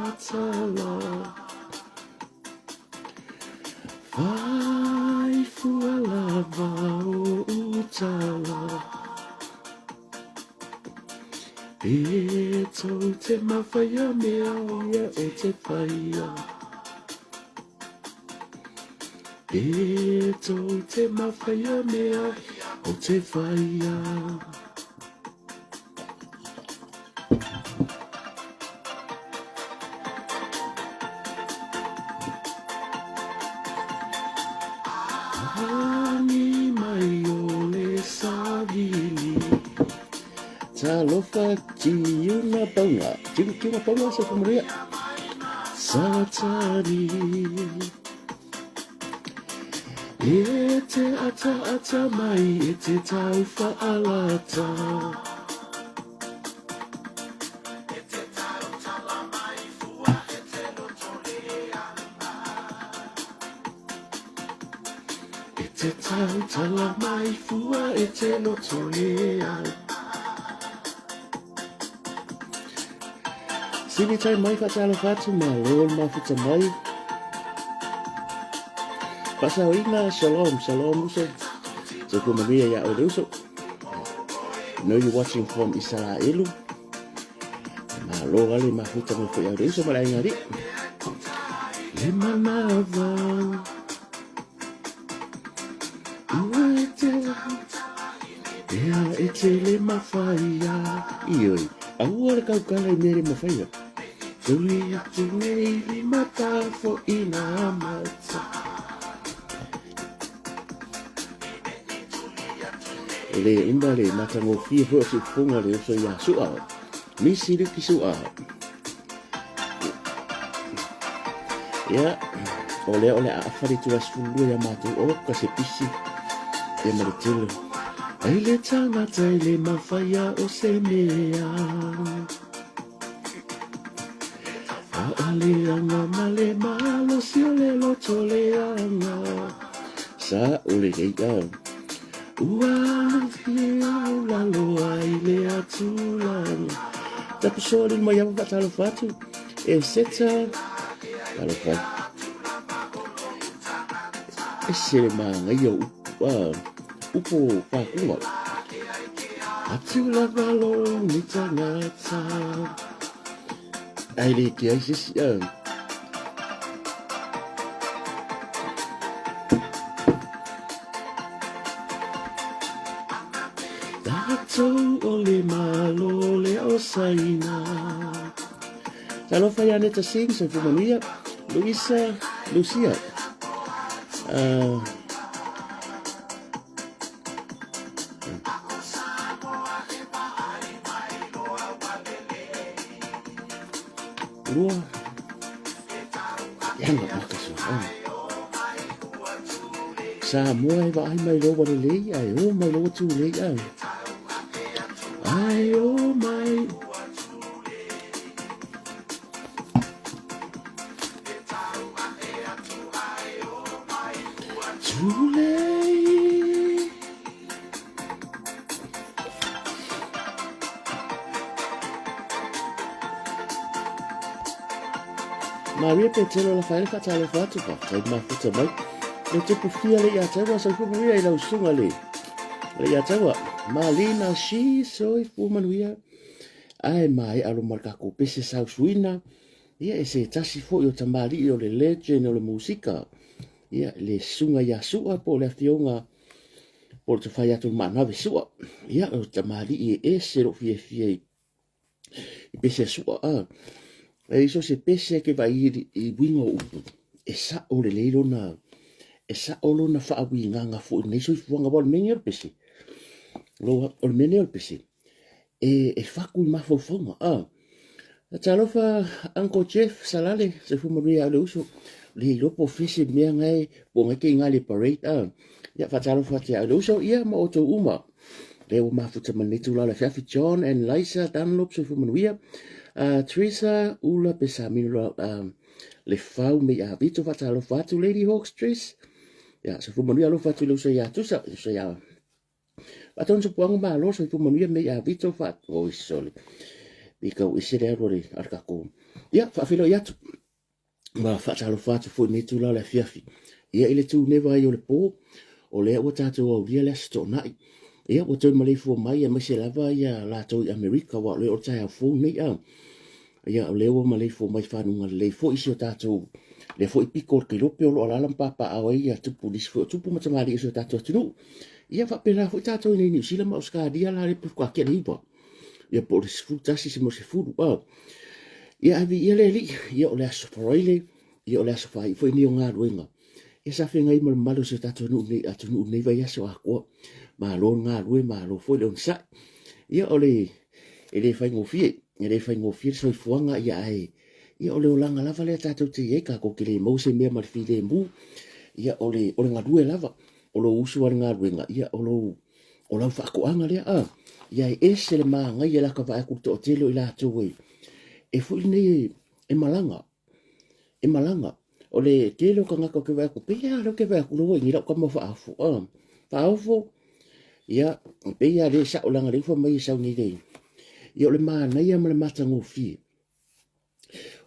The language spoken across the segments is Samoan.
matala. Fai fua lava o utala. E tou te mawhaia mea o ia o te whaia. E tou te mawhaia mea o te whaia. Angi mai o le savili. Talofa tiuna paunga. Tiuna paunga sa kumaria. Satani. E te ata ata mai e te tau whaalata. E te tautala mai fua e te loto e au. Sini tai mai whaatalofa atu ma lo le mafuta mai. Whaasaoina, shalom, shalom uso. So ko manuia ia oe le uso. Know you're watching from Isaraelu. Malo ale mafuta mai foi au le uso ma le aiga alii. Le manawa. Ua e te Ea e te le mawhaia. Ioi, aua le kaukala i mea le mawhaia. Tuli atu nei le matafo i ngā mata. E le uma le matagofie foi o siufofoga le oso iā Su'a. Misi Luki Su'a. Ia, o lea o le a afa le itula 12 ia matou o ka se pisi ia ma le tele. Ai le tangata i le mawhaia o se mea. A o le anga ma le malosi o le loto le anga. Sa o le lei a. Ua le au lalo ai le atulanga. Tapusoa le mai ava faatalofa atu. E seta. Talofa. Ese le māngaia o upu, a, upu o pākua. Atu lava lo ni tangata. Ai le te ai sisi, a. Tatou o le Malo le o Saina. Talofa ia Neta Singh, soifua manuia. Luisa, Lucia. Lua. Ia maka sua. Samoa e vaai mai loa lelei, ae o mai loa tūlei ai. Ai o mai. Tūlei. Maria Petelo la whaere whatalofa atu whakatau mafuta mai. Le tupu fia le ia taua soifua manuia i lau susuga le le ia taua. Malina Shi soifua manuia. Ae maea lo ma le kakou pese sausuina. Ia e se tasi foi o tamalii o le legend o le musika. Ia le susuga ia Sua po o le afioga po o le tafai atu o le Maanave Sua. Ia o tamalii e ese lou fiafia i i pese a sua a. E iso se pese ke vai i winga o upu. E sa o le lei lona, e sa o lona whaawinganga fo i nei soifuanga wa o le mea nei o le pese. Lo, o le mea nei o le pese. E, e whaku i mawhauwhaunga a. Talofa Uncle Jeff Salale, soifua manuia au le uso. Le iloa po fese mea ngai, po ngai ke inga le parade a. Ia whaatalofa atu ia au le uso, ia ma outou uma. Lea ua mafuta ma lenei tulaga le afiafi John and Liza Dunlop soifua manuia. Teresa Ula Pesamino le fau mei a Vito whaatalofa atu Lady Hawks Dress. Ia soifua manuia alofa atu le uso ia Tusa, uso ia Faatonu Sopuaga Malo soifua manuia mei a Vito wha oi sole. I kau ese le alu a le a le kakou. Ia, faafeiloai atu ma faatalofa atu foi i lenei itula o le afiafi. Ia, i le tuneva ai o le po, o lea ua tatou aulia le Aso Toonai. Ia, ua toe maleifua mai aemaise lava ia latou i Amerika, aua o lea o le taeao fou nei. A. Ia, o lea ua maleifua mai fanuga lelei foi si o tatou, lea foi pito o le Kelope o lo o alaala ma papaaao ai ia tupu, nisi foi o tupu ma tamalii o si o tatou atunuu. Ia, faapena foi tatou i inei i Niu Sila ma Ausetalia la lea pe faatoa tea le 9. Ia po o le 11 se mo 10. A. Ia, ae viia le Alii, ia o le aso Faraile, ia o le aso faaiu foi lenei o galuega. Ia sa feagai ma le mamalu o si o tatou nuu nei, atunuu nei vaiaso atoa. Malo le galue, malo foi le onosai. Ia o le, e le faigofie, e le faigofie le soifuaga, ia ae, ia o le olaga lava lea tatou te i ai, tatou te le maua se mea ma le filemu. Ia o le, o le galue lava, o lou usu a le galuega, ia o lou, o lau faatoaga lea, a. Ia e ese le manaia i lata vaai atu i le toatele o i latou e, e foi lenei e, e malaga, e malaga. O le tele o tagata ou te vaai atu, pei lava lea ou te vaai atu lea ua i inei lau tama faaofo, a, faaofo, ia, pei lava lea e sao leaga o lea ua fai mai e sau nei le, ia o le manaia ma le matagofie.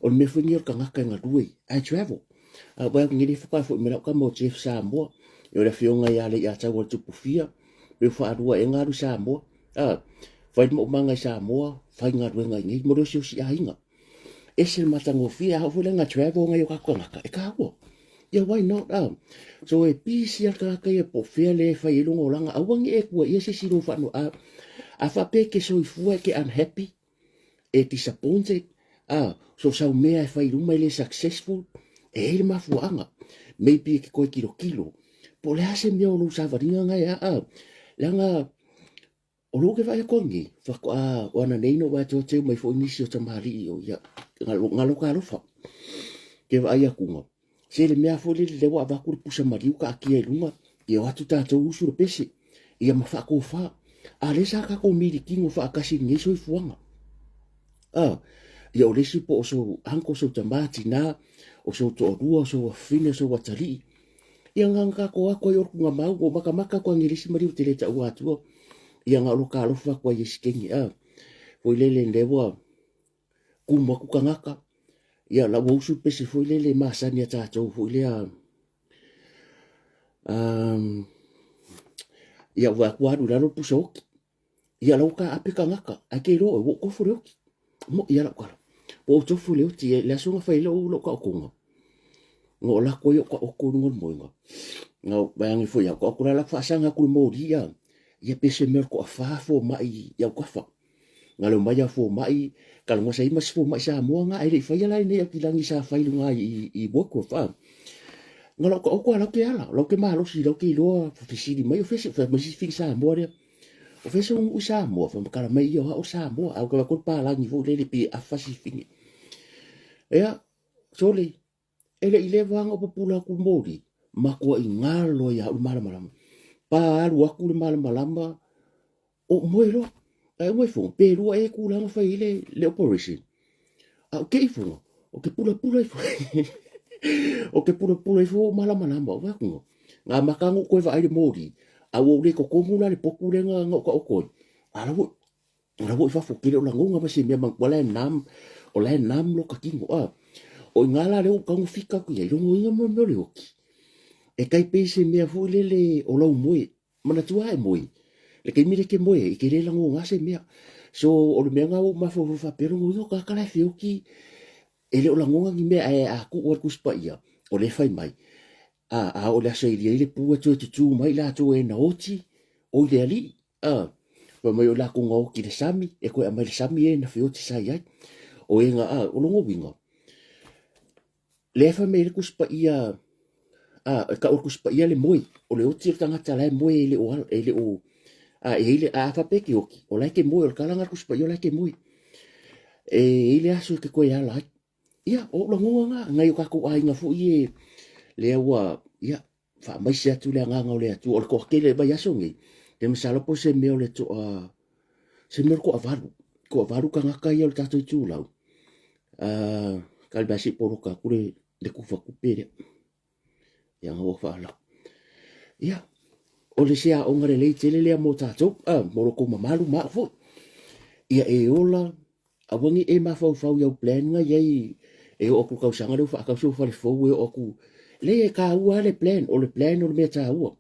O le mea foi lenei o le tagata e galue, ae travel. A vaai atu nei lea faatoa foi mai lau tama o Jeff Samoa, ia o le afioga ia Leiataua le Tupufia, pe ua faalua ea ona alu i Samoa. A, fai le maumaga i Samoa, fai galuega i inei mo le osiosi aiga. Ese le matagofie, a oo foi la ina travel nai o tatou tagata, e taua. Ia why not? Ah. So e pisi lava le tagata ia po o fea lea e fai ai lona olaga, aua ne i e tuuaia se isi i lou faanoa. A, a faapea e te soifua e te unhappy, e disappointed, ah, so sau mea e fai i luma e le successful, e i ai le mafuaaga. Maybe e te toe tilotilo, po o le a se mea o lou savaliga na e a, ah, leaga o lou ke vaai atu nei, faatoa o ana nei no vaai atu teu mai foi nisi o tamalii o ia, ngalo ka alofa. Ke vaai atu Se le mea foi lele lea ua avatu le pusa maliu taatia i luga, ia o atu tatou usu le pese, ia ma faatofa. A lea sa tatou milikino faatasi i lenei soifuaga. A, ia o le isi po o sou uncle, sou tama, tina, o sou toalua, o sou afafine, o sou atalii. Ia na ona tatou atu ai o le tugamau, ua matamata atu ai i le isi maliu te le taua atua. Ia na o lo talofa atu ai i isi kenge. A, foi lele lea ua kumu atu tagata, ia la ua usu le pese foi lele masani a tatou foi lea um, ia ua atu alu i lalo le pusa oti ia la ua taape tagata ae ke iloa ua ou tofo le oti moʻi lava lau tala ua ou tofo le oti le aso na fai ai lou lou taotoga na ou alu atu ai ou taoto i luga o le moega na ou vaai ane foi au taoto la la faasaga atu i le moli ia ia pe se mea o le toafa fomai i autafa Na leo mai a fomai, talanoa sa i ai ma si fomai Samoa na, ae le i faia la lenei aupilagi sa fai i luga i, i Warkworth, a. Na lau taoto a lau ke ala, lau ke malosi, lau ke iloa fesili mai, o fea se, fai mai si fili Samoa lea. O fea se nuu i Samoa, fai matala mai ia o au Samoa, a o ke vaai atu le palagi foi lele pei e afa si fine. Ea, sole, e le i leva ona ou pupula atu i le moli, matuai galo ai au i le malamalama. Pa alu atu le malamalama, Ou moe loa. Ae uma ifoga, pe lua ea itula na fai ai le, le operation. A ou te ifoga, o ke pulapula ifo. o ke pulapula ifo o malamalama. O vae kunga. Ngā maka ngō koe vaai le mōri. A ua ule totonu la le potu lea nga, nga o ka o koe. A la ua, la ua i fafo kele o langonga ma se mea ma ua la e nam, o la e nam lo ka kino. A, o i ngā la lea o kaunga fika ku ia, i rongo inga mo mea o le oki. E kai pei se mea foi lele o lau moe. Manatua e moe, le taimi lea e te moe ai, e te le lagona se mea. So, o le mea lena ua ou mafaufau faapea, lona uiga o tagata la e feoti, e le o lagona ni mea, ae a tuu lava le Tusi Paia, o lea e fai mai, a, a oo i le aso e ili ai le pu e toe tutū mai i latou e na oti, oi le Alii, a, fai mai o i latou na oti i le sami, e toe aumai i le sami e na feoti sa i ai. O e na, a, o lona uiga, Lea e fai mai ai le Tusi Paia, a, e tau e le Tusi Paia le moe, o le oti o le tagata la e moe e le o, e le o, a, e i ai le, a faapea e te oti, o la e te moe, o le tala lena a le Tusi Paia o la e te moe. E i ai le aso e te toe ala ai. Ia, o ou lagona na, nai o tatou aiga foi e, lea ua, ia, faamaise atu le agaga o le Atua. O le toatele i vaiaso nei, te masalo po o se mea o le toa, se mea o le toavalu, toavalu tagata ia o le tatou itulau. Uh, ka le mea se i poloka atu le, le kufa kupe lea. Ia nga ua whaala. Ia, o le se aoga lelei tele lea mō tātou, uh, mō lo kou mamalu ma au foi. Ia e ola, Aua ne i e mafaufau i au plan na i ai e oo atu i le tausaga lea ua faatau si ou fale fou e oo atu. Leai e taua lava le plan, o le plan o le mea taua.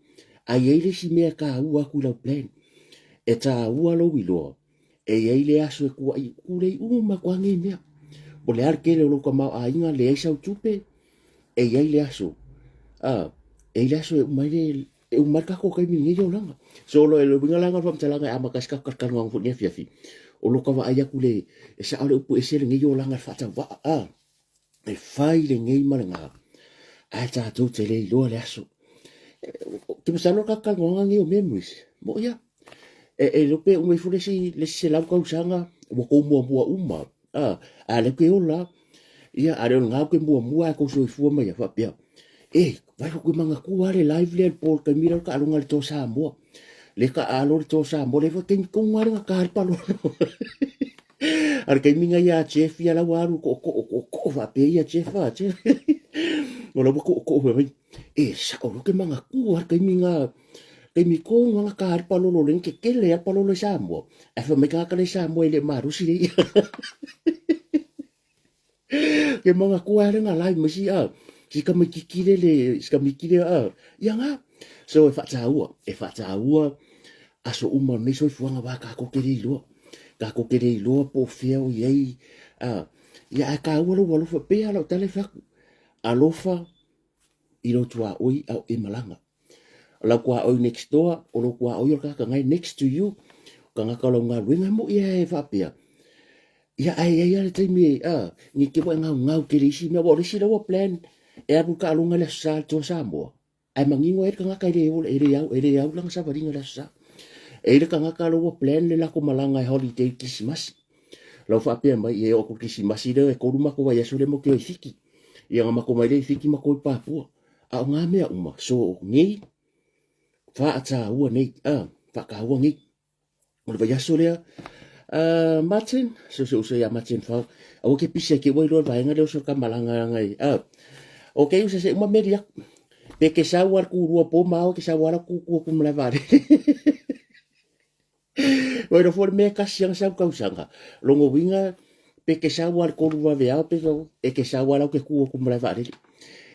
Ae i ai le isi mea e taua atu i lau plan. E taua lou iloa e i ai le aso e tuuai tulei uma atu lava nei mea. Po o le a le tele o lou tamaoaiga, leai sau tupe, e i ai le aso, a, e i ai le aso e uma ai le, e uma ai le tatou taimi i lenei olaga. So, o le uiga la lena o le faamatalaga e amata ai se tatou talatalanoaga foi i lenei afiafi, o lo ta vaai atu i le, e sao le upu e ese lenei olaga i le faatauvaa, a, e fai lenei ma lena, ae tatou te le iloa le aso. Ou te masalo o le tatou talanoaga lenei o memories, moʻi lava. E, e iloa pe uma ifo le isi, le isi 100 tausaga, ua tou muamua uma, a, a o lea ou te ola lava. Ia, a le o lena ou te muamua ae tou soifua mai a faapea, e, vai ou te manatua lava le live lea i le po i le taimi lea o le taaloga a le Toa Samoa. Le taaalo le Toa Samoa, lea foi taimi tonu lava le gata ai le palolo. A o le taimi na ia Jeff ia la ua alu tootoo, tootoo faapea ia Jeff a, Jeff. O la ua tootoo fai mai, e sao ou te manatua lava le taimi na, taimi tonu lava gata ai le palolo lea na tetele lava le palolo i Samoa. Ae fai mai tagata la i Samoa e le o malosi le ia. Ke manatua lava le live mai si a, si tamaititi le le, si tamaiti le a, ia nga. So e faataua, e faataua aso uma o lenei soifuaga aua tatou te le iloa. Tatou te le iloa po o fea o i ai, a, ia ae taua lou alofa, pei lava o lau tala e fai atu, alofa i lou tuaoi a o e malaga. O lau tuaoi next door, o lou tuaoi o le tagata na e next to you, o tagata o lau galuega, e moi lava e faapea, ia ae i ai lava le taimi e, a, ne i te i ua e gaugau tele i isi mea, aua o le isi lea ua plan e alu i le taaloga i le Aso Sa i le Toa Samoa, ae manino ai le tagata e le ola, e le au, e le au lana savaliga i le Aso Sa. E i ai le tagata lea ua plan le latou malaga e holiday i le Kerisimasi. La ua faapea mai, ia e oo atu i le Kerisimasi lea e tolu matou vaiaso lea matou te o i Fiti. Ia ona matou omai lea i Fiti matou o i Papua. A o ngā mea uma, so nei, faataua nei, a, faataua nei. O le vaiaso lea, Martin, so se uso ia Martin Fau, aua ke pisi ai ke ua iloa le vaega lea o so ka malanga anga i, a, o ke usa se uma meri aku. Pe ke sau al ku rua po ma o ke sau ala ku ku ku mala vale. Ua iloa foi le mea e tasi ana sau tausaga. Lona uiga pe ke sau lava i le 3 vaveao pe e ke sau lava la ou te tu atu i le malae vaalele.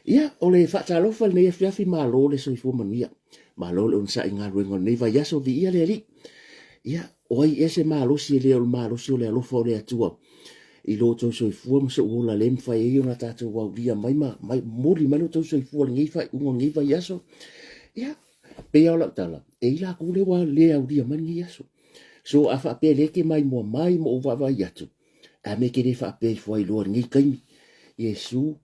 Ia, o le faatalofa i lenei afiafi, malo le soifua manuia. Malo le onosai i galuega o lenei vaiaso, viia le Alii. Ia, o ai ea se malosi e le o le malosi o le alofa o le Atua i lo outou soifua ma sou ola le mafai ai ona tatou aulia mai ma mai, momoli mai lo outou soifua i lenei faaiuga o lenei vaiaso. Ia, Pei lava o lau tala, e i latou lea ua le aulia mai lenei aso. So a faapea lea e te maimoa mai ma ou vaavaai atu, a mea e te le faapea ifo ai loa i lenei taimi, Iesu,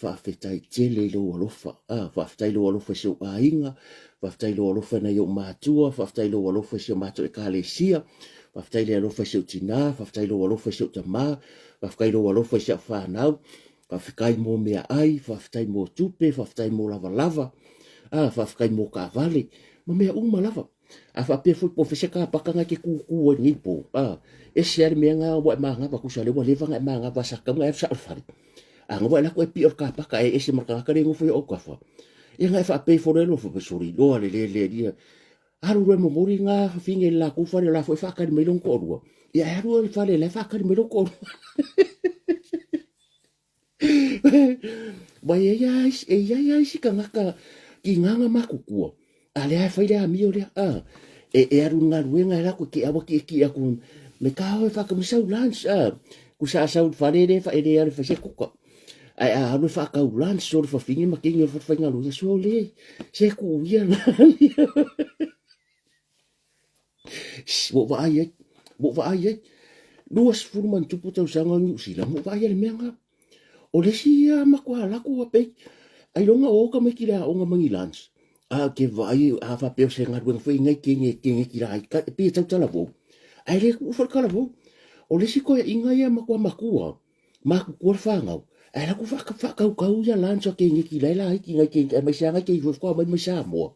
faafetai tele i lou alofa. Ah, faafetai i lou alofa i si ou aiga, faafetai i lou alofa i nai ou matua, faafetai i lou alofa i si o matou ekalesia, faafetai i le alofa i si ou tinā, faafetai i lou alofa i si ou tamā, faafetai i lou alofa i si au fanau, Faafetai mo meaai, faafetai mo tupe, faafetai mo lavalava, a, faafetai mo taavale, ma mea uma lava. A faapea foi po o fea se kapaka na e te kūkū ai i lenei po, a, ese lava le mea na ua e manava, tusa o lea ua leva ona e manava sa tatau ona e alu sao i le fale. A na ua e alu atu e pio i le kapaka e ese ma le tagata lea e nofo i ou autafa, ia ona e faapea ifo loa lea, soli loa le le le alii, alu loa e momoli na fafine i le latou fale, o la foi e faatali mai lona toalua, ia e alu i le fale o la e faatali mai lou toalua. Ua i ai lava isi, e i ai lava isi tagata tiga na matutua, a lea e fai le amio lea, a, e, e alu i le galuega e latou te aua tietie atu me ka oe faatau sau lunch, a, kusa a sau i le fale le e le alu e fai se kuka. Ae a alu e faatau lunch o le fafine ma teine o le falefaigaluega, sole, se tuu ia na. Ua ou vaai ai, ua ou vaai ai. 20 ma ni tupu tausaga o Niu Sila, ua ou vaai ai i le mea lena. O le isi ia matua alu atu pei, ailoga o o tamaiti i le aoga ma ni lunch. A ou te vaai, a faapea o se galuega foi lenei teine teine la ai, e pei e tau talavou. Ae le tuua foi le talavou. O le isi toeaiina ia matua matua, matutua le fanau, ae la atu faatautau ia lunch a teineti la e laiti nai teineti, aemaise lava nai teineti foi faatoa omai mai Samoa.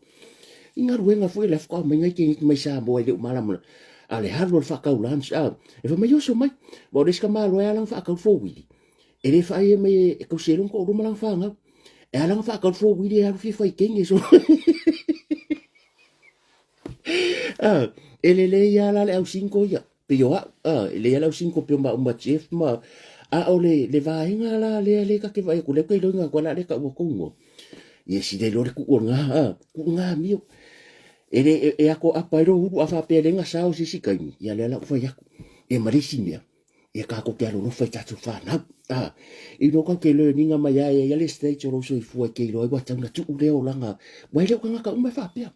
I galuega foi la faatoa omai nai teineti mai Samoa e le o malamalama. A o le alu o le faatau lunch, a, e fai mai oso mai. Ma o le isi tamaloa e ala ona faatau le fowili, e le faia mai e tausi ai lona toalua ma lana fanau. E ala ona faatau le fowili e alu fia fai teine. So, a, e lelei lava la le au single ia. Pei o au, a, e lei lava lau single pei o maua ma Jeff ma, a o le, le vaega la lea lea ta te vaai atu, lea ou te iloaina atu ai la lea taua tou igoa. Ia sili ai loa le tuu o lena, a, tuu lena amio. E le, e, e ato apa ai lou ulu a faapea e le na sao i se isi taimi, ia lea la ou fai atu. Ia ma le isi mea, ia tatou te alolofa i tatou fanau. A, i no tatou te learning mai ai ai le stage o lou soifua e te iloa ai ua tatau ona tuu lea olaga, aua e le o tagata uma e faapea.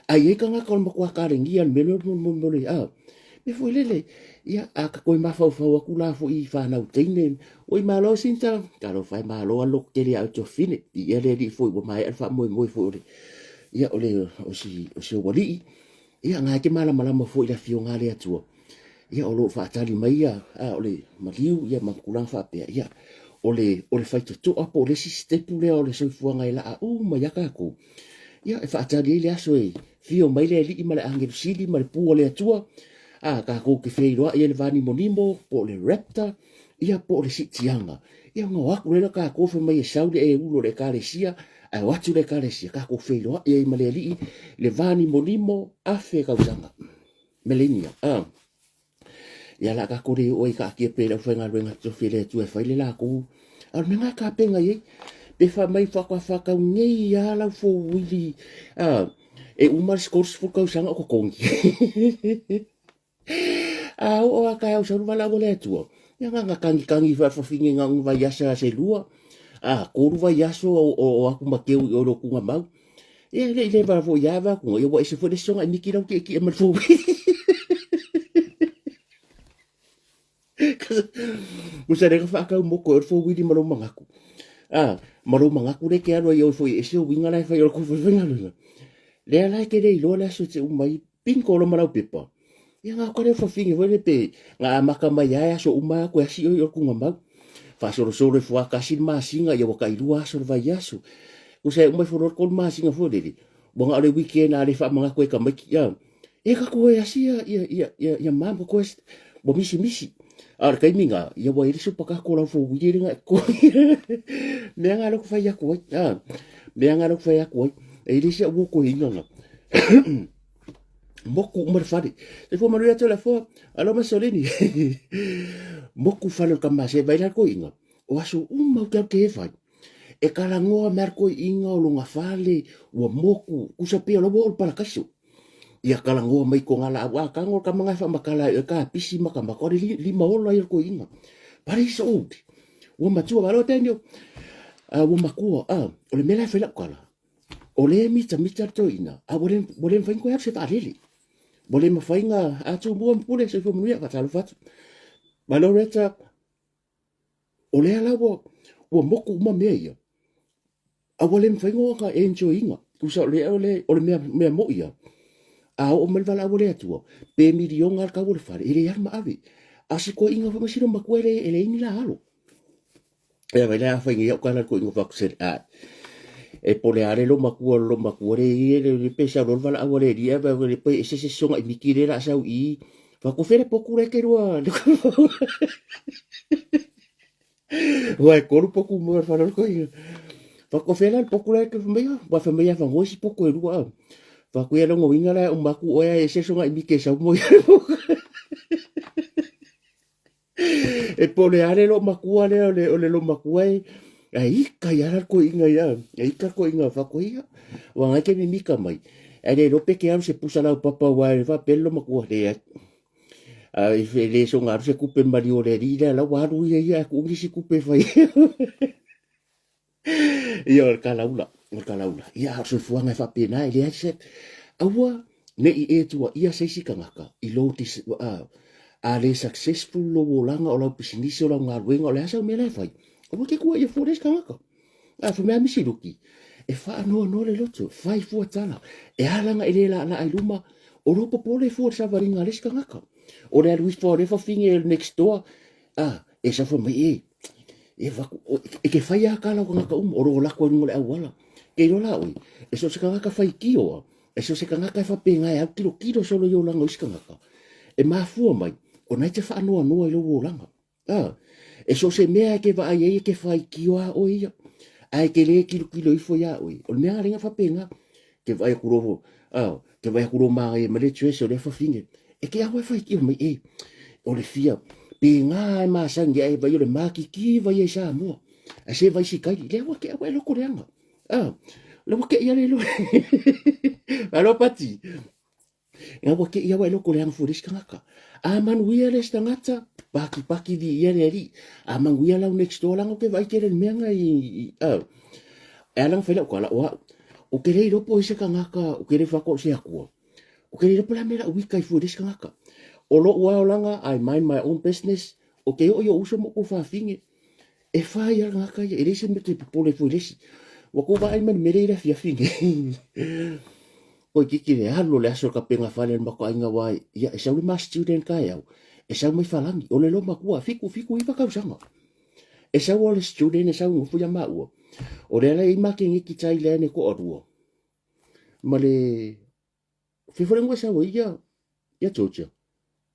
A i ai tagata o le matua kalenia le mea lea o le le, a, mea foi lele, ia, a ka toe mafaufau atu la foi i fanau teine, oi malo Sinta, talofa e malo a loto tele ia oe tuafafine, i le alii foi ua maea le faamoemoe foi o le, ia, o le, o si, o si ou alii, ia, na e te malamalama foi i le afioga a le Atua, ia, o lo o faatali mai ia, a, o le maliu, ia, ma tulaga faapea, ia, o le, o le faitotoa po o le isi sitepu lea o le soifuaga e laa uma ia tatou, Ia, e faatali ai le aso e fio mai le Alii ma le Agelu Sili ma le pū o le Atua, a tatou te feiloai ai le vanimonimo, po o le raptor, ia po o le siitiaga. Ia ona o atu lea tatou fai mai e sau le e ulo o le Ekalesia, ae o atu le Ekalesia, tatou feiloai ai ma le Alii le vanimonimo afe tausaga. Millennia. Ah. Ia la tatou le oo ai taatia pea i le aufaigaluega totofi a le Atua e fai le latou. A o le mea lena e tapena i ai, pe fai mai faatoa faatau nei lava lau fouili e uma le 30 tausaga o totogi. A oo lava taeao sau le valaau a le Atua, ia na ona tagitagi faafafine na ona vaiaso lava se lua, a tolu vaiaso o atu ma teu i o i lou tuugamau. Ia e le i leva foi lava vaeatu, ia ua ese foi le isi soga miki lau tietie ma le fouili. Kusa le whaakau moko e fo wili ma lou mangaku. Ah, ma lou mangaku le ke alu ai oi foi e se winga lai fai o ko foi foi alu. Le ala ke le iloa le aso te umai pinko lo malau pepa. Ia ngā kare whawhingi foi le pe ngā amaka mai ai aso uma ko asi oi o kunga mau. Faasolosolo i fuakasi le masinga ia ua tailua aso o le vaiaso. Kusa e uma ifo loa le tolu masina foi lele, ua na o le weekend a le faamanatu ai tamaiti ia. E ka koe asi ia ia ia ia ia mam ka koe ua misimisi. A o le taimi na, ia ua i ai le supa kako lau fou wili le na e koe. Mea nga lea ou te fai atu ai, a, mea nga lea ou te fai atu ai. E i le isi au ua koe ina na. Moku uma le fale. Se fua manuia atu le afoa. Alo Masolini. Moku fale o le tama se vai la koiga. O aso uma o te au te e fai. E kalangoa me ar koiga o longa fale ua moku kusa pia lo o le parakaiso. Ia kalangoa mai ko ngala au a kango ka manga fa makala e ka pisi maka maka o le lima ola i koiga. But he's old. Ua matua malo Daniel. Ua makua. O le mea la e fai lau kala. O lea e mitamita le toeaina, a ua le, ua le mafai ona toe alu se vaalele. Ua le mafai ona a Tumua ma Pule, soifua manuia, faatalofa atu. Malo Reta, o lea la ua, ua moku uma mea ia, a ua le mafai ona enjoy ina. Tusa o lea, o le, o le mea, mea moi ia, a oo mai le valaau a le Atua, pe miliona le tau o le fale, e le alu ma ave. A o si toeaina foi ma sina matua e le, e leai ni la alo. Ia vai le afa i au kala ko ingo fakusele a. E pole ale lo makua lo makua le i le le pe sa lo vala awa le ria va le pe se se songa i miki le la sau i. Fa ko fere poku le ke rua. Wa e koru poku mo fa lo ko i. Fa ko fere le poku le ke mai wa fa mai fa ngoi si poku e rua. Fa ku ia longo winga la o maku o e se songa i miki sau mo. E pole ale lo makua lea o le, o le lo makua e, a ika i ala ko inga ia, e ika ko inga fa ko ia. Wa ngai ke mimika mai. A le lope ke alu se pusa lau papa wa e fa pelo makua le a. A i fe le so ngaru se kupe mali o le ri le la wa alu ia ia ku ngi si kupe fa ia. Ia, o le kalaula, o le kalaula. Ia, o le soifuaga e faapena, e leai se, aua ne i e tuuaia se isi tagata i lou dis, a, a le successful lou olaga, o lau pisinisi, o lau galuega, o le a sau mea la e fai, aua e te tuuaia fua le isi tagata. A fai mai a Misi Luki, e faanoanoa le loto, fai fua tala, e ala ona e le laalaa i luma, o lou popole fua i le savaliga a le isi tagata. O le alu ifo o lea fafine next door, a, e sau fai mai, e, E vaku, e ke whai a kala o kangaka uma, o ro lako ai lunga o le auala. Ke iloa la oe, e so o se kangaka whai kioa, e so o se kangaka e whapenga e au kilo kilo solo i olanga o isi kangaka. E mafua mai, o na e te whaanoanoa i lou olanga. A, e so o se mea e ke vaai ai e ke whai kioa a oe ia, a e ke le kilo kilo ifo ia oe. O le mea nga lenga whapenga, ke vaai aku lo, a, ke vaai aku lo māngai e ma le dress o lea whawhine. E ke aua e faitio mai e o le fia pe ngā e masangi ai vai o le makiki vai ai Samoa. A se vai si kai le aua ke aua e loko leanga. Ah, le ua ke ia le lo. Alo pati. Nga ua ke ia ua e loko leanga fua le isi tagata. A manuia le isi tagata, paki paki vi ia le alii. A manuia lau next door langa ke vaai tele le mea nga i, ah. E ala nga whai lau kala o au. O ke le iloa po o ai se tagata, o ke le whako o se akua. O ke le iloa po le a mea lau wika i fua le isi tagata. O lo'u lava olaga, I mind my own business, o ke oo i o'u uso ma o'u fafine, E whai a ngaka ia, e leai se mea te popole fua i le isi. Ua kou vaai mai le mea lea i le afiafi nei. Koe kiki le alu o le aso ka penga fale le mako ainga wai. Ia, e sau le ma student ka e au. E sau mai whalangi. O le loma kua, fiku, fiku, iwa kausanga. E sau o le student, e sau ngofu ia maua. O le ala i ma ke ngeki tai le ane ko arua. Ma le, fifo le ngua sau e ia, ia Georgia.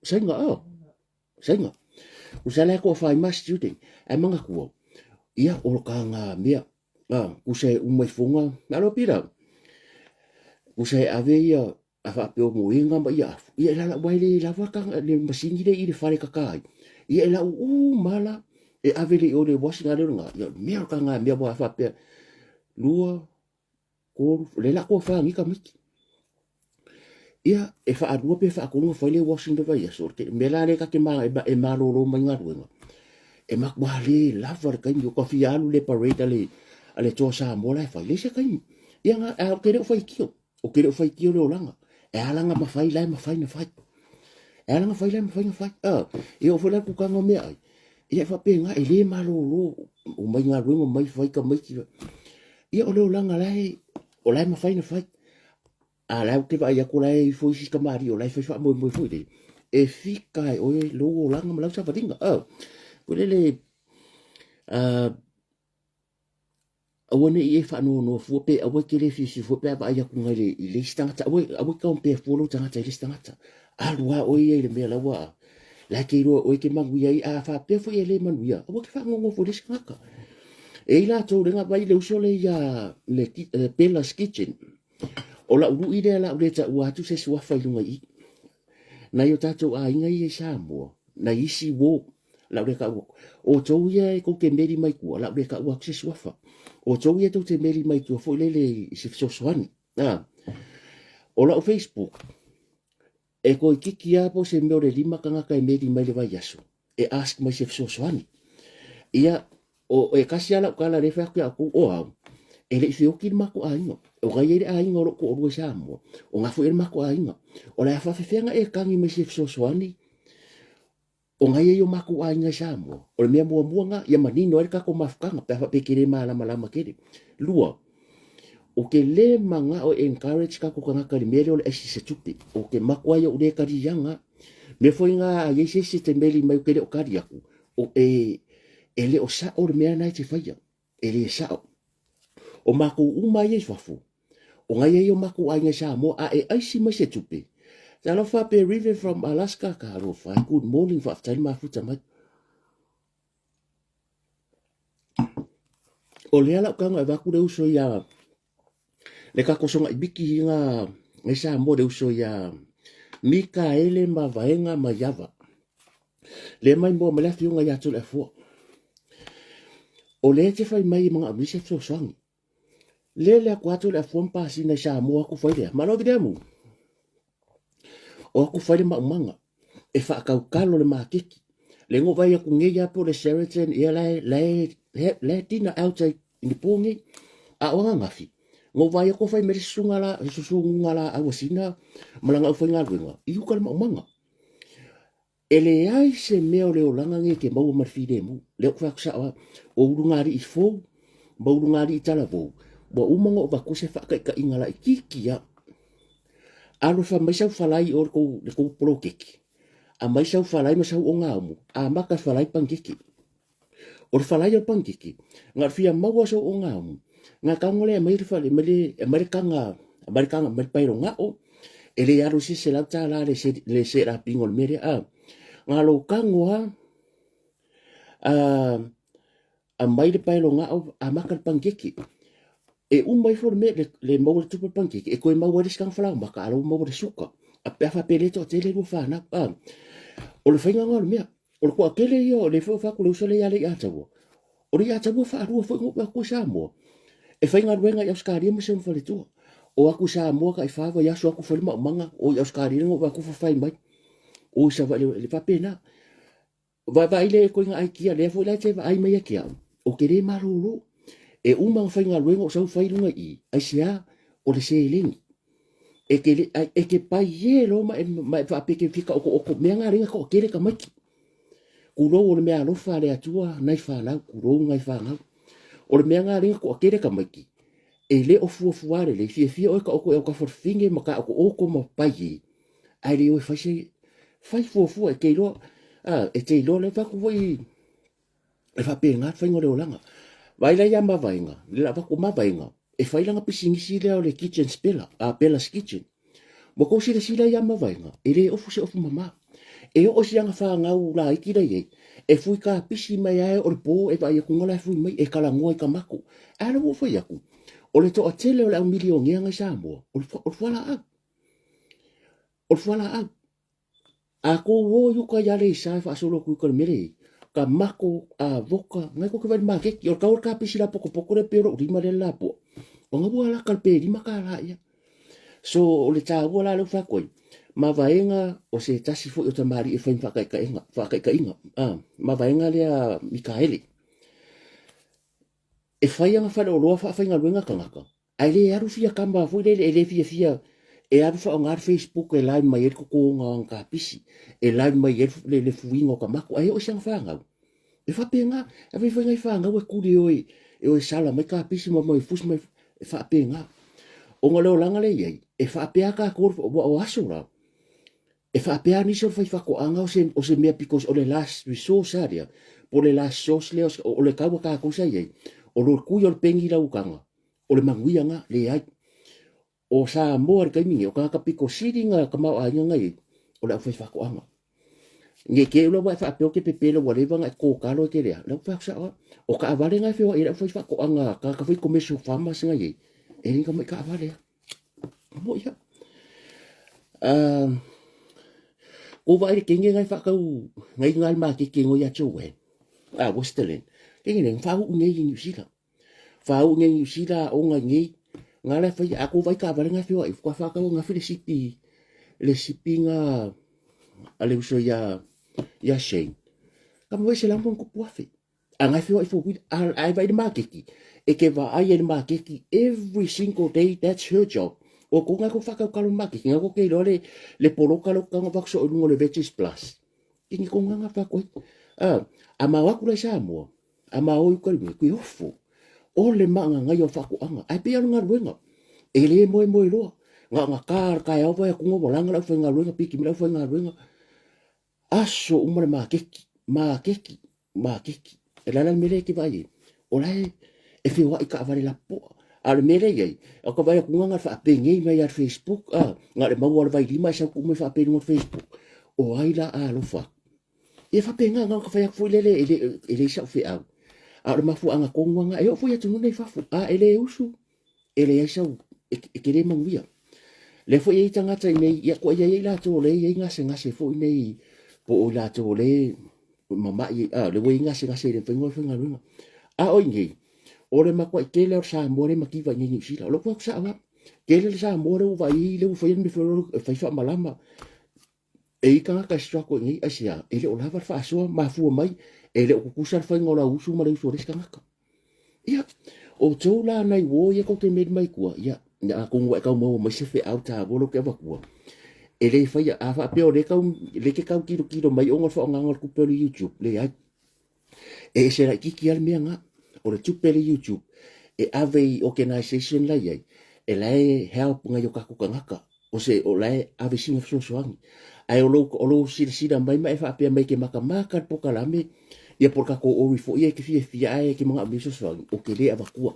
Sainga, oh. Sainga. O sa la ko whai ma student. Ai manga kua. Ia, o ka ngā mea. Ah, kusa e umai fonga. Alo pira. Kusa e ave ia a whaapeo mo inga ma ia afu. Ia e lala wai le lava ka le masini le i le whare kakai. Ia e lau u mala e ave le o le wasi ngā leo ngā. Ia mea o ka ngā mea wa whaapea. Lua, kolu, le la kua whangi ka miki. Ia, e whaalua pe whaakolu nga whaile washing le vai aso. Te me la le ka te ma, e, e malolo mai ngā ruenga. E makua le lava le kaimi o ka fia alu le parade ale, ale toa Samoa la e whai. Le se kaimi. Ia nga, a, o ke leo whai kio. O ke leo whai kio le olanga. E alanga ma whai la e ma whai na whai. E alanga whai la e ma whai na whai. A, e o whai la kukanga mea ai. Ia e whape nga, e le malolo o mai ngā ruenga, mai whai ka mai ki. Ia o le olanga la e, o la e ma whai na whai. A la e te vaai aku la e ifo isi kamali'i o la e fai faamoemoe foi le e fika e oe lou olaga ma lau savaliga. Oh, foi lele aua ne i e faanoanoa fua pe aua e te le fiafia fua pe a vaai atu ngai le i le isi tagata aua aua e compare fua lou tagata i le isi tagata. Alu lava oe ia i le mea la ua la e te iloa oe te manuia ai a faapea foi e le manuia aua e te faanoanoa fua i le isi tagata. E i latou le vaai le uso le ia le Bella's Kitchen. O lau lui lea la u le taua atu se suafa i luga i i. Nai o tātou āinga ia i Samoa, nai isi wo, la u le taua atu. O tou ia e tou te meri mai tua, la u le taua atu se suafa. O tou ia tou te meri mai tua foi lele i se fesoasoani. A. O lau Facebook, E toeitiiti lava po o se mea o le lima tagata e meli mai le vaiaso e ask mai se fesoasoani. Ia, o, e kasi lava lau tala lea e fai atu ia outou, o au, e le i feoti le matou aiga. O na i ai le aiga o lou toalua i Samoa, o na foi le matou aiga. O le a faafefea ona e tagi mai se fesoasoani O ngai ai o makou aiga i Samoa, o le mea muamua na, ia manino ai le tatou mafutaga pe a faapea e te le malamalama tele. Lua, ou te le manao e encourage tatou tagata i le mea lea o le aisi se tupe. Ou te matua ai ou le kaliaga. Mea foi na a i ai se isi e te meli mai ou te le o kali atu, o e, e le o sao le mea na e te faia. E le sao. O makou uma ia i fafo, o ngai ai o makou aiga i Samoa, a e aisi mai se tupe. Talofa pe Rive from Alaska, ka alofa e, good morning, faafetai le mafuta mai. O lea lau tago e avatu le uso ia le tatou sogai miki i nga i Samoa le uso ia Mikaele ma Vaega ma Iava. Le mai moa ma le afioga ia Toleafoa. O lea te fai mai e manaomia se fesoasoani. Le le atu atu le afua ma pasina i Samoa aku fai lea. Malo Viliamu. O aku fai le maumaga. E whaakaukalo le makeki. Le ngo vai aku ngei apo le Sheraton ia lae lae lae tina out ai i le pō nei. A o ananafi. Ngo vai aku fai me le susunga la susunga la aua sina malanga au fai galuega. I uka le maumaga. E leai se mea o le olaga nei e te maua ma le filemu. Lea ou te fai atu sao lava, o ulugalii fou ma ulugalii talavou, ua uma ona ou avatua se faataitaiga laitiiti lava. Alofa mai sau falai i o i le tou poloketi, aumai sau falai ma sau ogaumu, amata le falai panikeke. O le falai o le panikeke, na o le fia maua sou ogaumu, na tago lea e aumai le fale, aumai le taga, aumai le taga, aumai le paelo gao, e le alu i se $100 le se, le selapiga o le mea lea, a. Na lou tago lava, a, aumai le paelo gao, amata le panikeke. E uma ifo le mea, le, le maua le tupe o le panikeke, e toe maua ai le isi taga falaomaka, a o la ua maua le suka. A pe a faapea le toatele lua fanau. A, o le faiga lena o le mea. O le toatele ia o le foi fai atu le uso lea ia Leiataua. O Leiataua faalua foi na oo atu i Samoa. E faigaluega i Ausetalia ma si ona faletua. O atu i Samoa taifa vaiaso atu fai le maumaga, o i Ausetalia na oo atu fafai mai. O i Savaii le faapena. Vaavaai le ituaiga aikia lea foi la e te vaai mai ia te au, ou te le malolo. E uma ona faigaluega ou sau fai luga i i, aisea? O le seleni. E te, le, e te paie loa ma e, ma e faapea e te fia taotooto, mea na lea na toatele tamaiti. Tulou o le mea alofa a le Atua nai fanau, tulou nai fanau. O le mea na lea na toatele tamaiti, e le o fuafua lelei, fiafia oe taoto i autafa o le fine ma taotooto ma paie, ae le o e fai se fai fuafua e te iloa a e te iloa le fai atu foi e faapena le faiga o le olaga. Vaai la ia Mavaega, le la avatu Mavaega e fai lana pisinisi lea o le kitchen spela, a Bella's Kitchen. Ua tou silasila ia Mavaega, e le ofu se ofu mama. E oo si ana fanau laiti la i ai, e fui kapisi mai ae o le po e vaai atu la e fui mai e talanoa i tamaku. Ae la ua fai atu, o le toatele o le au milionea ngai Samoa, o le fualaau. O le fualaau. A kou o i uka i Aleisa e faasolo atu i uka i le mea lea i ai, ka mako, avoka, ngai kou ke vaai i le maketi, o le kau o le kapisi lapokopoko lea pei o lou lima lea le lapoa, o nga ua laka le pe $5 ia. So, o le taua la lea ua fai atu ai, mavaega o se tasi foi o tamalii e fai ma faataitaiga, faataitaiga, mavaega lea Mikaele. E fai ana faleoloa faafaigaluega tagata, Ae le alu fia kama foi lele e le fiafia e alu faaaoga le Facebook e live mai ai le totoga o ana kapisi, e live mai ai le, le fuiga o tamaku, ae oo i sana fanau. E faapena, e fai fai nai fanau e kuli e oe, e oe sala mai kapisi ma mai fusi mai, e faapena. Ona o le olaga lea e i ai, e faapea tatou, ua o aso la, E faapea nisi o le faifaatoaga o se, o se mea because o le last resource a lea, po o le last source lea o le tau a tatou sa i ai, o lo tui o le peni i lau utaga, o le manuia na, leai. O Samoa i le taimi nei, o tagata pito sili na tamaoaiga na i ai, o le aufaifaatoaga. Ne i te i ua e faapea ou te pepelo ua leva ona e kotalo e te lea, la ua fai atu sao lava. O taavale na e feoai ai le aufaifaatoaga, tagata foi commercial farmers na i ai, e le ni tamai taavale lava. Mo ia. Ko vaai le kenge ngai whakau ngai ngai makeke ngoi a Joanne. A Westerland. Kenge nei whau nei i New Zealand. Whau nei New Zealand o ngai nei. Ngā la whai a ko vai ka vale ngai whiwa i whaka whakau ngā while sipi le sipi ngā a le uso ia ia Shane. Ka mo se lambo kupu afe. A ngai whiwa i fo wheel, a, a e vai le makeki. E ke vaai e le makeki every single day, that's her job. O ko ngai ko whakau kalo makeki, ngai ko ke iloa le, le poloka lo kanga whakuso o lunga le Veggies Plus. Kingi ko nganga whakoi. A, a mau aku lai Samoa, a mau o ukari me, kui ofo. O le maanga ngai o whakoanga. Ai pe alu ngaluenga. E le moe moe loa. Nga nga ka ka e awa e kunga walanga lau whai ngaluenga, piki mi lau whai ngaluenga. Aso uma le makeki, makeki, makeki. E lala le mea lea e te vaai ai, o la e, e feoai taavale lapoa. A o le mea lea e i ai, o ka vaai atu nga le faapengei mai ia le Facebook, a, na o le maua o le vailima e sau tuu mai faapea i luga o le Facebook. O ai la a alofa atu? Ia faapena, na ona ka fai atu foi lele, e le, e leai sau feau. A o le mafuaaga tonu lava na, e oo foi i atunuu nei i fafo, a e le usu, e leai sau, e, e te le manuia. Lea foi e i ai tagata i nei, ia kua i ai latou o lea e i ai gasegase foi nei, po o i latou o lea mamai, a, lea ua i ai gasegase i le mafai ona faigaluega. A o i nei, o le matuai tele o le Samoa lea e mativa i nei Niu Sila. O lou fai atu sao lava, tele le Samoa lea ua vaai ai, lea ua fai le mea foi lea e fai faamalama. E i ai tagata e struggle i nei, aisea? E le o lava le faasoa, mafua mai, e le o tutusa le faiga o lau usu ma le usu o le isi tagata. Ia, o outou la nai uo ia tou te meli mai tua, ia, atonu ua e tau maua mai se feau taua lea ou te avatua, e le faia, a faapea o lea tau, lea e te tau tilotilo mai ona o le faaaogaina o le tupe o le YouTube, leai. E ese laitiiti lava le mea lena. O le tupe a le YouTube e ave i organisation la i ai, e la e help nai o tatou tagata, o se, o la e ave sina fesoasoani. Ae o lou, o lou silasila mai ma e faapea mai e te makamaka le polokalame, ia po o le tatou ori foi ia e te fiafia ae e te manaomia fesoasoani, ou te le avatua.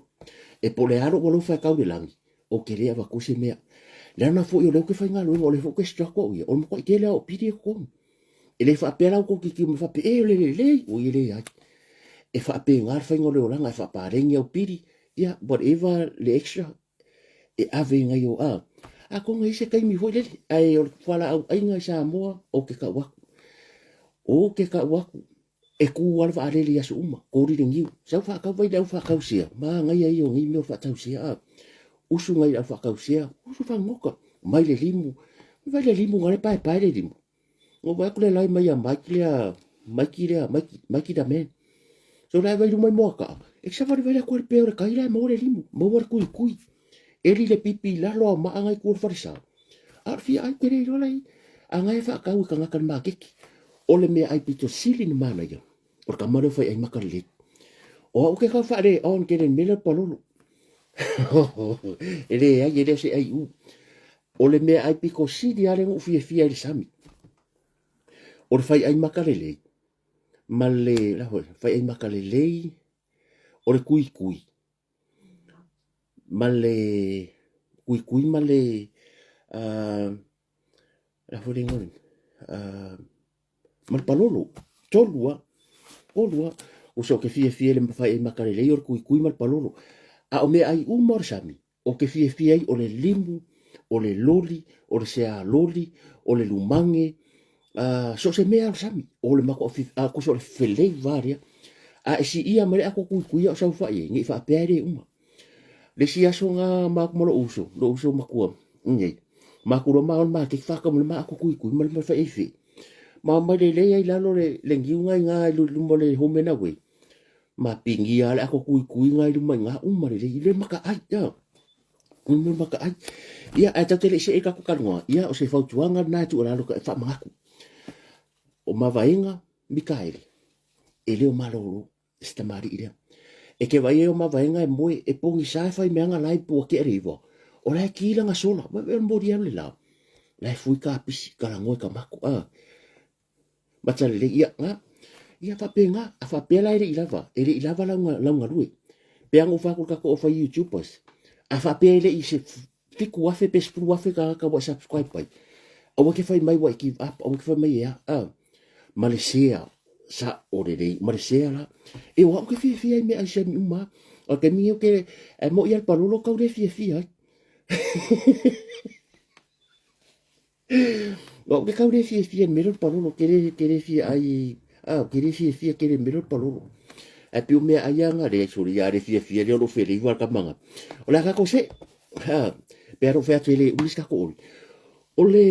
E po o le a lou alofa e tau i le lagi, ou te le avatua se mea. Leaga foi o lea ou te faigaluega, o lea foi ou te struggle au ia, o le matuai tele lava o pili e totogi. E le faapea la outou kikiu mai faapea, e o le lelei, oi e leai. E faapena le faiga o le olaga, e faapaleni au pili, ia whatever le extra, e ave i nai o, a. Atonu e i ai se taimi foi lele, ae o le fualaau aina i Samoa, ou te tau atu. Ou te tau atu, e kū lava le vaalele i aso uma, koli le niu. Sau faatau vai le au faatau sea, manaia ia o nei mea o le faatau sea, a. Usu nai le au faatau sea, usu fagota, mai le limu, vai le limu na le paepae le limu. Na ou vaai atu le lae mai a Mike lea, Mikey lea, Mikey, Mikey the man. So la e vai luma i Moakaa, e savali vai atu le pea o le kai la e maua le limu, maua le kuikui. Eli le pipi i lalo a maa ngai tua o le falesa. A o le fia ai tele iloa lai, a ngai e faatau i tagata i le maketi. O le mea ai pito sili na manaia, o le tama lea o fai ai maka lelei. O au ke kau faale on ke le mele palolo. E leai, e le o se ai u. O le mea ai pito sili lava lea na ou fiafia ai i le sami, o le faiai maka lelei ma le, la foi, faiai maka lelei, o le kuikui ma le kuikui ma le la foi le igoa ma le palolo, tolu lava, tolu lava. Uso ou te fiafia i le faiai maka lelei o le kuikui ma le palolo. A o meaai uma o le sami, Ou te fiafia ai o le limu, o le loli, o le sea loli, o le lumage, so o se mea lava o le sami, o le matua a kusa o le felei va lea. A e siia mai le ato tuituia o saofai ai, ne i faapea e le uma. Le isi aso na matou ma lou uso, lou uso matua nei, matou loa ma o le maketi faatau mai le ma ato tuitui ma le fai ai fee. Ma omai lelei ai lalo le niu na i na i luma o le Home and Away. Ma pigia le ato kuikui nga i luma i nga uma lelei i le makaai a le makaai. Ia ae tatou te le i see i tatou talanoa, ia o se fautuaga lena e tuualalo e faamanatu. O Mavaega Mikaele, e le o malolo se tamalii lea. E te vaai ai o Mavaega e moe, e pogisa e fai meaga la i Puakea le iwa. O la e ki lana sola, vaai o le moli alu le la. La e fui kapisi, kalagoa i kamako. A, Mata lelei, ia, nga, ia faapena, a faapea la e le i lava, e le i lava lau, lau galue. Pe ana ua fai atu i le tatou aufai YouTubers, a faapea e le i se 7,000 pe 10,000 tagata ua e subscribe ai, aua e te fai mai ua e give up, aua e te fai mai e a, a, ma le share, sa'o lelei, ma le share la. E o au ke fiafia i mea ai siami uma, o le taimi lenei ou te, ae mo'i lava le palolo tau le fiafia ai. O au ke kau le fiafia i mea o le palolo, ke le, ke le fia ai, a, ke le fiafia ke le mea o le palolo. Ae pei o mea ai anga le, sorry, a le fiafia lea o lo felei wa kamanga. O le a kako se, ha, pe a fai atu e le umi se kako oli. O le,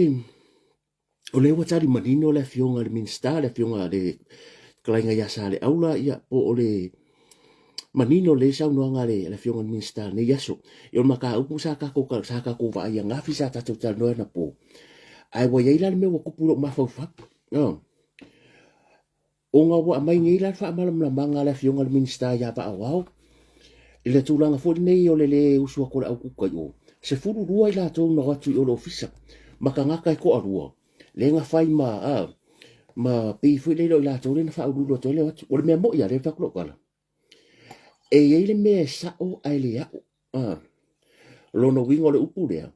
o le ua tali manino le afioga i le Minista, le afioga le fetalaiga ia Saleaula, ia, po o le, Manino lelei saunoaga a le Afioga i le Minisita i lenei aso. Ia o le mataupu sa tatou, sa tatou vaai ananafi sa tatou talanoa anapo. Ae ua i ai la le mea ua tupu i lou mafaufau. Oh. Ona ua aumai nei la le faamalamalamaga a le Afioga i le Minisita ia Vaaoao i le tulaga foi lenei o le le usu atu o le au kuka i o. 12 i latou na o atu i o le ofisa ma tagata e toalua lea na fai ma, a, ma pei foi lele o i latou lea na faauluulu atu ai le o atu. O le mea moi lava, lea e fai atu lau tala, e i ai le mea e sa'o ae le a'o. A, lona uiga o le upu lea,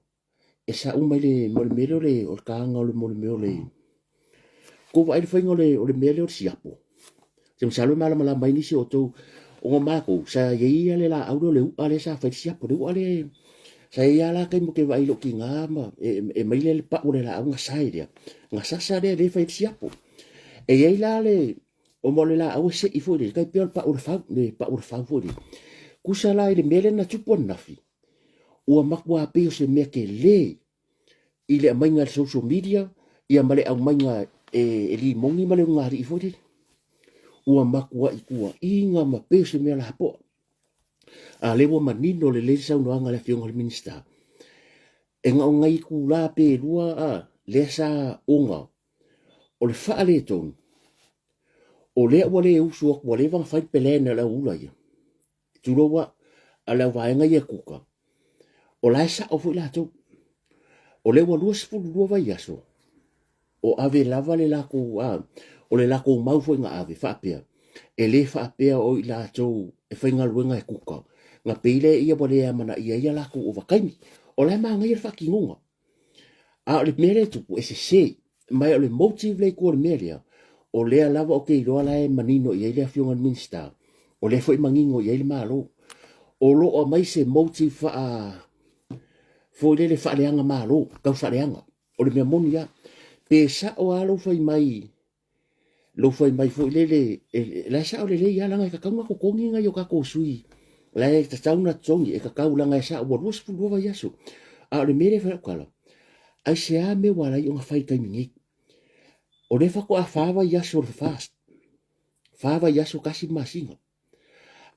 e sa'u mai le, mo le mea lea o le, o le taga o le, mo le mea o le, kou vaai le faiga o le, o le mea lea o le siapo. Se masalo e malamalama ai nisi o outou, ona matou, sa i ai ia le laau lea o le u'a lea sa fai le siapo, le u'a lea, sa i ai lava la taimi ou te vaai i lou tina ma, e, e mai le pau o le laau gasae lea, gasasa lea lea e fai ai le siapo. E i ai la le, ona o le laau e sei foi lea, e tai pei o le pau o le fau, le pau o le fau foi lea. Tusa la i le mea lea na tupu ananafi, ua matua pei o se mea tele i le aumaiga e le social media ia ma le aumaiga e, e limoni ma le ulugalii foi lele. Ua matuai tuuaiga ma pei o se mea lapoa. A lea ua manino lelei le saunoaga a le Afioga i le Minisita, e na o nai itula pe lua a, lea sa ona o le faaletonu, o lea ua le usu atu, ua leva ona fai le plan a le au ula ia. Tulou a, a le au vaega ia e kuka, o la e sa'o foi latou. O lea ua 22 vaiaso o ave lava le latou, a, o le latou mau foi na ave, faapea, e le faapea o i latou e faigaluega e kuka, na pei lea ia ua le amanaia ai a latou ovataimi. O la e manaia le faatinoga. A o le mea lea e tupu, e sese. Ma o le motive lea i tua o le mea lea, o lea lava ou te iloa la e manino i ai le Afioga i le Minisita, o lea foi e manino i ai le Malo. O lo o aumai se motive faa, Foi lele faaleaga malo, tau faaleaga. O le mea moni lava. Pe sao lava lou fai mai, lou fai mai foi lele, e, la e sao lelei lava, leaga e tatau ona totogi nai o tatou sui, la e tatau ona totogi, e tatau leaga e sao ua 22 vaiaso. A o le mea lea e fai lau tala, aisea mea ua ala ai ona fai i le taimi nei? O lea faatoa fa vaiaso o le FAST, fa vaiaso tasi le masina.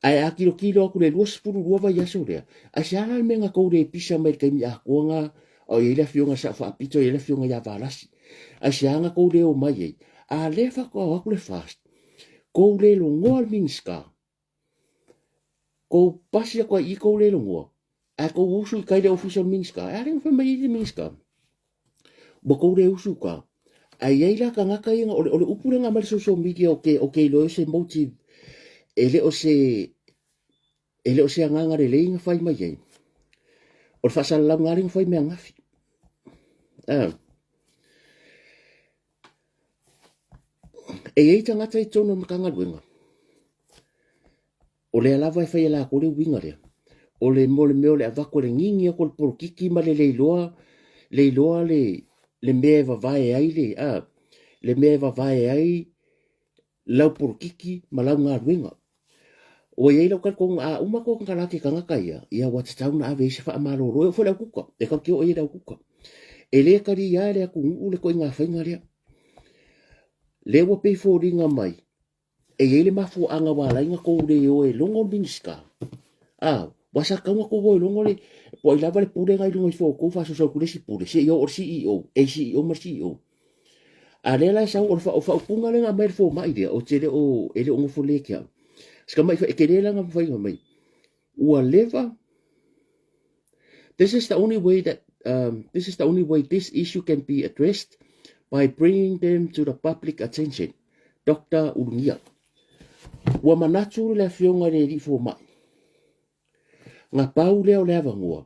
Ae a tilotilo atu i le 22 vaiaso lea, aisea la le mea na tou le pisa mai i le taimi atoa na a o i ai le afioga i le Sao Faapito, i ai le afioga ia Valasi? Aisea na tou le omai ai? A lea faatoa o atu le FAST, tou le logoa le Minisita, tou pasi atu ai i i tou le logoa, ae tou usu i tai i le ofisa o le Minisita. E a le na fai mai ai le Minisita? Ua tou le usu ka. Ae i ai la tagata ia, o le, o le upu lea na aumai le social media o ke, o ke iloa se motive, e le o se, e le o se agaga lelei na fai mai ai. O le faasalalauga lava lea na fai mai ananafi. Ah. E i ai tagata i totonu o le Matagaluega, O lea lava e fai e latou le uiga lea, o le mo le mea o le avatu e le gigi atu o le polokiki ma le leiloa, leiloa le, le mea e vavae ai le, a, le mea e vavae ai lau polokiki ma lau galuega. Ua i ai lau talitonuga, a uma konekarate tagata ia, ia ua tatau ona ave i ai se faamalolo. E oo foi i le aukuka, e tatou te oo i ai i le aukuka. E le talia e le atunuu le ituaiga faiga lea. Lea ua pei e foliga mai, E i ai le mafuaaga ua ala ai ona tou le o e logo le Minisita. A, ua sa tatau ona tou o e logo le, po o ai lava le pule na i luga ifo o outou faasoso atu i le isi pule, seia oo i le CEO, ACEO ma le CEO. A lea la e sau, o le faaupuga lea na aumai e le fomai lea, ou te le o, e le o nofo lelei ia te au. Si tamai, e tele lana faiga mai, ua leva, This is the only way that this is the only way this issue can be addressed by bringing them to the public attention. Doctor Ulugia. Ua manatu le afioga i le alii fomai, na pau lea o le avanoa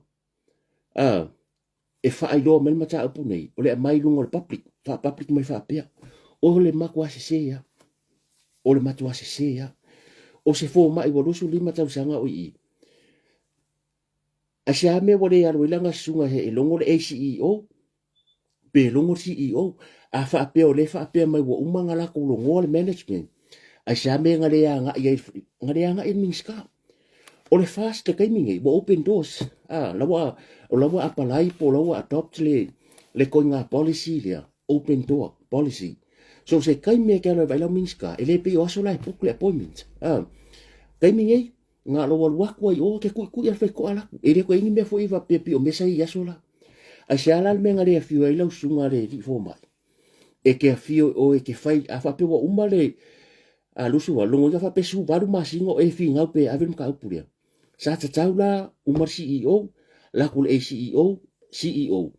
e faailoa mai le mataupu nei, o le aumai i luga o le public, faa-public mai faapea, o le matua sese lava. O le matua sese lava. O se fomai ua 25 tausaga o i i, Aisea mea ua le alu ai lana susuga e logo le ACEO pe logo le CEO? A faapea o lea e faapea mai ua uma ona latou logoa le management, aisea mea na le agai ai, na le agai i le Minisita? O le FAST le taimi nei, ua open doors, a, la ua, o la ua apalai po o la ua adopt le, le ituaiga policy lea, open door policy. So se taimi e te alu ai e vaai lau Minisita, e le pei o aso la e book le appointment, a. Taimi nei, Na lou alu atu ai i o, ke kuʻikuʻi a le faitoa ala atu. E le toe i ai ni mea foi faapea pei o mea sa i ai i aso la. Aisea la le mea na le afio ai lau susuga le alii fomai? E te afio i o e te fai, a faapea ua uma le a lusu a logo ia faapea 18 masina o e finau pe ave le mataupu lea. Sa tatau la uma le CEO, la atu le ACEO, CEO.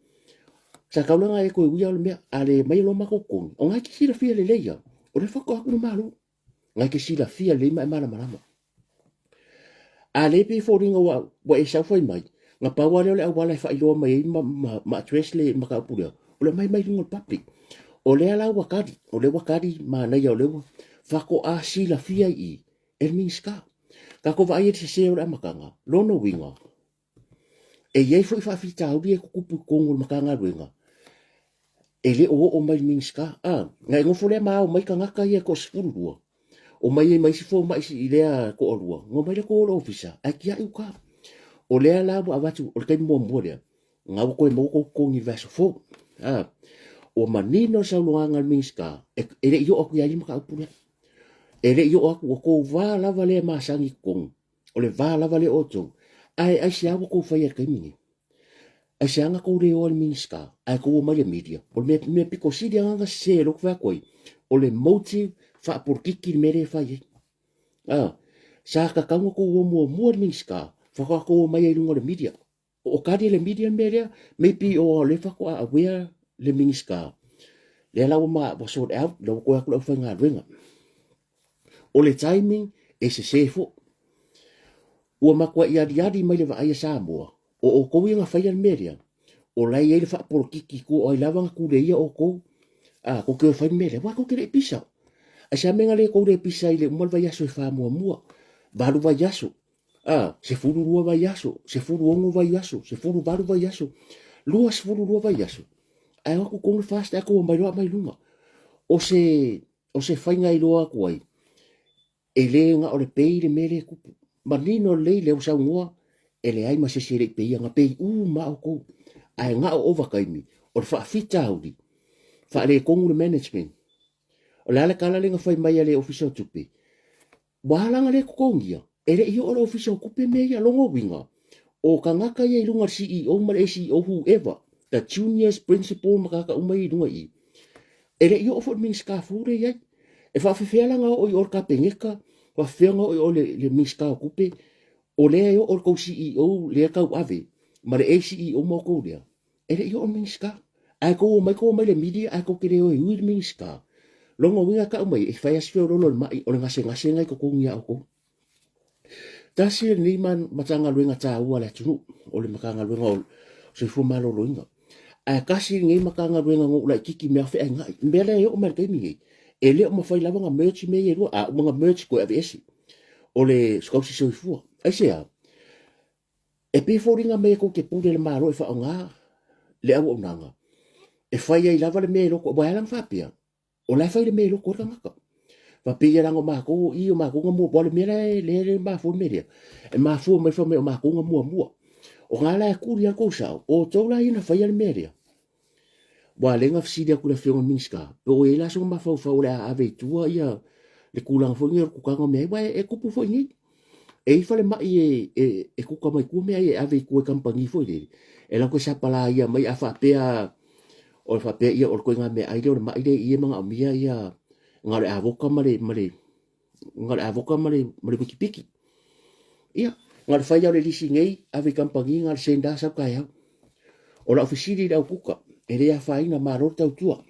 Sa tatau la na e toe uia o le mea, a le mai loa matou totogi, o na e te silafia lelei lava, o lea faatoa atu le Malo. Ngai te silafia lelei ma e malamalama. A lea pei e foliga ua, ua e sau fai mai, na pau lava lea o le auala e faailoa mai ai ma, ma, ma address le mataupu lea, o le aumai mai luga o le public. O lea la ua tali, o lea ua tali manaia, o lea ua faatoa silafia i i e le Minisita. Tatou vaai i le sese o le amataga, lona uiga, e i ai foi faafitauli e tutupu i totonu o le Matagaluega, e le o oo mai i le Minisita. A, na e nofo lea ma ao mai tagata ia e toa-12, omai ai ma isi fomai i lea toalua, na omai lea tou o i le ofisa, ae tiai uta. O lea la ua avatu, o le taimi muamua lea, na ua toe maua tou totogi i le vaiaso fou. A, ua manino le saunoaga a le Minisita, e, e le i oo atu ia ia le mataupu lea. E le i oo atu, ua tou va lava lea e masani i totonu, o le va lava lea o outou. Ae aisea ua tou faia i le taimi lenei? Aisea na tou le o ai i le Minisita ae tou omai i le media? O le mea, mea pito sili lava ona sese lea ou te fai atu ai, o le motive faapolokiki le mea lea e fai ai. A, sa tatau ona tou o muamua i le Minisita faatoa tou omai ai i luga o le media. O kali e le media le mea lea, maybe o lea faatoa aware le Minisita, lea la ua, ma, ua sort out, lea ua toe atu le aufaigaluega. O le timing e sese foi. Ua matuai aliali mai le vaai a Samoa, o outou ia na faia le mea lea, o la e i ai le faapolokiki i tua o ai lava na tuleia outou, a, tou te o e fai le mea lea, aua tou te le i pisa. Aisea mea na le tou le pisa ai i le uma le vaiaso e fa muamua, valu vaiaso. A, 12 vaiaso, 16 vaiaso, 18 vaiaso, 22 vaiaso. Ae o atu kou le FAST ae kou omai loa aumai i luga. O se, o se faiga e iloa atu ai, e le na o le pei le mea lea e tupu. Manino lelei lea ua saunoa, e leai ma se isi e le i peia, na pei uma lava outou. Ae na o ovataimi, o le faafitauli, faaletonu le management. O le a le tala lea na fai mai a le Ofisa o Tupe? Ua ala ona le totogia, e le i oo le Ofisa o Tupe mea ia. Lona uiga, o tagata ia i luga o le CEO ma le ACEO whoever, the juniors, principal ma tagata uma ia i luga i i, e le i oo foi i le Minisita fou lea e i ai. E faafefea la ona oo i o i le Kapeneta, faafefea ona oo i o i le Minisita o Tupe, o lea e oo i le tou CEO lea e tauave ma le ACEO ma outou lea, E le i oo le Minisita. Ae tou omai tou omai i le media ae tou te le o e ui le Minisita. Lona uiga e tau mai e fai lava si feoloolo o le mai o le gasegase na i totonu ia outou. Tasi lenei Matagaluega taua a le atunuu o le Matagaluega o Soifua Maloloina. Ae tasi lenei Matagaluega na ou laititi i mea feainai. O le mea lea e oo mai i le taimi nei, e le o mafai lava ona merge mea ia e lua. A uma ona merge toe aveese o le tausi soifua. Aisea? E pei e foliga mai e tou te pule i le Malo e faaaoga le auaunaga e fai ai lava le mea e loto, aua e ala ona faapea, o la e fai le mea e loto ai le tagata. Faapea ia leaga o matou o i, o matou na muamua, aua o le mea la e lea e mafua le mea lea, e mafua mai fai mai o matou na muamua. O na la e tuli lava le tou sao, o outou la ia na faia le mea lea. Aua o lea na fesili atu i le Afioga i le Minisita, pe o i ai la sona mafaufau o le a ave i tua ia le tulaga foi lenei o le kukaga o meaai, aua e tupu foi nei. E i ai falemai e kuka mai tua meaai e ave i tua i kamupani foi lele, e latou te sapalaia mai a faapea o le faapea ia o le ituaiga meaai lea o le mai lea i i e manaomia ia na o le avoka ma le ma le na o le avoka ma le ma le wikipiki. Ia, na o le fai lava o le lisi nei, ave i kamupani na o le send lava sau taeao. O lau fesili i le au kuka, e le afaina, malo le tautua.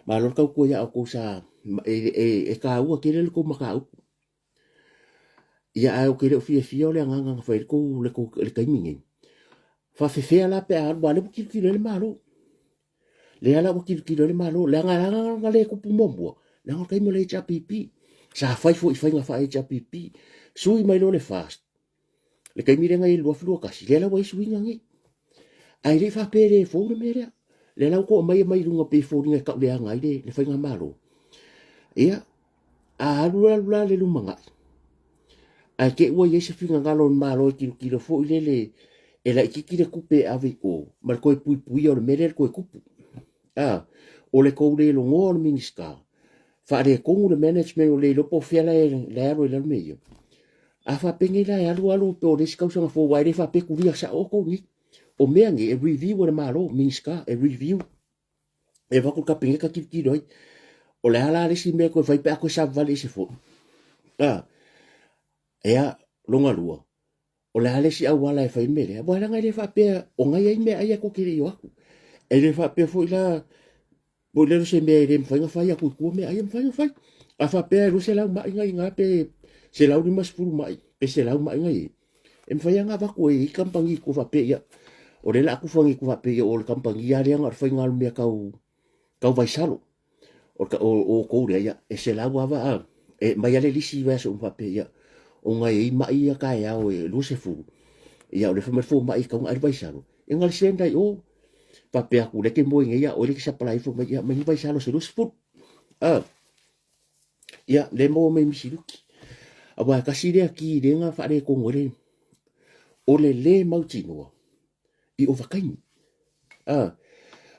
Malo le tautua ia outou sa, e, e, e taua tele le tou mataupu. Ia ae ou te le o fiafia o le agaga na fai ai le tou, le tou, le taimi nei. Faafefea la pe a alu, aua o lea ua tilotilo ai le Malo. Lea la ua tilotilo ai le Malo, leaga e ala ona le tupu muamua, leaga o le taimi o le HRPP. Sa fai foi i faiga faa-HRPP. Sui mai loa le FAST, le taimi lea na i ai i le 2021, lea la ua i ai suiga nei. Ae le i faapea e le fou le mea lea. Lea la ua outou aumaia mai luga pei e foliga e tauleaga ai le, le faigamalo. Ia, a alu alu la le lumanai, ae te i ua i ai se finagalo o le Malo e tilotilo foi lele e laitiiti le tupe e ave i o ma le toe puipuia o le mea lea e toe tupu. A, o le tou le logoa o le Minisita, faaletonu le management o le iloa po o fea la e, la e alu ai lalo mea ia. A faapea nei la e alu alu pe o le isi tausaga fou aua e le faapea tulia sao outou nei. O mea nei e review e le Malo, Minisita e review e avatu i le Kapeneta tilotilo ai. O le a la le isi mea e toe fai pe a toe savavali ese foi. A, ea, lona lua, o le a le isi auala e fai ai le mea lea? Aua leaga e le faapea o na i ai meaai ae tou te le i o atu. E le faapea foi la Foi lea o se mea e le mafai ona fai atu i tua meaai e mafai ona fai. A faapea e 200 mai na i ina pe 150 mai pe 100 mai na i ai, e mafai lava ona avatu e i ai kamupani i tua faapea ia, o lea o le a tufa nei i tua faapea ia o le kamupani lava lea na o le faiga o le mea tau, tau vaisalo. O, o, o outou lea, ia, e 100 lava a, e aumai lava le lisi i vaiaso uma faapea ia, ona e i ai mai ia taeao e 20, ia o lea fai mai le fomai e tatau ona ai le vaisalo, E galisia nai o faapea atu lea ke moe nei ia oe lea ke sapalai ifo mai ia mai ni vaisalo se 20. Ah. Ia le maua mai misi luki. Aua e tasi lea ki lea na faaletonu ai le o le le mautinoa i ovataimi. Ah.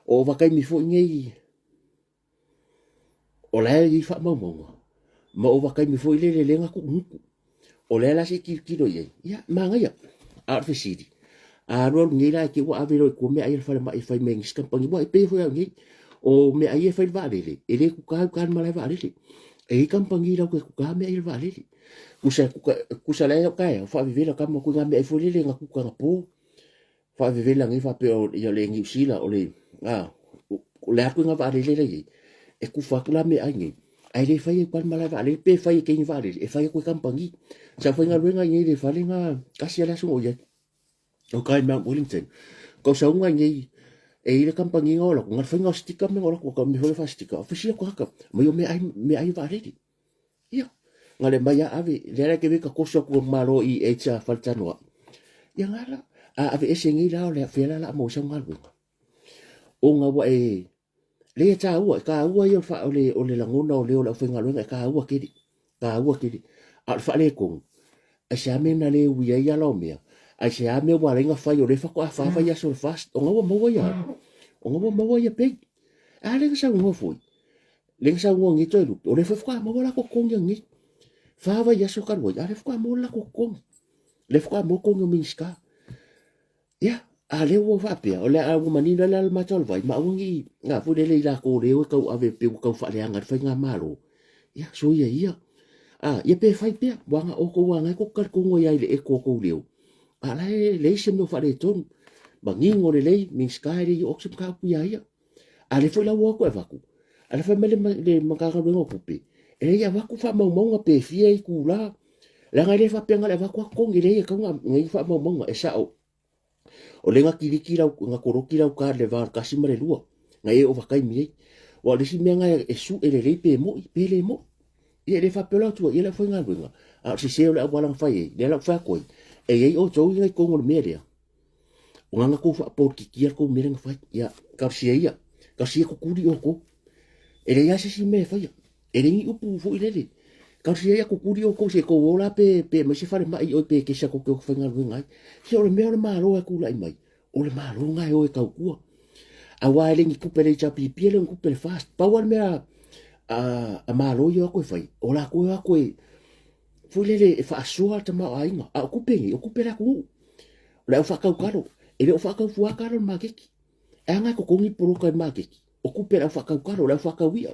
O ovataimi foi nei O la e i ai faamaumauga, ma ova taimi foi lele lea na tuunuku. O lea la se i tilotilo i ai, ia, manaia. A o le fesili, a alu alu nei la e te i ua ave loa i tua meaai a le falemai e fai mai e nisi kamupani, aua e pei foi au nei, o meaai ia e fai i le vaalele, e le kuka i uka i le malae vaalele. E i ai kamupani latou te kuka meaai a le vaalele. Tusa, tusa la e au taeao, faavevela tama atu i na meaai foi lele na kuka anapo. Faavevela nei faapea o ia le Niu Sila o le a o le a ituaiga vaalele la i ai e kufa atu la meaai nei ae le fai ai le malae vaalele pe fai e teine vaalele e fai atu e kamupani. Sa faigaluega i inei i le fale na tasi lava le aso na ou i ai o kai Mount Wellington. Kausauga i inei e i ai le kamupani na o atu na le faiga o sticker me na o atu ka mea foi lea faa-sticker. Fesili atu tagata mai o meaai meaai vaalele. Ia, Na le mai a ave, lea la e te vei tatoso atu e le Malo i e a Faletanoai. Ia nga la, a ave ese nei la o le fea la la mo sau galuega. Ona ua e le e taua, e taua ia o le, o le lagona o leo o le aufaigaluega e taua tele, taua tele. A o le faaletonu, aisea mea na le ui ai ala o mea, aisea mea ua ala ai ona fai o lea faatoa fa vaiaso o le FAST, ona ua maua ia, ona ua maua ia pay. A lea na saunoa foi, lea na saunoa nei Toelupe, o lea foi faatoa maua latou totogi ananei. Fa vaiaso talu ai, a o lea faatoa maua le latou totogi. Lea faatoa maua totogi o Minisita. Ia, a lea ua faapea, o le a ua manino ai le ala mata o le vai, ma aua ne i na foi lele i latou o lea e tau ave pei ua tau faaleaga ai le faigamalo. Ia, soia ia. A, ia pe fai pea, aua na outou lava na e tou te talitonu ai lava i le eko o tou leo, a o la e leai se mea o faaletonu. Manino lelei, Minisita e le i oo atu se mataupu ia ia. A lea foi la ua o atu e avatu, a lea fai mai le, le Matagaluega o Tupe, e leai e avatu faamaumauga pe fia itula, leaga e le faapea na o le avatu lava totogi, e leai e tatau ona i ai faamaumauga, e sao. O lea na kiliki lau, na koloki lau card i le va o le 1 ma le 2, na e ovataimi ai. Aua o le isi mea na e sue lelei pe moi pe le moi. Ia e le faapea la atu ai le aufaigaluega, a o le sese o le auala na fai ai, lea la ua fai atu ai, e i ai outou ia i totonu o le mea lea, o na na tou faapolokikia le tou mea lea na fai. Ia, talosia ia, talosia ia kukuli outou. E leai lava se isi mea e faia. E leai ni upu foi lele. Talosia ia kukuli outou se i tou o la pe, pe aumai se falemai i oi pe kesa tou te o faigaluega ai. Se o le mea o le Malo e tulai mai, o le Malo na e o e tautua. Aua e le ni tupe a le HRPP, e le o ni tupe a le FAST. Pau lava le mea a, a Malo ia o atu e fai, o latou e o atu e, foi lele e faasoa le tamaoaiga. A o tupe nei, o tupe a le atunuu. O le au faatau talo, e le o faatau fua talo i le maketi. E a nga e totogi poloka i le maketi? O tupe a le au faatau talo, o le au faatau i'a.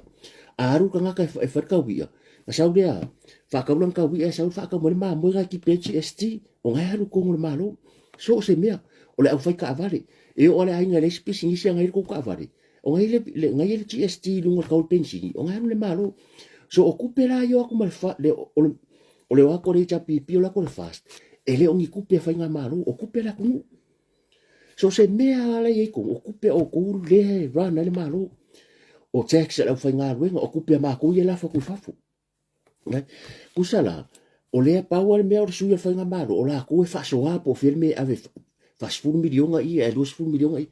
A alu le tagata e fai le tau i'a, na sau lea, faatau lana tau i'a, e sau faatau mai le mamoe na e tipi ai le GST, o na e alu i totonu o le Malo. So o se mea, o le au fai taavale, e oo lava le aiga e leai se pisinisi a na i ai le tou taavale, o na i ai le GST i luga o le tau o le penisini, o na e alu i le Malo. So o tupe la ia o atu ma le, o le o atu a le HRPP, o le o atu a le FAST, e le o ni tupe a faigamalo, o tupe a le atunuu. So o se mea lava la e i ai totonu, o tupe a outou lea e run ai le Malo. O tax a le aufaigaluega, o tupe a matou ia e lafo atu i fafo. Tusa la, o lea pau lava le mea o le sui o le faigamalo, o latou e faasoa po o fea le mea e ave 40 miliona ia, ae 20 miliona ia.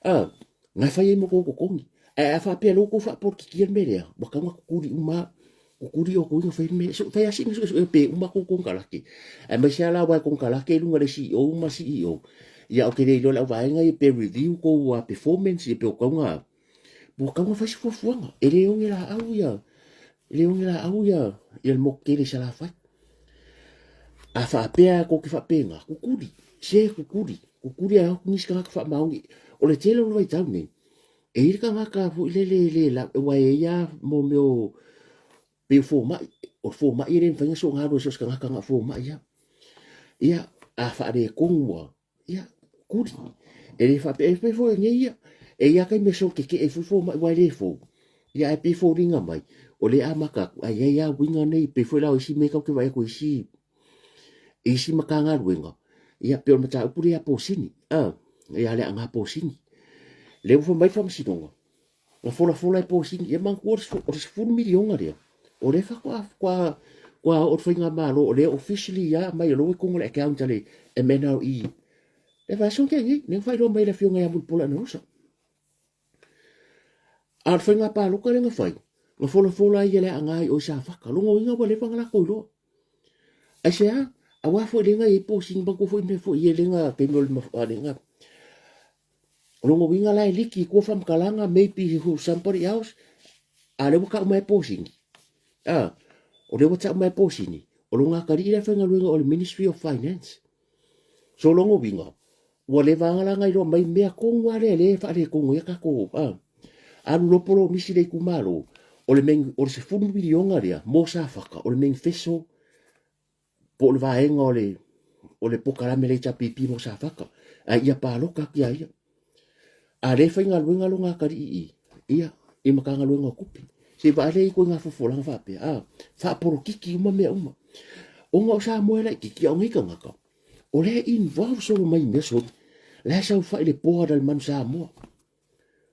A, na e fai ai mo tou totogi. Ae a faapea loa ua tou faapolokikia le mea lea, ua tatau ona tutuli uma lava. Tutuli outou ina fai le mea. So, fai lava sina suesue pe uma tou konekarate. Aemaise lava la aua e konekarate i luga i le CEO ma CEO. Ia ou te le iloa le auvaega ia pe review tou performance ia pe ua tatau ona ua tatau ona fai se fuafuaga. E le oge laau ia, e le oge laau ia, ia le motu tele i Salafai. A faapea tou te faapena, kukuli, se kukuli, kukuli ae o atu nisi tagata faamaoni. O le tele o le vaitau nei, e i ai le tagata foi lele e le lava, aua e i ai lava mo mea o, pei o fomai, o le fomai e le mafai ona soona alu ai so o se tagata na o fomai lava. Ia, a faaletonu lava, Ia, kuli. E le faapea, e pei foi nei ia. E i ai lava taimi e solo tetee ai foi fomai aua e le fou. Ia ae pei e foliga mai, o lea e amata atu, ae i ai lava uiga nei, pei foi la o isi mea tatou te vaai atu i isi, i isi Matagaluega, ia pei o le mataupu lea ia Posini, a, ia Leaga Posini. Lea ua fai mai le Faamasinoga, Na folafola e Posini, ia manatua o le 10 miliona lea, o lea faatoa faatoa faatoa oo le faigamalo, o lea officially lava aumai o lea ua i totonu o le account a le MNRE. Le vaiaso na tea nei, lea na faailoa mai e le afioga ia Mulipola Anarosa. A o le faiga palota lea na fai, na folafola ai e le Aana i o i Safata. Lona uiga ua leva ona latou iloa. Aisea? Aua foi lea na i ai Posini, manatua foi mea foi ia lea na taimi o le lea na O lona uiga la e liki i tua faamatalaga maybe who somebody else a lea ua tau mai e Posini. A, o lea ua tau mai e Posini, o lona atalii lea e faigaluega o le Ministry of Finance. So lona uiga, ua leva lava la ona iloa mai mea tonu lava lea lea e faaletonu ai a tatou, a. Alu loa polomisi le itumalo, o le o le 10 miliona lea mo Safata, o le manifesto po o le vaega o le o le polokalame a le HRPP mo Safata, ae ia palota atu ia ia. A le faigaluega lona atalii i ia i Matagaluega o Tupe. Se i vaai lea i ituaiga fofolaga faapea, a faapolokiki uma mea uma. Ona o Samoa e laitiiti, a o nei tagata, o lea e involve solo mai i mea soli. La e saofai le board a le Manu Samoa.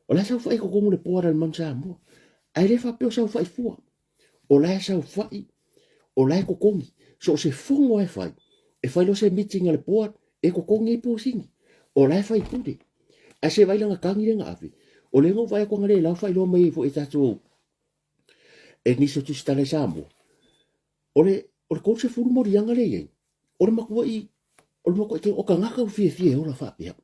O la e saofai i totonu le board a le Manu Samoa. Ae le faapea o saofai fua. O la e saofai. O la e totogi. So o se fono lava e fai, e fai loa se meeting a le board, e totogi ai posini. O la e faipule. Ae se vaai lana tagi lea na ave. O lea na ou vaai atu analeila ua faailoa mai ai foi e tatou e nisi o tusitala i Samoa. O le o le 30 moliaga lea e i ai, o le matuai o le matuai o tagata ua fiafia e ola faapea.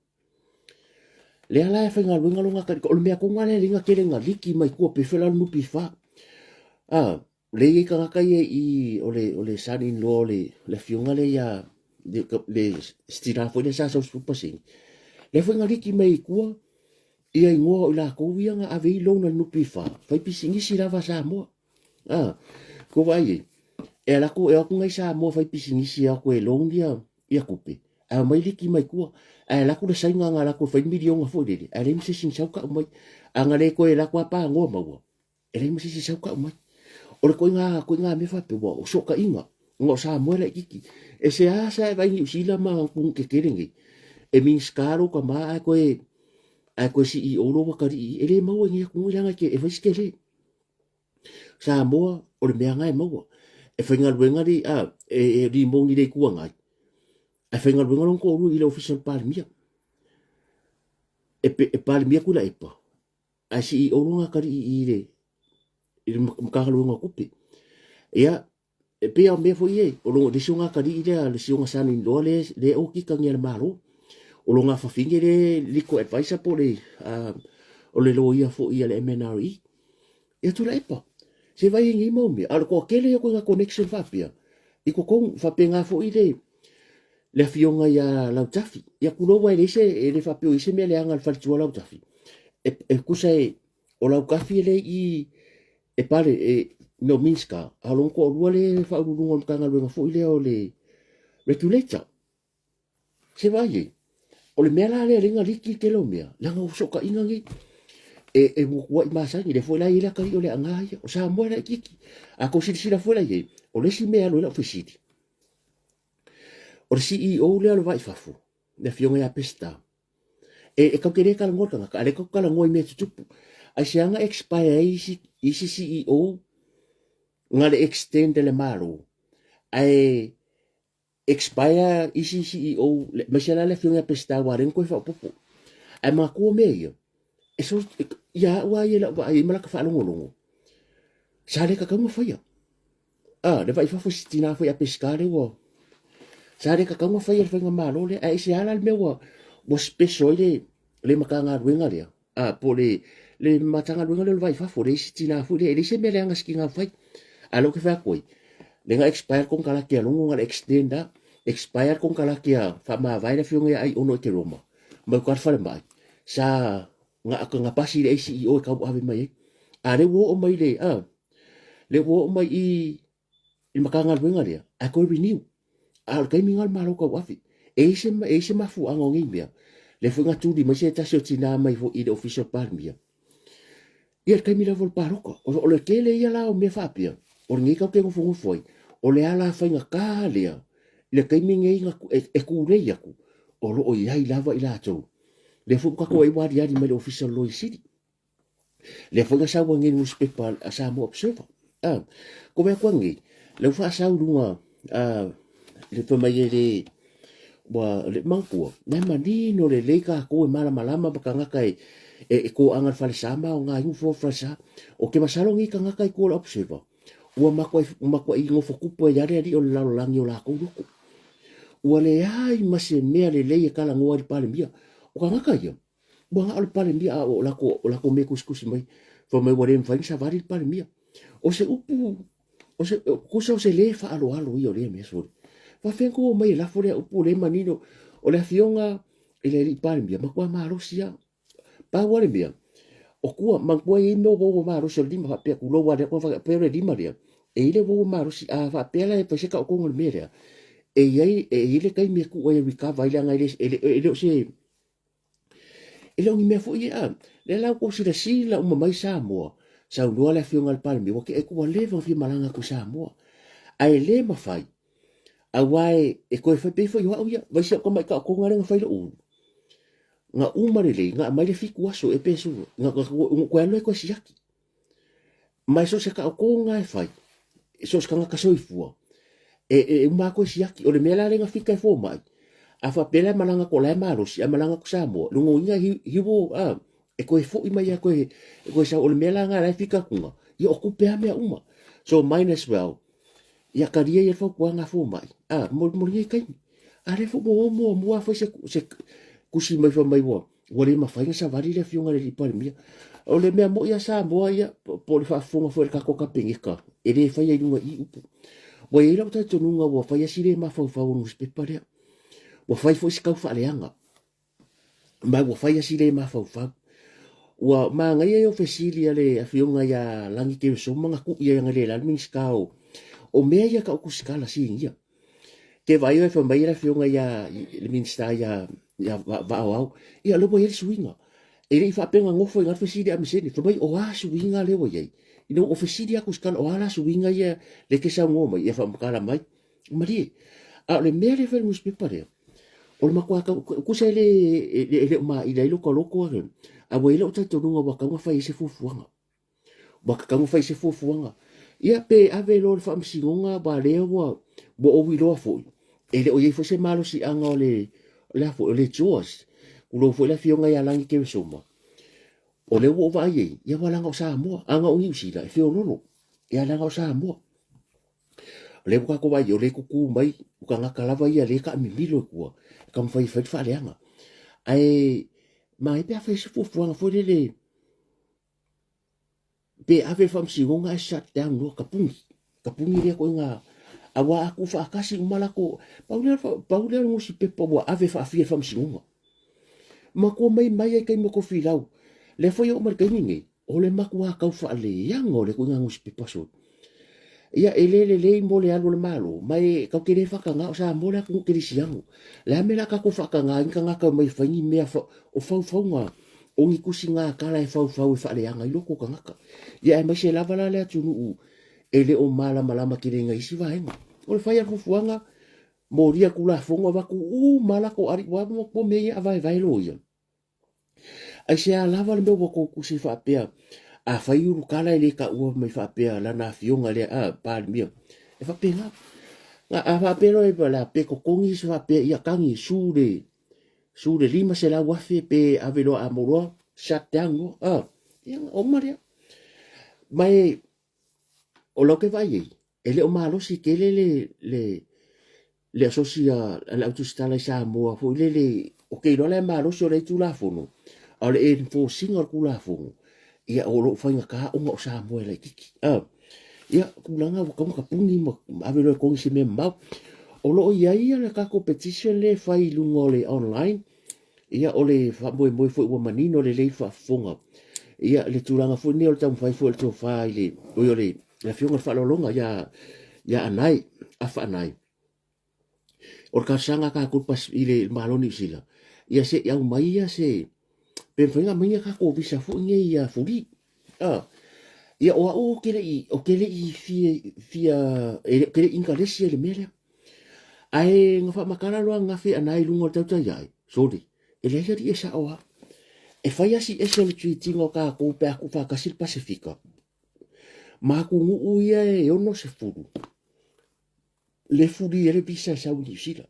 Lea la e faigaluega lona atalii, o le mea tonu lava lea e ala ai ona tele ina liki mai tua pei foi la o le NPF. A, lea e i ai tagata ia i o le o le son in law o le le afioga lea ia le, le si tina foi lea sa sau 10%. Lea foi na liki mai i tua ia igoa o i latou ia na ave ai loan a le NPF, fai pisinisi lava a Samoa. A, kou vaai i ai, e alu atu, e o atu nai Samoa fai pisinisi e o atu e loan ia, ia tupe, ae omai liki mai tua. Ae alu atu le Saina na alu atu e fai miliona foi lele, ae leai ma se isi na sau tau mai. A na le toe alu atu lava pagoa maua, e leai ma se isi e sau tau mai. O le koiga, koiga mea faapea, ua o sootaiga, ona o Samoa e laitiiti. E seasea e vaai Niu Sila ma atunuu tetele nei, e Minisita lou tama ae toe, ae toe CEO lou atalii, e le maua i nei atunuu leaga e fai si tele. Samoa, o le mea lena e maua. E faigaluega le, a, e, e limoni i le Itu Agai, ae faigaluega lona toalua i le Ofisa o le Palemia. E, e Palemia Tuilaepa, ae CEO lona atalii i le, i le Matagaluega o Tupe. Ia, E pei lava o mea foi ia, o le isi o atalii lea, le isi o son-in-law lea e okika nei a le Malo. O lona afafine lea e legal advisor po o le, o le loia foi a le MNRE. Ia Tuilaepa, se vaai i nei mau mea, a o le toatele ia o ituaiga connection faapea, i totonu, faapena foi le, le afioga ia Lautafi. Ia tulou aua e leai se, e le faapea o i ai se mea leaga a le faletua o Lautafi. E, e tusa e, o Lautafi e le i e pale, e, no Minista, a o lona toalua le faauluuluga o le Matagaluega foi lea o le Regulator. Se vaai ai, o le mea la lea lea na liki le tele o mea, leaga o fesootaiga nei, e, e mutuai masani, lea foi la e i ai le atalii o Leaga ia, o Samoa e laitiiti. A tou silasila foi la i ai, o le isi mea e alu ai lau fesili, o le CEO lea o le Va i Fafo, le afioga ia Peseta, E, e tatou te le talanoa i le tagata, a o lea tatou te talanoa i mea tutupu. Aisea na expire ai isi, isi CEO na le extend e le Malo, ae expire isi CEO, aemaise la le afioga ia Peseta aua o lea na toe faaopoopo. Ae manatua mea ia, e so, ia au lava ia i lau vaai i ai ma lata faalogologo, sa le tatau ona faia. A, le vai fafo si tina foi a Peseta lea ua sa le tatau ona faia le faigamalo lea. Ae aisea la le mea ua ua special ai le le Matagaluega lea, a, po o le le Matagaluega lea o le Vai i Fafo, le isi tina foi lea, e leai se mea leaga a si tina o fai. A o lea ou te fai atu ai, lea na expire le konekarate a Logo na le extend lava, expire le konekarate a faamavae le afioga ia Aiono Ekeroma mai uta le falemai, sa na na pasi i le ACEO e tauave mai ai. A o lea ua oo mai le, a, lea ua oo mai i i le Matagaluega lea, ae toe renew. A o le taimi lena o le Malo tauave. E i ai se, e i ai se mafuaaga o nei mea, lea foi na tuli mai se tasi o tina mai foi i le Ofisa o le Palemia, ia le taimi lava o le palota. O, o le tele ia la o mea faapea, o lenei tatou te nofonofo ai, o le ala faigata lea, i le taimi nei na, e, e tulei atu, o lo o i ai lava i latou. Lea foi ua tatou ai ua aliali mai le Ofisa o le Loia Sili. Lea foi na sau ai nei nusipepa a Samoa Observer. Ah, ko mea koa nei, leu faasau lunga ah, le fai mai e le ua le manatua, na e manino lelei kākou e malamalama ma tagata e, e, e kōaga le falesa ma o ngā igu fo falesa. O ke masalo nei tagata i kua le Observer, ua makuai, makuai nofo kupu ai ale ali o le lalolagi o lākou loko. Ua leai ma se mea lelei e talanoa ai le Palemia. O tagata ia, Ua na o le Palemia a o lako, o lako mea tusitusi mai, fai mai ua le mafai ona savali le Palemia. O se upu, o se, tusa o se le faaaloalo ia o lea mea sole. Faafefea ona omai e lafo lea upu o lea e manino, o le afioga i le alii Palemia, matua malosi lava. Pau lava le mea, o tua, manatua e i ai mea o uaua malosi o le lima faapea, tulou lava lea, faapea o le lima lea, e i ai le uaua malosi, a faapea la e fai se taotoga o le mea lea, e i ai, e i ai le taimi e tuu ai e recover ai leaga e le, e le, e le o se, E le o ni mea foi ia, lea la ua tou silasila uma mai Samoa, saunoa le Afioga i le Palemia, ua te ua leva ona fia malaga atu i Samoa. Ae le mafai, aua e, e toe fai pei foi o au ia, vai si au tamai taotoga lea na fai i lou ulu. Na uma lelei, na aumai le 7 aso ea pe sua, na, na, na toe alu ai toe siaki. Ma e so o se taotoga e fai, so o se tagata soifua, e, e uma lava toe siaki. O le mea la lea na fika e fomai, a faapea la e malaga atu o la e malosi, ae malaga atu Samoa, lona uiga he, he will, e toe foi mai lava toe, e toe sau. O le mea la lena la e fika atuga, ia o tupe lava mea uma. So might as well, ia talia ia le fautuaga a fomai, mo, mo lenei taimi. A lea foi ua o muamua fai se, se tusi mai fai mai ua, ua le mafai ona savali le afioga i le alii Palemia. O le mea moi a Samoa ia, po o le faafofoga foi a le tatou Kapeneta, e le faia i luga i i upu. Ua i ai lau talitonuga ua fai lava si le mafaufau o le nusipepa lea. Ua fai foi si tau faaleaga, ma ua fai lava si le mafaufau. Ua manaia ia o fesili a le afioga ia Lagi Keresoma na tuu ia analeila le Minisita o, o mea ia tau tusitala sinia. Te vaai oe fai mai le afioga ia le Minisita ia ia Vaaoao, ia lea ua i ai le suiga. E le i faapea na nofo i ina le fesili a Miseni, fai mai o a suiga lea ua i ai? Ina ua fesili atu tusitala o a la suiga ia lea e te saunoa mai, ia faamatala mai. Malie. A o le mea lea e fai i le nusipepa lea, o le matua tau, tusa e le, e le o maila ai lota loto, a ua i ai lou talitonuga ua tatau ona fai ai se fuafuaga. Ua tatau ona fai se fuafuaga. Ia pe ave loa i le faamasinoga aua lea ua ua ou iloa foi, e le o i ai foi se malosiaga o le o le a foi o le JAWS. Tulou foi le afioga ia Lagi Keresoma, o lea ua ou vaai ai, ia ua leaga o Samoa. A na o Niu Sila, e feololo. Ia leaga o Samoa. O lea ua tatou vaai, o lea e tutu mai o tagata lava ia lea e taamimilo i tua, e taumafai e fai le faaleaga. Ae manaia pe a fai se fuafuaga foi lele pe ave i le faamasinoga ae shut down loa, tapuni, tapuni lea ituaiga, aua a tuufaatasi uma latou, pau lea, pau lea o le nusipepa ua ave faafia i le faamasinoga. Matua maimai ai taimi o Tofilau. Lea foi e oo mai i le taimi lenei, o le matua tau faaleaga o le ituaiga nusipepa soli. Ia, e le lelei mo le alu o le Malo, ma e tatou te le faatagaina, o Samoa le atunuu kerisiano. O le a le mea o le a tatou faatagaina ai ni tagata e omai e fai ni mea o faufauga, o ni tusiga tala e faufau e faaleaga ai loto o tagata. Ia aemaise lava la le atunuu e le o malamalama tele i isi vaega. O le fai a le fuafuaga, molia Tulafono, avatu uma lava latou alii, aua mea ia a vaevae loia. Aisea lava le mea ua tou tusi faapea, afai Ulutala e le taua mai faapea lana afioga lea, a, Palemia. E faapena. A faapea loa e la, pe totogi se faapea, ia tagi, su le, su le 500,000 pe ave loa a mo loa, shut down loa. A, ia, uma lea. Ma e, o lau ke vaai ai, e le o malosi tele le, le, le asosi a le au tusitala i Samoa foi lele, o ke iloa la e malosi o le Tulafono, a o le enforce ina o le Tulafono, ia o lo o faigata ona o Samoa e laitiiti. Ah, ia, tulaga ua tatau ona tapuni ma ave loa e togi se mea mamao. O lo o i ai le tatou petition lea e fai i luga o le online, Ia, o le faamoemoe foi ua manino lelei le faafofoga. Ia, le tulaga foi lenei o le taumafai foi o le tofa i le, oi o le, le afioga i le faaaloaloga ia, ia Anae, Afa Anae. O le talosaga a tatou i le Malo o Niu Sila, ia se i aumai ia se, pe mafai ona aumai ni a tatou visa foi nei ia free. Ah, ia o au ou te le i, ou te le i fia, fia, e le, ou te le i inkaresi i le mea lea. Ae na faamatala loa ananafi Anae i luga o le tautai ai, sole, e leai alii e sao lava. E fai lava si ese o le treat ina o tatou pe a tuufaatasi le Pasefika ma atunuu ia e 60 le fuli ai le visa e sau i Niu Sila.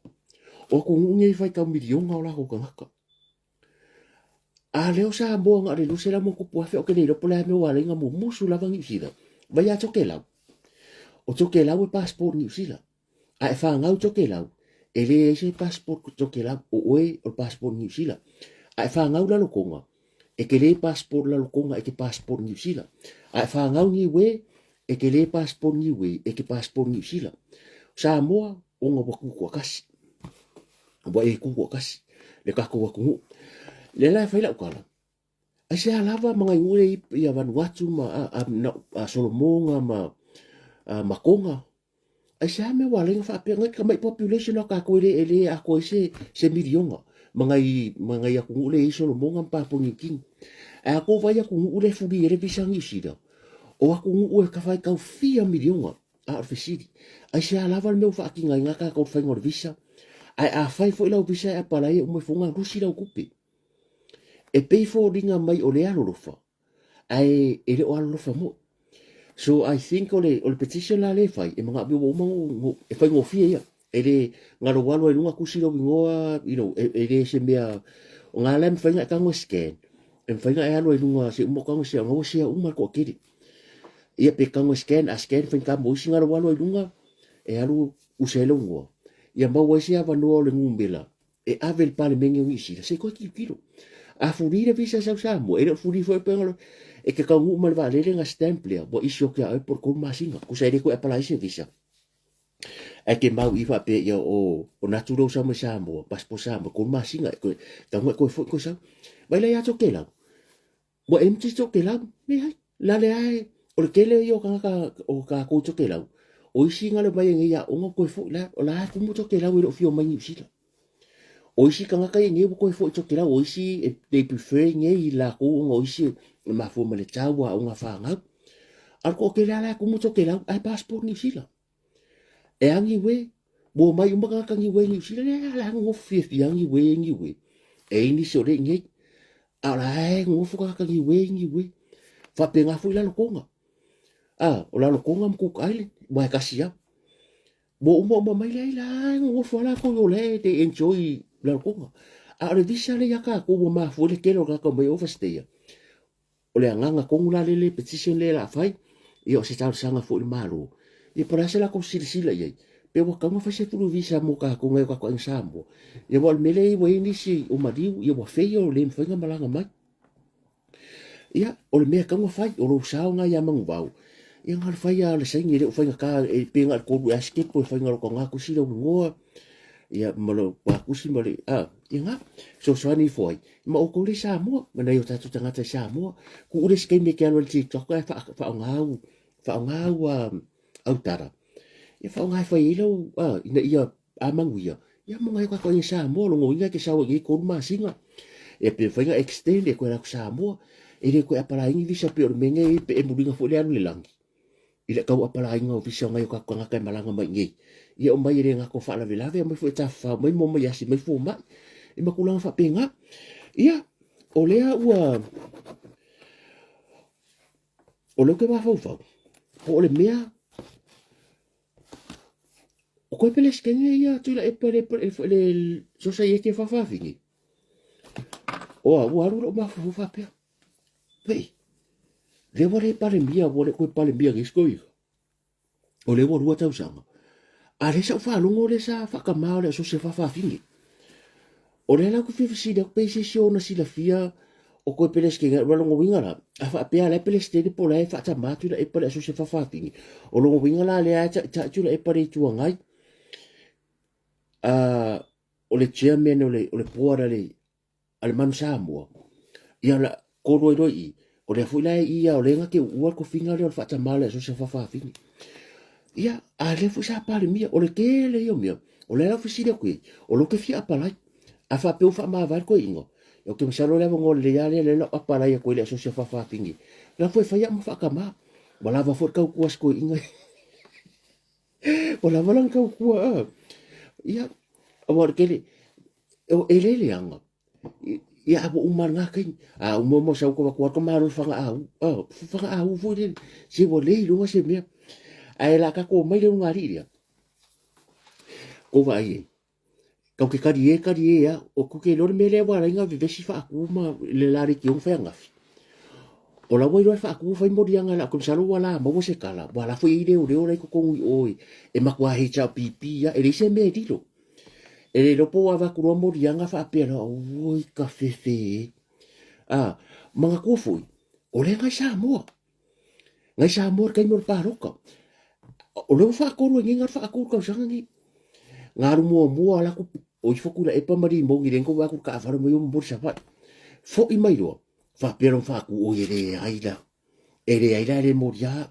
O atunuu nei e faitau miliona o latou tagata. A lea o Samoa na o le 200 ma tupu afe, ou te le iloa po o le a le mea ua ala ai ona mumusu lava Niu Sila. Vaai ia Tokelau. O Tokelau e passport Niu Sila. A e fanau Tokelau, e leai se passport Tokelau, o oe o le passport Niu Sila. A e fanau Lalotonga, e te le passport Lalotonga, e te passport Niu Sila. A e fanau Niue, e te le passport Niue, e te passport Niu Sila. Samoa, ona ua tutoatasi. Ua e tutoatasi le tatou atunuu. Lea la e fai lau tala, aisea lava ma nai nuu lea i Vanuatu ma a, a, Solomoga ma a, Makoga, aisea mea ua ala ai ona faapea, nai tamai population a tatou e le, e le atoa ai se, se miliona ma nai, ma nai atunuu lea i Solomoga ma Papua New Guinea. Ae a tou vaai atunuu lea e fuli ai le visa a Niu Sila, o atunuu e faitau fia miliona. A o le fesili, aisea lava le mea ua faatino ai na tatou le faiga o le visa? Ae afai foi lau visa e apalai e uma ifo ona lusi lau tupe. E pei e foliga mai o lea alolofa, ae e le o alolofa moi. So I think o le, o le petition la lea e fai, e manaomia ua uma ona, e faigofie ia. E le galoalo ai luga tusi lou igoa, you know, e, e le se mea, o ngā la e mafai ona e tago e scan, e mafai ona e alu ai luga se uma o tago share, ona ua share uma le toatele. Ia pe tago e scan, a scan faigata mo isi galoalo ai luga, e alu usa ai lou igoa. Ia maua ai se avanoa o le numera e ave i le Palemene o Niu Sila, se i toe tilotilo. A fuli le visa sau Samoa, e le o fuli foi pe e te taunuu ma le vaalele na stamp lea, ua issue atu ia oe po o le 3 masina. Tusa e le toe apalai se visa. Ae te mau i faapea ia o, o natu lou sau mai Samoa, passport Samoa, 3 masina e toe taunuu e toe foi toe sau. Vai la ia Tokelau. Ua empty Tokelau, leai. Lale ae, o le tele ia o tagata o tatou i Tokelau, o isi na le omai ai nei aoga ua toe foi la, o la e tumu Tokelau e le o fia omai Niu Sila. O isi tagata ia nei ua toe foi i Tokelau, o isi e, they prefer nei i latou ona o isi e mafua ma le tau aoga fanau. A o le toatele lava la e tumu Tokelau ae passport Niu Sila. E a Niue, ua omai uma tagata Niue i Niu Sila, lea la nonofo fiafia Niue i Niue. E i nisi o lea i nei, a o la e nonofo tagata Niue i Niue. Faapena foi Lalotoga. A, o Lalotoga ma Cook Island, ua e tasi lava. Ua uma uma mai lea, la e nonofo lava latou i o la e they enjoy Lalotoga. A o le visa lea ia tatou ua mafua ai le tele o tagata omai e overstay. O le agaga tonu la lea le petition lea la fai, ia o se talosaga foi i le Malo. Ia po o le a se latou silasila i ai, pe ua tatau ona fai se fulu visa mo tatou nai o tatou aiga Samoa. Ia aua o le mea lea ua i ai nisi o maliu, ia ua fail ua le mafai ona malaga mai. Ia, o le mea e tatau ona fai, o lou sao lena ia Manuvao, ia na o le fai lava o le saini, e le o faigata, e pe na o le 3 ea sitepu e fai na o lota tusi lou igoa, ia ma lou tusi ma le, a, ia na, fesoasoani ifo ai. Ma outou lea i Samoa, ma nai o tatou tagata i Samoa. Tuu le isi taimi e te alu ai i le TikTok ae faaaoga au, faaaoga au, au tala. Ia faaaoga e fai ai lau, ina ia a manuia, ia mo nai o tatou aiga i Samoa, lona uiga e te sau ai nei 3 masina. Ia pe mafai ona extend e toe alu atu Samoa. E le toe apalai ni visa pei o le mea nei pe e muliga foi le alu i le lagi. I le tau apalaiga o visa o nai o tatou tagata e malaga mai i nei. Ia omai e le gata o faalavelave, omai foi e tafafao mai ma omai e asi mai fomai. E ma tulaga faapena. Ia, o lea ua... O lea ou te mafaufau, po o le mea, o koe Peresetene ia Tuilaepa le, le, le, le Sosaiete Faafafine. O a, ua alu lou mafaufau faapea. Wei, lea ua le Palemia, ua le koe Palemia nei sikoia. O lea ua 2 tausaga. A lea sa ou faalogo lea sa faakamā o le asosi a faafafine. O lea la ou te fia fesili atu pe i se isi o ona silafia o koe Peresetene. O lona uiga la, a faapea la e Peresetene po o la e faatamā Tuilaepa le asosi a faafafine. O lona uiga la lea e taitai Tuilaepa le Itu Agai. O le chairman o le, o le board a le, a le Manu Samoa, ia la kolu ai loa i i, o lea foi la e i ia o lea na te uua le tofiga lea o le faatamā o le Asosi a Faafafine. Ia, a lea foi sa Palemia, o le tele ia o mea, o lea la ou fesili atu i ai, o lea ou te fia apalai, a faapea ua faamavae le toeaina, ia ou te masalo o le avanoa lelei lava lea, lea la ou apalai atu ai i le Asosi a Faafafine, la foi e fai au ma faatamā, ua lava foi le tautua a si toeaina. Ua lava lana tautua, a. Ia, aua o le tele, e le leaga, ia a ua uma lena taimi, a uma uma sau tou atu lava malo i le Fagaauu, a, Fagaauu foi lele, se ua le iloa se mea. Ae o le a tatou omai lea i luga alii lea, tou vaai i ai, Tatou te talie talie lava, o tou te iloa le mea lea ua ala ai ona vevesi faatu ma le la leitioga fai ananafi. O la ua iloa e faatu fai moliaga e lau masalo ua la maua se tala, ua la foi i ai leoleo la i totonu i o e matua HRPP lava, e leai se mea e lilo. E le iloa po ua avatu loa moliaga faapea loa, oi ka fefe e. A, manatua foi, o lea nai Samoa. Ngai Samoa i le taimi o le palota. O lea ua faatolu ai nei na le faatolu tausaga nei. Na alu muamua ala atu o ifo Tuilaepa ma Limoni lea na tou vaai atu i le taavale mai o momoli Savaii. Foi mai loa, faapea loa faatu, oi e leai la. E leai la e le molia au.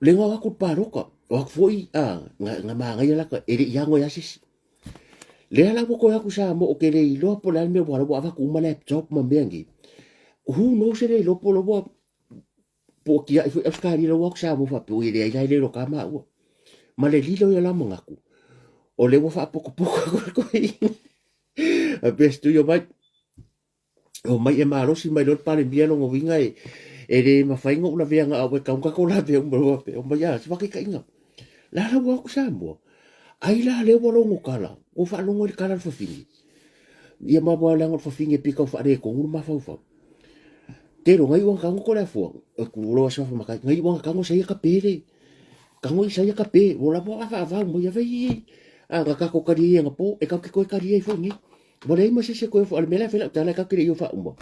Lea na o atu i le palota, o atu foi a, na, na manaia lata, e le i ano ai lava se isi. Lea la ua toe atu Samoa, ou te le iloa po o le a le mea ua ala ua avatu uma laptop ma mea nei. Who knows e le iloa po o la ua po o tiai foi Ausetalia la ua o atu Samoa faapea, oi e leai la e le iloa ka maua. Ma le lilo ia la manatu, o lea ua faapotopoto atu le toeaina. Faapea se tui omai, omai e malosi mai loa le Palemia lona uiga e, E le mafai ona ou lavea na au e kau kako lavea uma loa pe o mai a se whakekaiga. La la ua aku Samoa. Ai la le ua logo kala. Ua faalogo i le kala le fafine. Ia ma ua leaga le fafine pi kau whaare tonu le mafaufau. Te ro ngai uanga kango ko le afua. E ku lo asa fa makai. Ngai uanga kango sa ia ka pere. Kango i sa ia ka pe. Ua la ua awa awa mo ia vei. A nga kako kari ia nga po. E kau ke koe kari ia i fo ngi. Ua leai ma se isi e koe ofo a le mea la e fai lau tala e kau ke le i o faauma.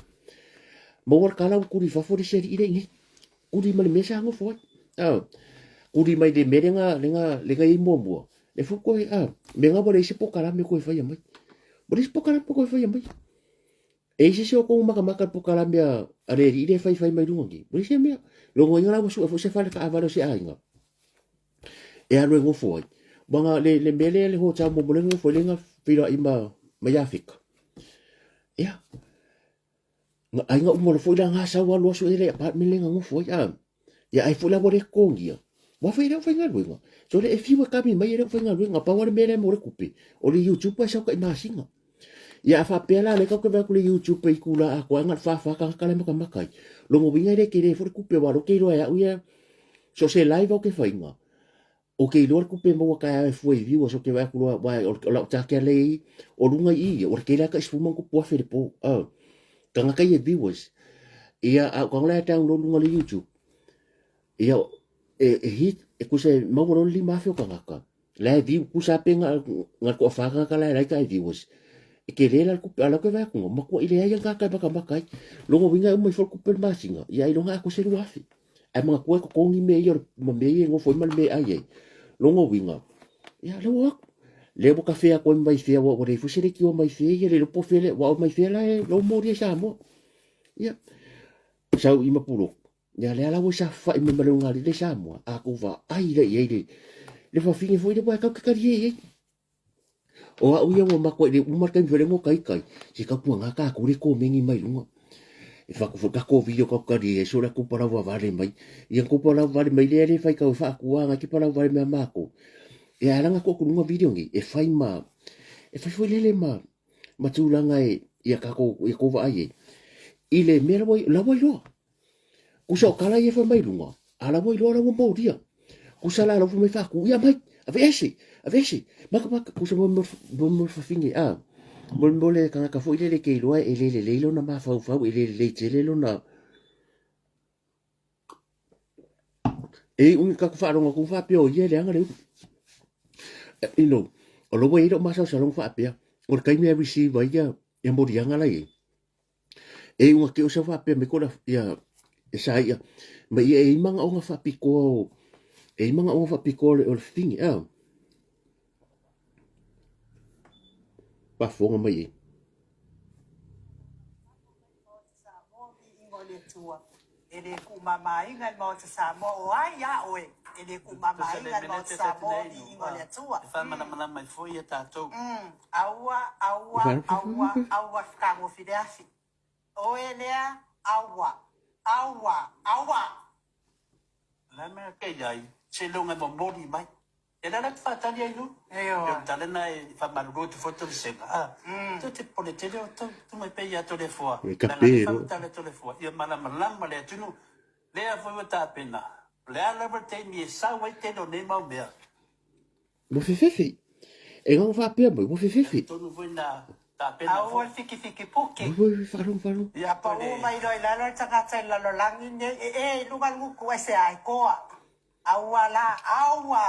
Maua le kala ua kuli i fafo le isi alii lea i inei. Kuli ma le mea sa nofo ai. Ah, kuli mai le mea lenga, lenga, lenga i muamua. Le fu koe, ah, me nga ua leai se pokalame koe faia mai. Ua leai se pokalame koe faia mai. E i se se o kou makamaka le pokalame a, a le alii lea e faifai mai luga nei. Ua leai se mea. Logo inga la ua sue foi se fale taavale o se aiga. E alu e nofo ai. Uaga le, le mea lea le hotel muamua lea nofo ai lea na feiloai ma, ma Iafeka. Ia, na aiga uma loa foi la na sau alu aso ele apartment lea na nofo ai. Ah, ia ai foi la ua le totogia. Ua fai lea faigaluega. So le e fiu e kami mai e lea faigaluega. Pau lava le mea lea mo le kupe. O le YouTube ai sau kai masina. Ia a faapea la lea kau ke vaai atu le YouTube i itula atoa ai na o le 44 tagata la e matamata ai. Lona uiga e le tele foi le tupe aua o lea ou te iloa e au ia so o se live ou te faina, ou te iloa le tupe e maua taeao e fua i viewers ou te vaai atu loa aua o lau target lea e i ai o luga i i ia ua tele lava tai 10 ma ono tupu afe i le po tagata ia viewers. Ia a ou tago la e download luga o le YouTube ia e hit e tusa e maua loa le 5,000 o tagata la e view tusa lava pe na o le toafa tagata la e like ai viewers e tele la le tupe a o la ou te vaai atu ua matuai leai lava ni tagata e matamata ai. Lona uiga e uma ifo le tupe o le masina ia ailoga a atoa se 2,000. Ae manatua e totogi mea ia ma mea ia e nofo ai ma le mea e ai ai. Lona uiga, ia lea ua o atu. Lea ua kafea atu ai ma Vaifea ua leai foi se leitioa mai fea ia, le iloa po o fea le, ua mai fea la e lou moli ai Samoa. Ia, sau i Mapuloku, ia lea la ua safafa'i mai ma le ulugalii lea i Samoa, a tou vaai la i ai le, le fafine foi lea ua e kau ke talie i ai. O au ia ua matua i le uma le taimi foi lea na taitai, se tautuana tatou le komeni mai luga. E fai atu foi tatou video tatou tali ai, sole atu palau vavale mai. Ia tou palau vavale mai lea le faitau e faatua nai ke palau vavale mai a matou. Ia ala na tuu atu luga video nei, e fai ma, e fai foi lele ma, ma tulaga e, ia tatou, ia tou vaai ai. I le mea la ua, la ua iloa. Kusa o tala ia e fai mai luga, a la ua iloa la ua molia. Kusa la lau fai mai faatu, ia mai, aveese, aveese. Maka maka, kusa mo mo mo fafine, a. Mo mo le kanaka foi lele ke iloa e le lelei lona mafaufau, e le lelei tele lona. E umi ka ku faalogo atu faapea o ia e leaga le ulu. You know, o lo ua i ai lou masalosaloga faapea, o le taimi e receive ai ia, ia moliaga la e i ai. E iuga ke o sau faapea mai ko la ia e sa ia ma ia e i manaoga faapitoa o e i manaoga faapitoa o le fafine a faafofoga mai ai. Samoa, viiga o le Atua. E le tuumamaina e le Maota Samoa, o ai a oe e le tuumamaina e le Maota Samoa, viiga o le Atua. E faamalamalama ai foi ia tatou. Aua, aua, aua, aua fetagofi le afi. Oe lea, aua, aua, aua! O le a mea ke i ai, seiloga e momoli mai. E le ala atu faatali ai nu. E o le tala na e faamalulu atu foi Tolisega, a, tou te popole tele outou, tuu mai pea ia Toleafoa, E ka leaga le pe loa. faamatala e Toleafoa, ia malamalama le atunuu. Lea foi ua tapena, o le a lava le taimi e sau ai tele o nei mau mea. Ua fefefe. E gagau faapea mai, ua fefefe. Talitonu foi na tapena Aua foi. le fikifiki puki. Oi, oi, oi, faalogo, faalogo. Ia A pau mai loa i lalo le tagata i le lalolagi nei, e e i luga le gutu ai se aekoa. Aua la, aua!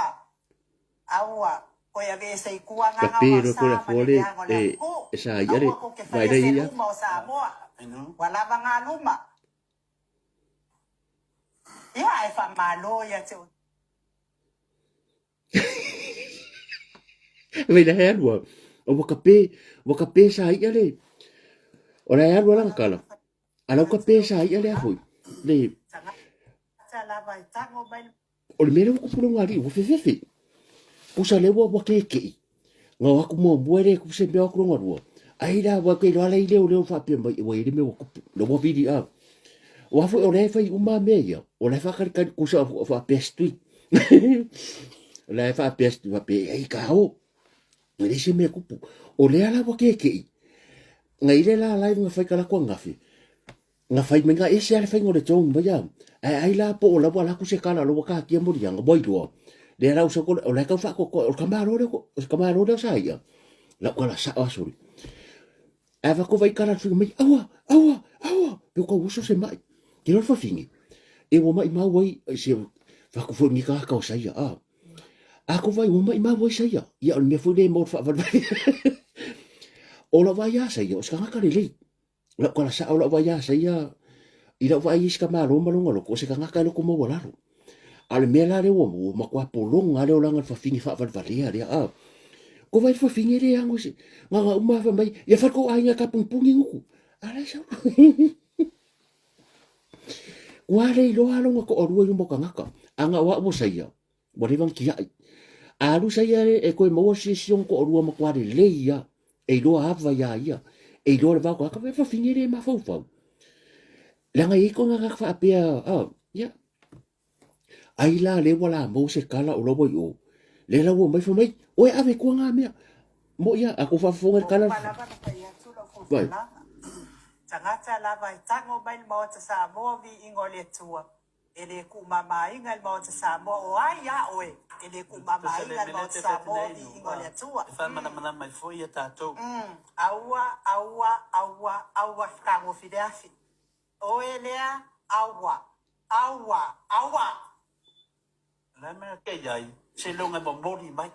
Aua! Koe aveese i tua Ka agaga pe o loa ko le sa ma afoa le le leaga o le e atunuu. e sa ia le Aua kou te vaai faia la se ia. luma o Samoa. Ua lava ngā luma. Ia, ae faamalo ia te outou. Mai la he alu a. O ua ka pe, ua ka pe sa ia le. O la e alu ala kala. A lau ka pe sa ia le afoi. Le Tagata lava e tago mai le. O le mea lea ua tupu le ulugalii ua fefefe. Pusa lea ua ua keke'i. Nga o atu muamua e le tupu se mea o atu lona lua. Ai la ua ke iloa la i leoleo faapea mai ua i ai le mea ua tupu. La ua vili a. Aua foi o lea e fai uma mea ia. O la e faakalikali kusa o faapea se tui. O la e faapea se tui faapea ei ka o. E leai se mea e tupu. O lea la ua keke'i. Nga i le la live nga fai ka lako angafi. Na fai mai nga ese a le faiga o le togi mai a. Ae ai la po o la ua alu atu se kala o la ua katia moliaga ua iloa. Lea la ua o la e tau faatoatoa o le tamaloa lea o le tamaloa lea sa ia. Lau tala sao aso le. Ae avatu vai kala le faiga mai aua aua aua pe tau oso se mai. Ke loa le fafine e ua maimau ai se fatu foi ni tagata o saia a. A ko vai ua maimau ai saia. Ia o le mea foi lea e maua le faavalevale. O lau vaai a saia o se tagata lelei. Lau tala sao lau vaai ia saia i lau vaai i se tamaloa ma lona loto, o se tagata e loto maualalo. A o le mea la lea ua maua, matua pologa lava le olaga i le fafine faavalevalea lea, a. Ko vai le fafine le ano se, na ona uma lava fai mai, ia fai le tou aiga e tapunipuni gutu. A la e sau. Ua le iloa lona toalua i luma o tagata. A na o au o saia, ua leva ona tiai. A alu saia e toe maua se isi ona toalua matua lelei lava, e iloa ava iā ia, e iloa le va o tagata, e fafine le mafaufau. Leaga e i ai kona tagata faapea, ah, ia, ai la lea ua la maua se tala o la ua i o, lea la ua omai fai mai, oe ave i tua ngā mea. Mo ia, a kou faafofoga i le tala. Ua uma lava ona fai atu lau fofoga. Tagata lava e tago mai le Maota Samoa viiga o le Atua. E le tuumamaina e le Maota Samoa, o ai a oe e le tuumamaina e le Maota Samoa, viiga o le Atua. E faamalamalama ai foi ia tatou. Aua, aua, aua, aua fetagofi le afi. Oe lea, aua, aua, aua! O le a mea ke i ai, seiloga e momoli mai.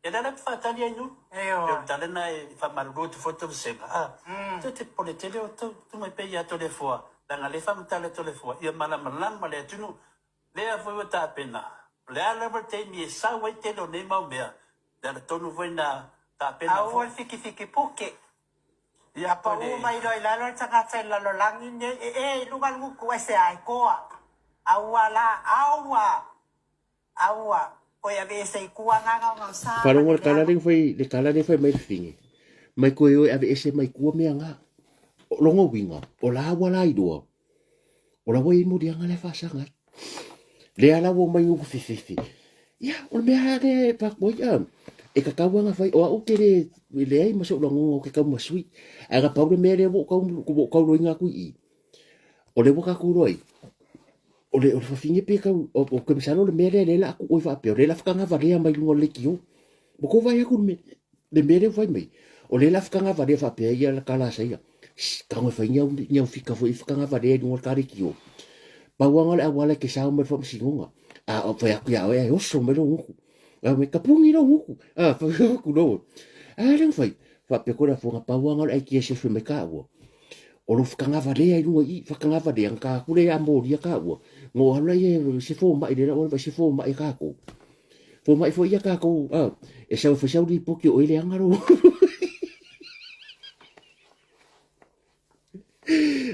E le ala te faatali ai nu. E o le tala na e faamalulu atu foi Tolusega, a, tou te popole tele outou, tu mai pea ia Toleafoa, leaga lea e faamatala e Toleafoa, ia malamalama le atunuu. Lea foi ua tapena, o le a lava le taimi e sau ai tele o nei mau mea, le ala tonu foi na tapena foi. Aua le fikifiki puke. A pau mai loa i lalo le tagata i le lalolagi nei, e e i luga le gutu ai se aekoa. Aua la, aua! Aua, koe aveese i kua gagaogao sa ma Faalogo le le tala leaga. lea fai le tala lea fai mai le fafine mai koe oe aveese mai tua mea nga. O lona uiga o la ua la iloa o la ua i ai moliaga la e faasaga ai. Lea la ua omai ua fefefe. Ia o le mea lava lea e faaku ai a e tatau lava ona fai o au ou te le leai ma sou lagona ou te taumasui. Ae na pau le mea lea ua ou tau ua ou tauloina atu i i o lea ua tatou iloa ai o le, o le fafine pe tau, o, o ke masalo le mea lea lea la aku oi faapea, o lea la whakangawalea mai lunga o le leitio. Mo ko vai aku le mea, le mea lea fai mai, o lea la whakangawalea faapea ia la kala saia. Shh, ka ngoi fai niau, niau fika foi whakangawalea i lunga o le ka leitio. Pauanga le awala ke sao mai le whamasinoga. A o fai aku ia oe ai oso mai lo nguku. A me kapungi lo nguku. A fai aku lo. A le fai, faapea koe le afuaga pau lava na o le aikia se fai mai taua o lou whakangawalea i runga i whakangawalea nga ka kule a moria taua ngo alu lai e se fomai le lau se fomai kākou fomai foi ia kākou a e sau fai sau lipoti o ele anga lo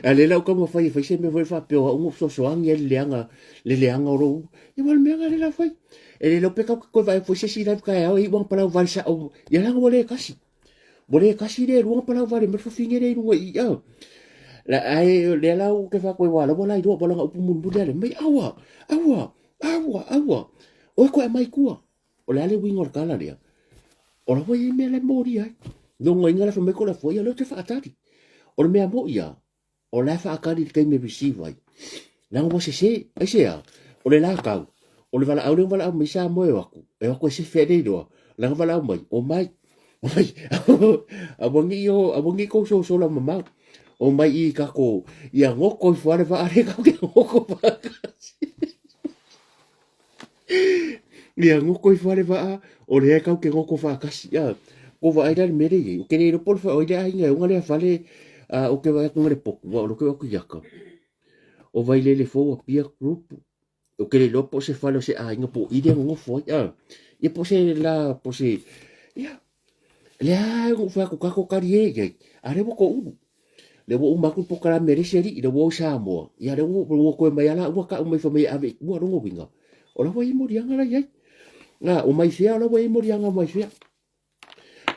a le lau ka mawhai e fai se mea foi whapea o au fesoasoani ai le leaga le leaga o lou ia ua le mea le la fai e le lau pe kau koe vae foi se si live taeao e iu anga palau vale sao ia langa ua le kasi ua le kasi le lua palau vale mai fafine le i luga i i la ai le la u ke fa koe wala wala i wala nga upu mulimuli ale mai aua aua aua aua oe koe mai kua O le a le uiga o le tala lea? O la ua i ai mea la e molia ai. Logo inga la fai mai ko la foi, ia lea ou te faatali. O le mea moʻi a, o la e faatali i le taimi e receive ai. Leaga ua sese, aisea? O le la tau, o le valaau lea ua valaau mai Samoa e o atu, e o atu e sefe ai le iloa, leaga valaau mai, omai, omai, aua ne i o, aua ne i tou sosola mamao. Omai i kako, ia goto ifo lava le vaa lea tatou te goto faatasi. Ia goto ifo lava le vaa, o lea e tau te goto faatasi. A, ko vaai la le mea lea e i ai, ou te le iloa po o le o ai le aiga e ona lea fale, a ou te vaai atu i le potu, aua o lea ou te vaai atu i aka. O Vailele Fou Apia Group, ou te le iloa po o se fale o se aiga po o i lea e nonofo ai. A, ia po o se la, po o se, ia, lea lava ou fai atu tatou talie i ai, a o lea ua toulu. Lea ua uma atu le polokalame a le isi alii, lea ua o i Samoa, ia lea ua, ua toe mai lava ua tau mai fai mai e ave i tua lona uiga, o la ua i ai moliaga la i ai. Na, o mai fea, o la ua i ai moliaga mai fea.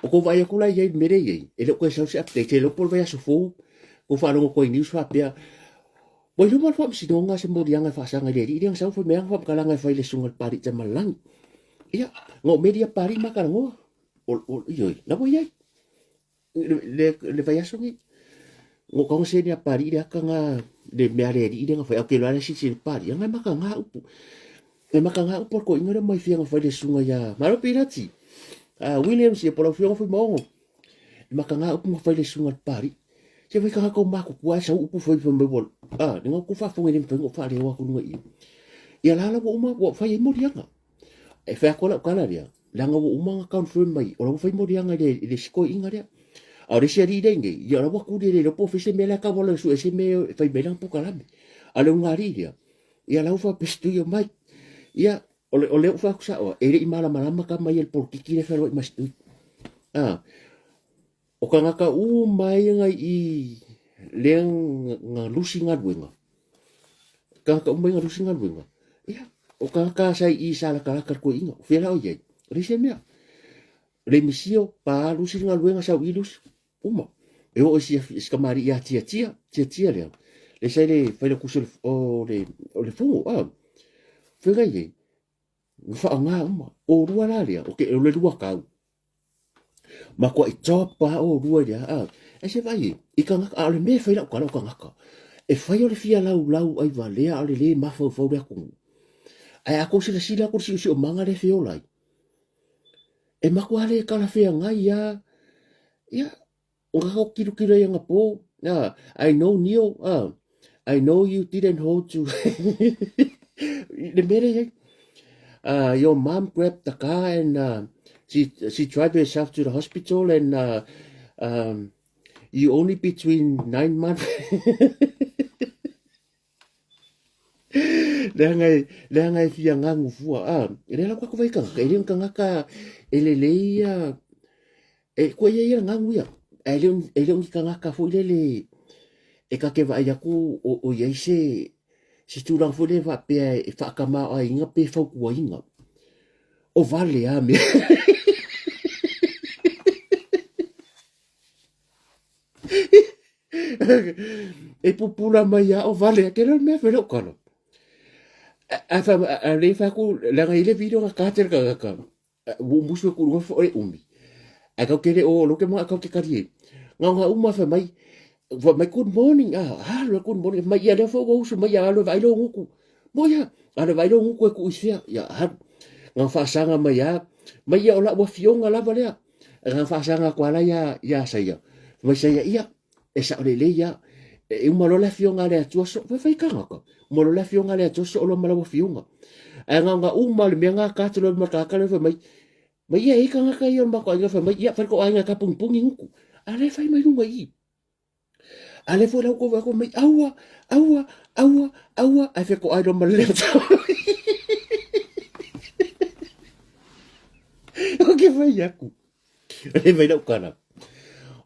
O kou vaai atu la i ai i le mea lea e i ai, e le o toe sau se update, e le iloa po o le vaiaso fou, kou faalogo atu ai i news faapea, ua iloa le faamasinoga se moliaga e faasaga i le alii lea na sau fai mai ana faamatalaga e fai i le susuga i le Papalii Tamalelagi. Ia, na oo mai alii a Papalii ma talanoa. O, o, ioe, la ua i ai. Le, le, le vaiaso nei. Ngo kaunga se ni a Papalii le aka nga le mea le alii lea na fai, a ou te iloa lava le silisili pali, ana e makaga upu. E makaga upu a le toeaina lea mai fia na fai le susuga ia Malo Pilati. Williams ia po o lau afioga Fuimaono. E makaga upu na fai le susuga i le Papalii. Se fai tagata o matutua ae sau upu fai fai mai ua le na outou faafofoga e le mafai ona ou faaleoa atu i luga i i. Ia la la ua uma ua fai ai moliaga. E fai atu lau tala lea, leaga ua uma ona confirm mai o la ua fai moliaga i le, i le isi toeaina lea. A o le isi alii lea i nei, ia o la ua tuli e le iloa po o fea se mea la e tau ala e sue se mea e fai mai lana polokalame. A o le ulugalii lea, ia la ua faapesituia mai. Ia, o le, o lea ua fai atu saoa, e le i malamalama tama ia i le polokiki lea e fealuai ma Stui. A, o tagata uma ia na i lea na lusi galuega, tagata uma ia na lusi galuega, ia, o tagata sa i sa latalata i le toeaina, o fea la o i ai? E leai se mea. Le misio, pa lusi le galuega, sau i lusi, uma. E oo i si, si tamalii ia Tiatia, Tiatia lea, lea sa i le failautusi o le, o le, o le Fono, a, feagai ai, na faaaoga uma. O lua la lea, o, ke, o le lua tau, matuai top lava oulua i le a. Ae se vaai e, i tagata, a o le mea e fai lau tala o tagata, e fai o le fia laulau ai valea a o le lē mafaufau le atunuu. Ae a tou silasila atu i le siosiomaga lea e feola ai, e matua le talafeagai lava. Ia, o na tou tilotilo i anapo, I know Neo, I know you didn't hold to le mea lea e i ai. Your mom grabbed the car and she drive herself to the hospital and you only between 9 months. Leaga e, leaga e fia gagu fua. Ah, e le lau kako vai kangaka, e le kangaka e lelei ia, e kua ia ia gagu ia. E le e le ni kangaka foi lele e ka ke vaai aku o, o iai se se tulaga foi lele faapea e faatamaoaiga pe fautuaina. O vale a mea. E pupula mai a o vale ke le mea fele o kalo. A fa a le fa ku la ngai le video ka ka tel ka ka. Ua musu e ku lunga fo e umi. Ai kau ke le o lo ke mo kau ke kari e. Ngau nga uma fa mai fa mai good morning ah halo good morning mai ia le fo wo usu mai ia alo vai lo nguku. Mo ia alo vai lo nguku e ku isia ia halu. Ngau fa sanga mai ia mai ia o la ua fionga lava lea. Ngau fa sanga kwa la ia ia saia. Mai saia ia e sao lelei ia. E uma loa le afioga a le Atua so fai kangaka. Uma loa le afioga a le Atua so loa ma lau afioga. Ae ngaoga uma le mea nga ka atu loa ma kaka le fai mai. Mai ia e kangaka ia o le matou aiga fai mai ia fai ko aiga ka pungipungi nguku. A le fai mai lunga i. A le foi lau ko ko mai aua aua aua aua ai fe ko ai lo ma le. O ke fai aku. Le fai lau kala.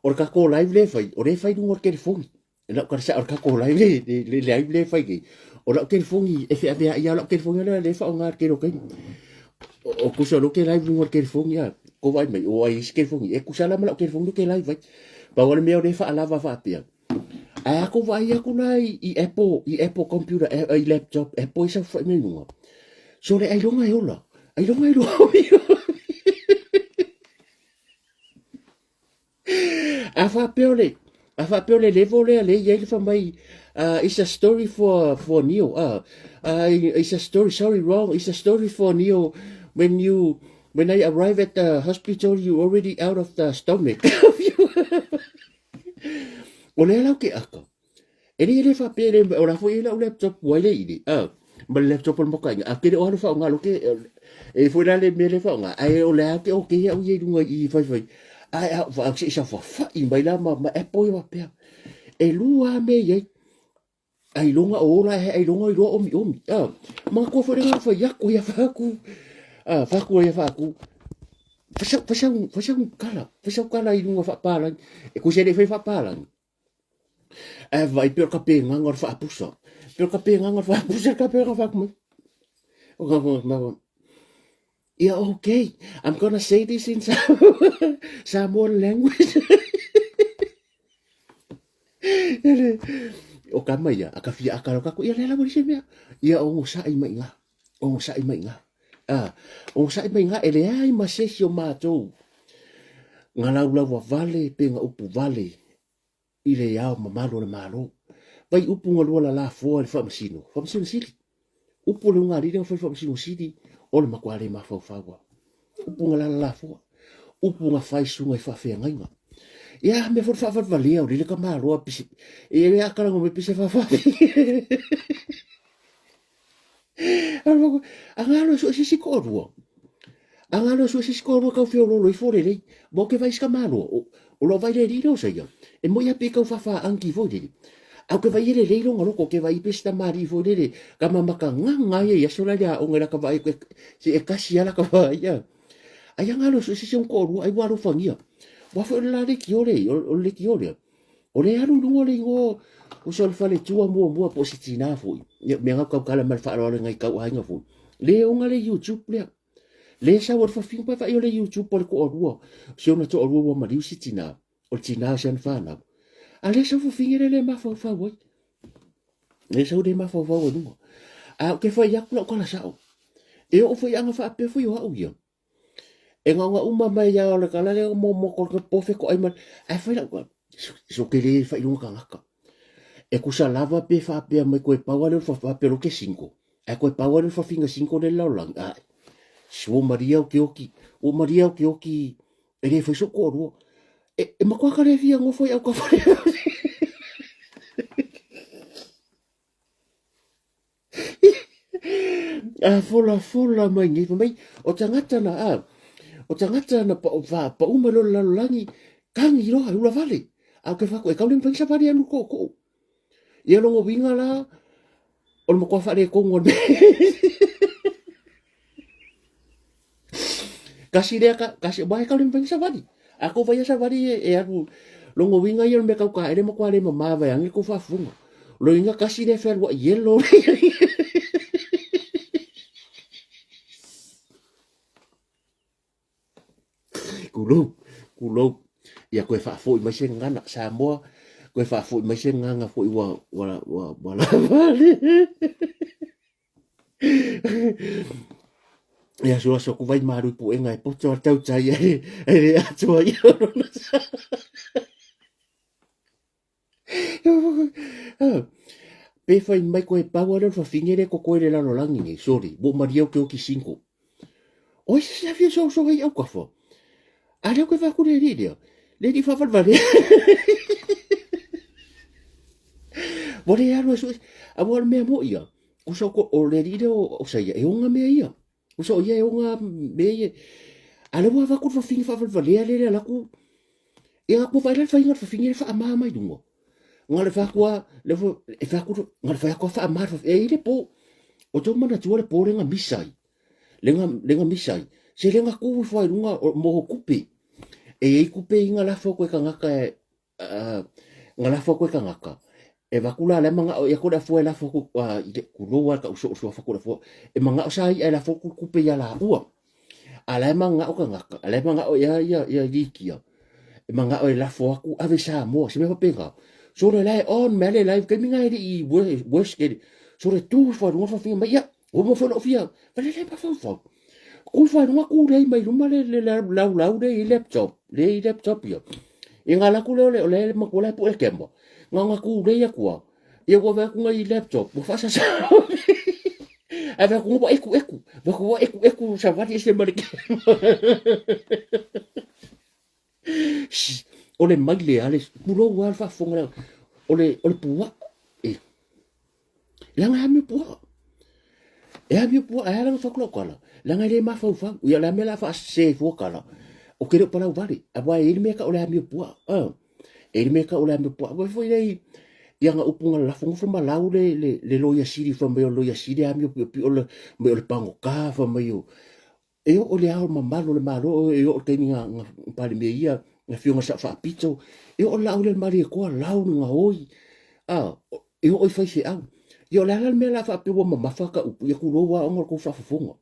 O le kako live le fai, o le fai lunga o le telefoni. Lau kala sa o le kako live le le live le fai nei. O lau telefoni e feavea ia lau telefoni le le faaaoga le tele o taimi. O kusa lo ke live lunga o le telefoni a. Ko vai mai o ai isi telefoni e kusa la ma lau telefoni ke live ai. Pau o le mea o le faalava faapea. Ae a kou vaai aku la i Apple, i Apple computer, i laptop, Apple e saofai mai luga. So le ailoga e ola. Ailoga e lua. A faapea o le, a faapea o le level lea le i ai le fai mai, it's a story for Neo. It's a story, sorry, wrong. It's a story for Neo when you, when I arrive at the hospital, you already out of the stomach. O lea lau ke aka. E le le faapea le o la foi lau laptop ua le ile. Ah, ma le laptop o le moka inga. A kere o alu whaonga lo ke e foi la le mea le whaonga. Ai o le au ke o ke au i runga i whai whai. Ai au wha au se isa whawhai mai la ma ma Apple i wapea. E lua me iai. Ailoga o ola he ailoga i loa omi omi. Ah, ma kua foi le whai aku ia whaku. Ah, whaku ia whaku. Fasau, fasau, fasau kala, fasau kala i runga whapalangi. E kusi le whai whapalangi. Ae vai peo ka pēnganga o le whaapusa. Peo ka pēnganga o le whaapusa, ka pēnganga whaaku mai. O ka whaaku Yeah, okay. I'm gonna say this in Samoan language. O ka mai ia, a ka fia aka ka ko ia le la se mea. Ia o ngosa'i mai ngā. O ngosa'i mai ngā. Ah, o ngosa'i mai ngā e le ai ma se si o mātou. Ngā laulaua vale pe ngā upu vale i le ao mamalu o le Malo. Vai upu nga lua lalafoa i le Faamasino, Faamasino Sili. Upu o le ugaalii lea na fai i le Faamasino Sili, o le matua le mafaufau lava. Upu nga lalalafoa, upu nga fai susuga i faafeagaiga. Ia, mea foi le faavalevalea o lele tamaloa pise, e le akalago mai pise faafaafi. Agalo e sue se isi toalua. Agalo e sue se isi toalua tau feoloolo ifo lelei. Mo ke vai se tamaloa, o lo vai le alii lea o saia. E moi a pe tau faafaangi foi lele. A o ke vai e lelei lona loto, ke vai pe se tamalii foi lele, ka mamaka gaga ia i aso la i le aoga i laka vaai se e kasi a laka vaai a. Ai agalo e sue se isi ona toalua, ai ua alofagia. Ua foi o le la leitio le, o le leitio lea. O le alu i luga o le igoa o se o le faletua muamua po o se tinā foi. Ia, mea ngau tautala ma le faaaloalo i ngai tau aiga foi. Le oga le YouTube lea. Le sau o le fafine pa vai o le YouTube o le toalua. Si ona toalua ua maliu si tinā. O le tinā o si ana whanau. A le sau fafine le le mafaufau ai. Le sau le mafaufau ai luga. A o ke whai aku lau kala sao. E o foi anga whaapea foi o au ia. E ngaunga uma mai ia o le kala lea mo mo ko ke pofe ko ai mai. Ai fai lau so ke le fai lunga kangaka. E kusa lava pe faapea mai koe pau ale o le faapea lo ke sinko. Ai koe pau ale o le fafinga sinko le lalolagi. Ai. Si ua maria o ke oki. Ua maria o ke oki e le fai so koʻolua. E, e makoa ka le fia ngofo i au ka fale. A folafola mai nei, fai mai, o tagata na, a, o tagata na pa, pa, pa uma loa le lalolagi, kagi loa, e ula vale. A o ke whako, e kau le mawhai sa vale anu ko ko. Ia longo winga la, o le matua whaare kongo le Kasi lea ka, kasi, wae kau le mawhai sa vale. A ko vai sa vale e, e alu, longo winga ia o le mea kau ka ele matua le mamā vai ange ko whaafunga. Lo inga kasi lea whenua yellow. Kulou, kulou. Ia koe faafoi mai se gagana, Samoa, koe faafoi mai se gagaga foi ua, ua, ua, ua lava le. Ia aso aso ku vai maru puʻega e poto a tautai e, e le atoa i lona sa. Pe fai mai koe pau ale o le fafine le kokoe le lalolagi nei, sorry, ua malie o ke oki single. Oi se se fia so so hei au kafa. A leo ke whaku le ri lea. Le ri whawhalwale. Wa le alu e so, a wa mea mo ia. Kusa ko o le ri lea o saia, e onga mea ia. Kusa o ia e onga mea ia. A le wa whaku whawhine whawhalwale le le laku. Ia ko whai le whainga whawhine le whaamā mai lunga. Nga le whakua, le e whaku, nga le whakua whaamā, e i le pō. O tō mana tua le pō le nga misai. Le nga, le nga misai. Se le nga kuhu whai lunga o moho kupe. E ei kupe i nga lafo koe kangaka e, nga lafo koe kangaka. E vaku la le manga o ia ko le afua e lafo ku, i le kuloa ka uso uso afa ko le afua. E manga o sa i e lafo ku kupe ia la ua. A la e mangao kangaka, a la e mangao ia, ia, ia Likia. E mangao e lafo aku, ave Samoa, se mea faapena. So le lae on, mea le live, kaimi nga e lii worst ke, so le tu wha runga wha mai, ia, ua mo whanau fia, fa le le mawhauwhau. Ku wha runga ku rei mai luma le, le, le lau lau le i laptop, le i laptop ia. I ngā laku leo le, o le makua le pu e kema. Ngā ngā ku rei akua, Ia ua vae aku ngai laptop, ua faasasa. Ae vae aku ua eku eku, vae aku ua eku eku savali ese ma le kema. O le maile a le pulou a le faafofoga lea, o le, o le puaa, e, leaga e amio puaa. E amio puaa, e ala na faaku lau kala, leaga e le mafaufau. Ia o le a mea o le a faasese ai fua kala, o ke le o palau vale, aua e i ai le mea e tau o le amio puaa. E le mea tau o le amio puaa. Ua foi lei, ia nga upu nga lafo ngofo ma lau le, le, le loia sili fa mai o loia sili amio piopio le, mai o le pagota fa mai o, e oo le ao mamalu o le Malo, e oo le taimi nga, nga Palemia ia, nga afioga sa faapito, e oo le laau lea le Malietoa, lau le gaoi, a, e oo i faifeau. Ia o le a la le mea la faapea ua mamafa ka upu, ia kulou lava ona o le tou faafofoga.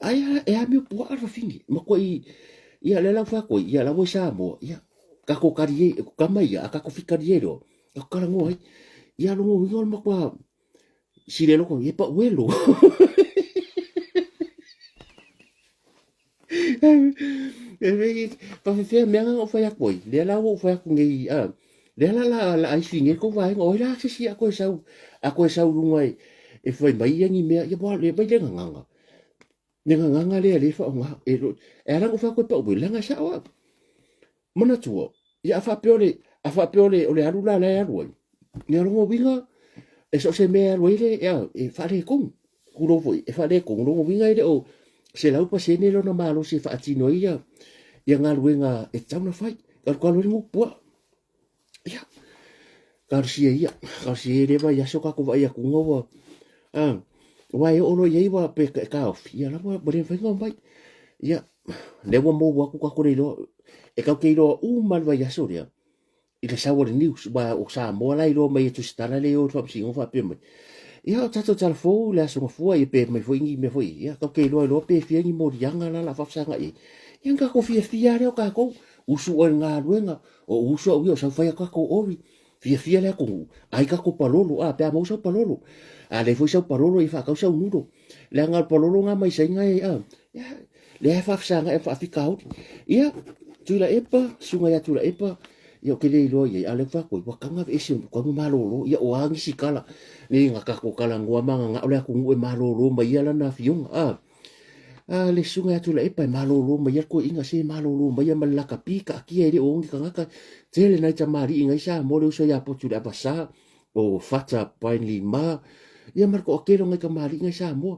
Ai a, e amio puaa le fafine, matuai, ia lea la ua fai atu ai, ia la ua i Samoa, ia, tatou kali ai, kama ia, a tatou fikali ai loa, tatou talanoa ai. Ia lona uiga o le matua sili ai loa, ia pauelo. E faafefea mea na ou fai atu ai, lea la ua ou fai atu nei, a. Lea la la la ai finge ko vaega o ai la se isi a koe sau a koe sau luga e e fai mai ia ni mea ia ua le mai le gagaga. Le gagaga lea le faaaoga e e ala ona ou fai atu e pau mai leaga e sao au. Manatua, ia a faapea o le a faapea o le o le alu la la e alu ai. Ia lona uiga e so o se mea e alu ai le e faaletonu. Tulou foi, e faaletonu. Lona uiga e le o 100% lona malosi e faatino ai ia ia galuega e tatau ona fai. Alu alu ai le puaa. Ia, talosia ia, talosia ia lea vaiaso tatou vaai atu ua aua e oo loa i ai ua pe e taofi, ia la ua le mafai ona omai. Ia, lea ua maua atu tatou le iloa, e tatou te iloa uma le vaiaso lea i le sau o le news, aua o Samoa la e iloa mai e Tusitala lea e o i le faamasinoga faapea mai, ia o tatou talafou i le Aso Gafua, ia pe aumai foi ni mea foi, ia tatou te iloa ai loa pe fia ni moliaga la o le a faafesagai ai. Ia ona tatou fiafia lava lea o tatou, usu oe i le galuega, O ou uso au ia o sau fai a tatou ori, fiafia le atunuu, ai tatou palolo, a pe a maua sau palolo. A leai foi sau palolo ia faatau sau nulo. Leaga o le palolo na mai Saina e a, ia, lea e faafesagai ma faafitauli. Ia, Tuilaepa, susuga ia Tuilaepa, ia ou te le iloa i ai, a o lea ou te fai atu ai, ua tatau ona aveese, ua tatau ona malolo. Ia o a nisi tala, nei na tatou talanoa ma gaga'o le atunuu e malolo mai ia lana afioga, a. A le susuga ia Tuilaepa e malolo mai ia le toeaina, se malolo mai ia ma le lakapi, taatia e le o o ni tagata. Tele nai tamalii nai Samoa le uso ia Potu le Avasa, o Fata Brian Lima, ia ma le toatele o nai tamalii nai Samoa.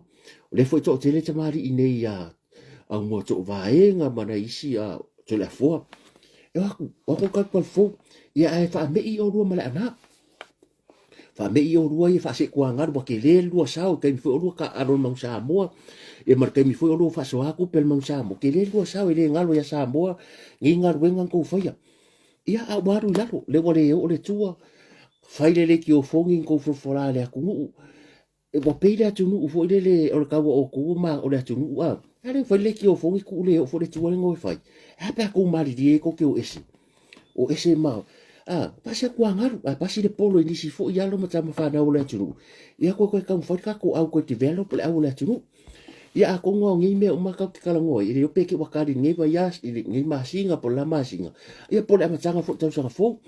O lea foi toatele tamalii nei ia Aumua Toovaega ma nai isi a Toleafoa. E o atu, o atu talu ia ae faamei oulua ma le aana. Faamei oulua ia faasetuagalu ua tele le lua sao i taimi foi o lua taaalo i le Manu Samoa ia ma le taimi foi o lua faasoa tupe i le Manu Samoa. Tele le lua sao e le galo ia Samoa nei galuega na tou faia. Ia a ua alu i lalo, lea ua le oo le tua, fai le leitiofoni na tou folafola i le atunuu. Ua pei le atunuu foi lele o le tau a outou ma o le atunuu a. A lea ua fai le leitiofoni tuu le oo foi le tua lea e fai. E a pe a tou malilie ai tou te o ese. O ese ma a pasi atu a galu, a pasi le polo i nisi foi alo ma tama fanau o le atunuu. Ia koe koe taumafai le tatou au koe develop le au o le atunuu. Ia atonu lava o nei mea uma tatou te talanoa ai, e le iloa pe te ua tali i lenei vaiaso, i lenei masina po o le la masina, ia po o le amataga foi o le tausaga fou.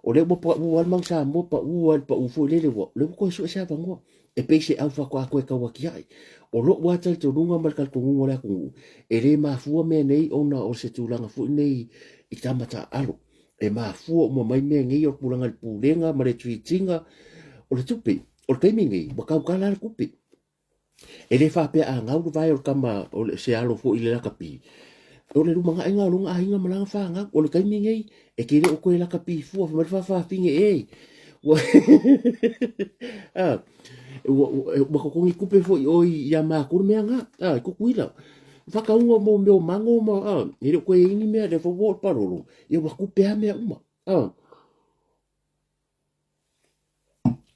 O lea ua pau lava le Manu Samoa, pau lava i le pau foi lele, ua, lea ua toe sue se avanoa e pei se au faatoa toe tau atiae. O lou lava talitonuga ma le talitonuga o le atunuu, e le mafua mea nei ona o se tulaga foi nei i tama taaalo. E mafua uma mai mea nei o le tulaga i le pulega ma le treat ina o le tupe. O le taimi nei, ua tautala lava le tupe. E le faapea a gau le vae o le tama o le, se alo foi i le lakapi. O le lumanai o lona aiga ma lana fanau. O le taimi nei, e te le o toe lakapi fua, fai mai le faafafine, e, ua, a, ua, ua, ua totogi tupe foi oe ia matou le mea na, a, i Tutuila. Faatauga mo mea o mago ma, a, e le o toe i ai ni mea, lea foi ua oo le palolo, ia ua tupe lava mea uma, a.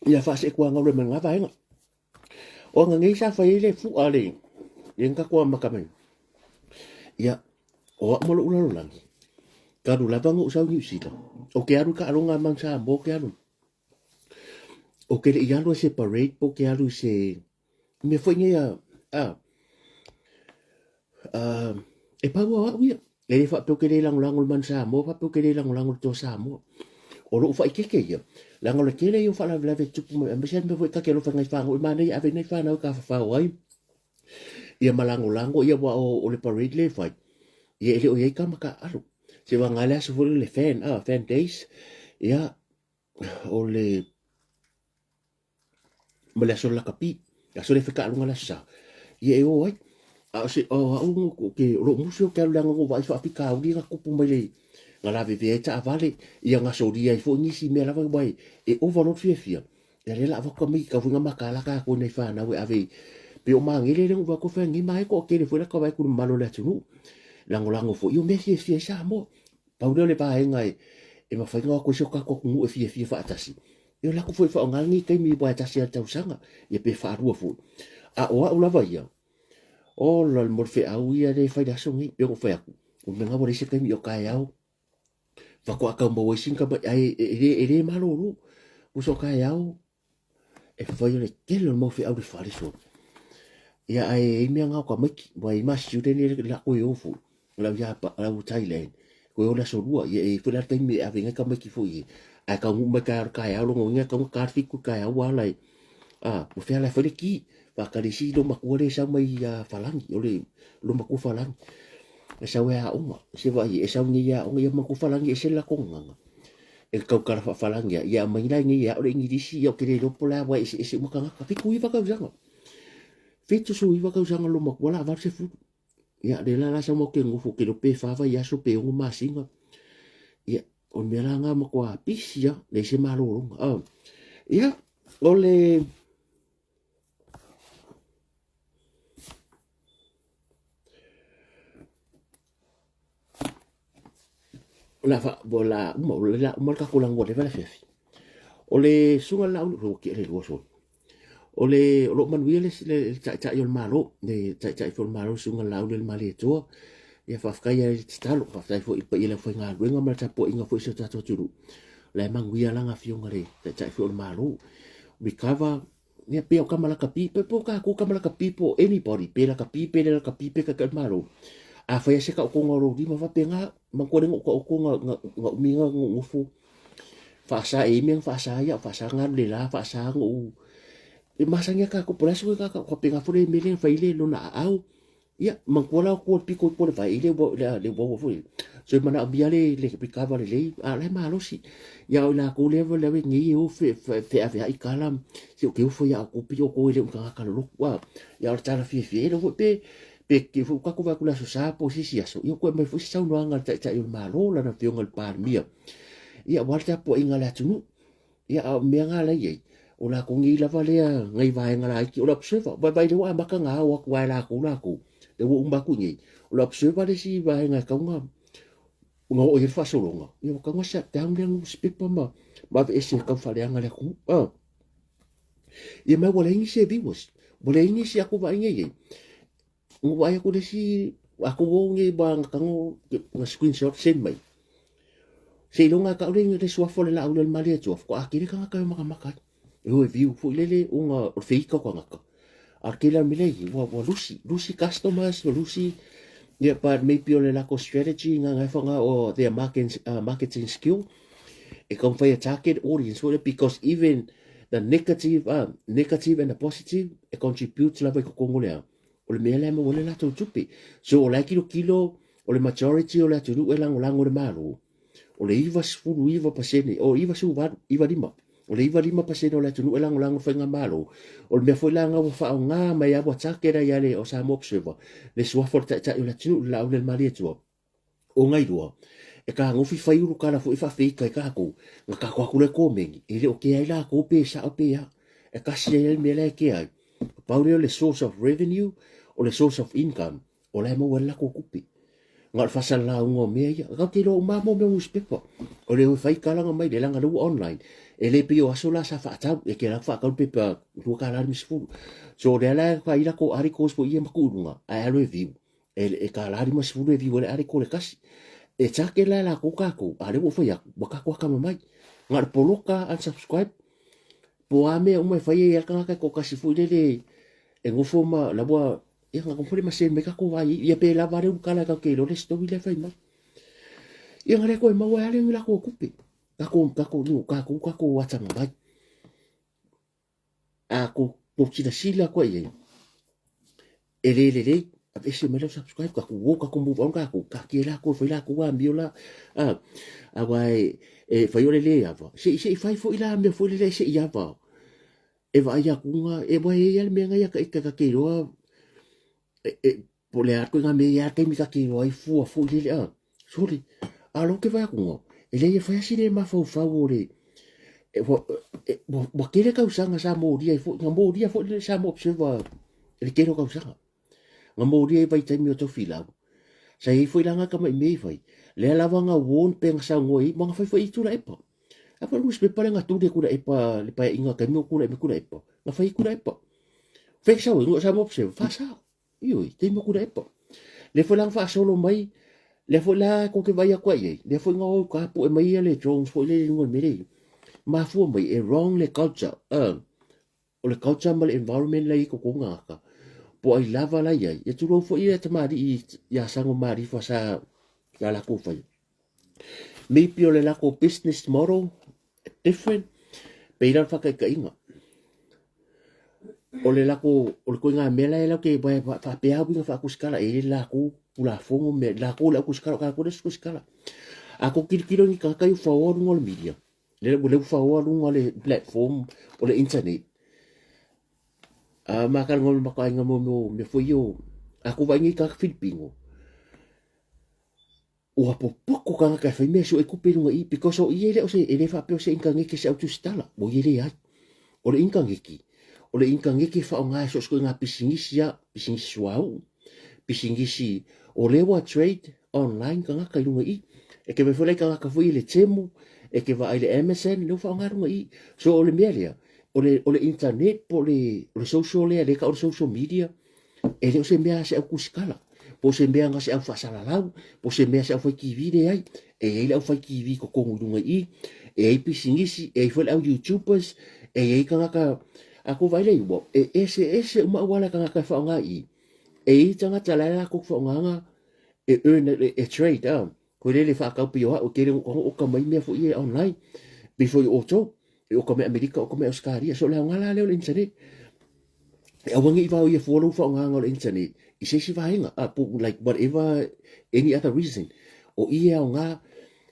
Ia faaseetuagalu ai ma lena vaega. O aga nei sa fai ai le fu'a le le na tatou amata mai. Ia, o au ma lo'u lalolagi, talu lava ona ou sau i Niu Sila, ou te alu i taaloga a Manu Samoa ou te alu. Ou te le i alu i se parade po ou te alu i se mea foi nei a, a, a, e pau lava o au ia. E le faapea ou te le lagolago i le Manu Samoa, faapea ou te le lagolago i le Toa Samoa. O lou faaeteete ia, leaga o le tele ia o faalavelave e tutupu mai, aemaise lava le mea foi ta te alofa i nai fanau, e manaia e ave nai fanau e tafafao ai, ia ma lagolago, ia aua o le parade lea e fai, ia e le o i ai tama taaalo. Seiavagana le aso foi lele fan, fan days, ia, o le ma le aso lakapi, le aso lea e fetaaloga le Aso Sa, ia e o ai. A o se, o au o ke, o lou musu ou te alu leaga na ou vaai faafitauli na tupu mai le, na lavevea ai taavale, ia na solia ai foi nisi mea lava aua e ova loa le fiafia, ia lea o le a avatu tamaiti tau foi na mataala tatou i nai fanau e ave i, pei o Magele lea na ou vaai atu ai fai nei ma e toatele foi la ta vaai atu i le mamalu o le atunuu, lagolago foi, ia o mea fiafia ai Samoa. Pau lea o le vaega e, e mafai ona o atu ai si o tatou atunuu e fiafia faatasi. Ia o le atu foi e faaaoga lenei taimi aua e tasi lava i le tausaga, ia pe faalua foi. A o au lava ia, ola le moli feau ia lea e fai i le aso lenei, pei ona ou fai atu, o le mea lena ua leai se taimi o taeao, faatoa tau maua ai sina tamai, ae e, e, e le malolo. Uso taeao, e fai o le tele o le mau feau i le fale solo. Ia ae i ai mea na o tamaiti, ua i ai ma student ia la koe o foi, lau ia lau Thailand. Koe o le aso lua, ia e foi la le taimi e ave ngai tamaiti foi e, ae taunuu mai taeao le taeao lona uiga e tatau ona ta le 7 i le taeao ua ala e, a, ua fea la e fai le ki. Faatali si lo matua lea e sau mai ia Falani, o le lo matua Falani. E sau e aoga, se vaai e sau nei e aoga, ia matua Falani e ese le latou gagana. E tautala faafalani ia, ia aumai la nei e ao le Igilisi, ia ou te le iloa po o le a aua e eseese uma tagata. 79 tausaga. 79 tausaga lo matua la 80. Ia, lea la la sau mau ke nofo ke iloa pe fa vaiaso pe ono masina. Ia, o le mea la na matua pisi lava, leai se malologa. Ah. Ia, o le la fa o la uma o le la uma le tatou lagua leva le afiafi. O le susuga i le Laauli, ua tia le lua solo. O le o lo o manuia le le taitai o le Malo, le taitai foi o le Malo, le susuga i le Laauli Malietoa. Ia faafetai ai le tatalo, faafetai foi i le paia o le aufaigaluega ma le tapuaiga foi i si o tatou atunuu. O la e manuia lana afioga i le taitai foi o le Malo. Recover ia pei o tama lakapi, pe po tatou tama lakapi po o anybody, pe lakapi pe le lakapi pe taitai o le Malo. Afai lava se taotoga o lou lima faapena, manatua le taotoga na umi na nofo faasa e i ai mea na faasa ai au, faasa na alu i le la, faasa na ou e masani lava tatou po o le a se mea faapena foi le mea lea na fai ai lona aao. Ia, manatua la tua le pito i tua le vae i le le uaua foi. So e manaomia le le recover lelei, a o la e malosi. Ia o i latou lea lea nei e o feaveai tala, se ou te ofo ia outou pei o outou e le o ni tagata lolotu a. Ia o le tala fiafia, e iloa foi pe pe ke foi ua tatou vaai atu i le aso Sa po o se isi aso, ia ua toe aumai foi se saunoaga a le Taitai o le Malo, lana Afioga i le Palemia, ia aua le tapuaiga a le atunuu. Ia, a o mea na la e i ai, o latou nei lava lea nai vaega laiti, o le observer, vaai lea ua amata ona ao atu lava e latou latou, lea ua uma atu i inei, o le observer le isi vaega e tatau ona ona oo i ai le faasologa, ia ua tatau ona shut down lea nusipepa ma ma aveese e tau faaleaga le atunuu. Ah. Ia ma ua leai nisi e viewers, ua leai nisi a tou vaai nei i ai. Ua vaai atu le isi a tou o nei ma na tago na screenshot send mai. Seiloga e tau le le suafa o le laau lea o le Malietoa, faatoa tele tagata e makamaka ai. E o e view foi lele ona o le feika o tagata. A o le tele lava o mea lea e i ai, ua, ua lusi, lusi customers, ua lusi, yeah, but maybe o le latou strategy na na e faaaoga o their marketing, marketing skill e taumafai e target audience foi lea because even the negative, negative and the positive e contribute lava i totonu o le a, o le mea lea e maua ai le latou tupe. So o la e tilotilo o le majority o le atunuu e lagolago i le Malo, o le 99%, o 98, 95, o le 95% o le atunuu e lagolago i le faigamalo. O le mea foi la lena ua faaaoga mai lava ua target ai lava le o Samoa Observer le suafa o le taitai o le atunuu, le Laaulialemalietoa. O Gailua, e tagofi fai ulukala foi faafeita i tatou, na tatou atu lea komeni, e le o kea ai latou pe sao pe a. E tasi ai le mea la e kea ai. Pau lea o le source of revenue, o le source of income, o la e maua ai le latou tupe. Na o le faasalalauga o mea ia. Tatou te iloa uma lava mo mea o newspaper. O le o e fai tala mai le leaga lea ua online. E le pei o aso la sa faatau, e te alu atu faatau le pepa $2.50. So o lea la e fai latou articles foi ia ma tuu i luga, ae alu e view. E $1.50 e view ai le article e tasi. E charge la e latou tatou, a o lea ua ou fai atu, ua tatou atamamai. Na o le poloka, unsubscribe, po o a mea uma e fai ai lava le tagata e toatasi foi lele e nofo ma la ua ia na nofo le ma send mai tatou vaai ai. Ia pe lava le ulukala tatou te iloa le story lea e fai mai. Ia na le toe maua ai lava le ni latou tupe. Tatou tatou tatou tatou atamamai. A tou tou silasila atu ai i ai, e le lelei, aveese mai lau subscribe, tatou o tatou move on tatou, taatia latou e fai latou amio la, a, aua e, e fai o le le ava, se i, se i fai foi la mea foi lele se i ava, e vaai atu ga, e, aua e i ai lava le mea na ia ta ita ta te iloa, e, e, po o le a ituaiga mea ia taimi ta te iloa ai fua foi lele a. Sole, a o lea ou te vaai atu ga, e leai e fai lava si le mafaufau o le, e, ua, e, ua, ua tele tausaga sa molia ai foi, na molia foi le Samoa Observer i le tele o tausaga. Na molia ai vaitaimi o Tofilau. Sa i ai foi la na tamai mea i fai. Lea lava na warn pe na saunoa i ai, ma na fai foi i Tuilaepa. A foi le newspaper lea na tuli e Tuilaepa le paeaiga taimi o tulai mai Tuilaepa. Na fai e Tuilaepa. Fai sau ai, Samoa Observer, faasao. Ioe, taimi o Tuilaepa. Lea foi la na faasolo mai, lea foi la tou te vaai atu ai i ai, lea foi na o tapue mai ia le drones foi lea i luga o le mea lea i ai. Mafua mai, e wrong le culture, o le culture ma le environment la e i ai totonu tagata, po o ai lava la e i ai. Ia tulou foi ia tamalii ia Sago ma Alifa sa latou faia. Maybe o le lakou business model different, pei la o le faataitaiga, o le lakou, o le ituaiga mea la e latou te faapea lava uiga faatusitala, e i ai le latou Tulafono ma mea, latou le au tusitala, o tatou e le o tusitala. A tou tilotilo i ni tagata ia ua faoa luga o le media, lea ua faoa luga o le platform o le internet, a ma talanoa ma le matou aiga mo mea foi ia o, a tou vaai nei i tagata Filipino, ua popoto tagata e fai mea e sue tupe i luga i i because o i e le o se, e le faapea o se initaneti se au tusitala, ua ia leai. O le initaneti, o le initaneti e faaaoga e so o se ituaiga pisinisi lava, pisinisi suauu, pisinisi, o lea ua trade online tagata i luga i i. E te vaai foi la i tagata foi i le Temu, e te vaai i le Amazon, lea ua faaaoga luga i i. So o le mea lea, o le, o le internet po o le, o le social lea, lea e tau o le social media, E le o se mea a se au tusitala, po o se mea na se au faasalalau, po o se mea a se au fai TV, leai. E i ai le au fai TV i totonu i luga i i, e i ai pisinisi, e i ai foi le au YouTubers, e i ai tagata, a tou vaai lea ua e eseese uma auala e tagata e faaaoga i i. E i ai tagata la e latou te faaaogaina e earn, e trade, koe lele faatau pei o au, e tele ona oka mai mea foi ia online, pei foi o outou, e oka mai Amerika, oka mai Ausetalia, so o le aoga la lea o le internet. E aua ne i vaoia fua lou faaaogaina o le internet i se isi vaega, a po like whatever, any other reason. O i e aoga,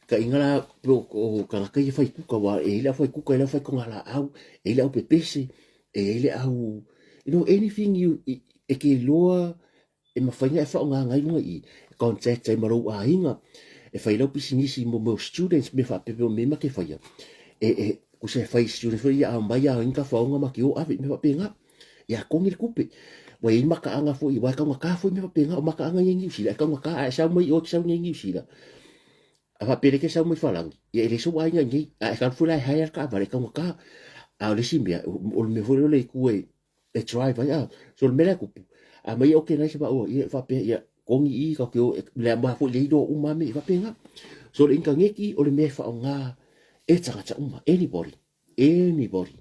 taʻiga la po o tagata ia fai kuka, aua e i ai le au fai kuka, e i ai le au fai togalaau, e i ai le au pepese, e i ai le au, you know, anything you, e te iloa E mafai ona e faaaogaina ai luga i i, e contact ai ma lou aiga, e fai lau pisinisi mo mea o students, mea faapea o mea ma te faia. E, e, kusa e fai students foi ia aumai a inga faonga ma te o ave, mea faapena. Ia togi le tupe. Ua i ai makaaga foi, aua e taugata foi mea faapena, o makaaga ia i Niu Sila, e taugata, a e sau mai i o e te sau nei i Niu Sila. A faapea e te sau mai Falani, ia e le sou aiga i nei, a e alu foi la e hire le taavale, e taugata. A o le isi mea, o le mea foi lea o le itu e, e drive ai, a. So o le mea la e tupu, a mai e organize maua, ia e faapea, ia, kogi i, ka te o, le ma foi le iloa uma me, e faapena. So o le initaneti, o le mea e faaaoga e tagata uma, anybody, anybody.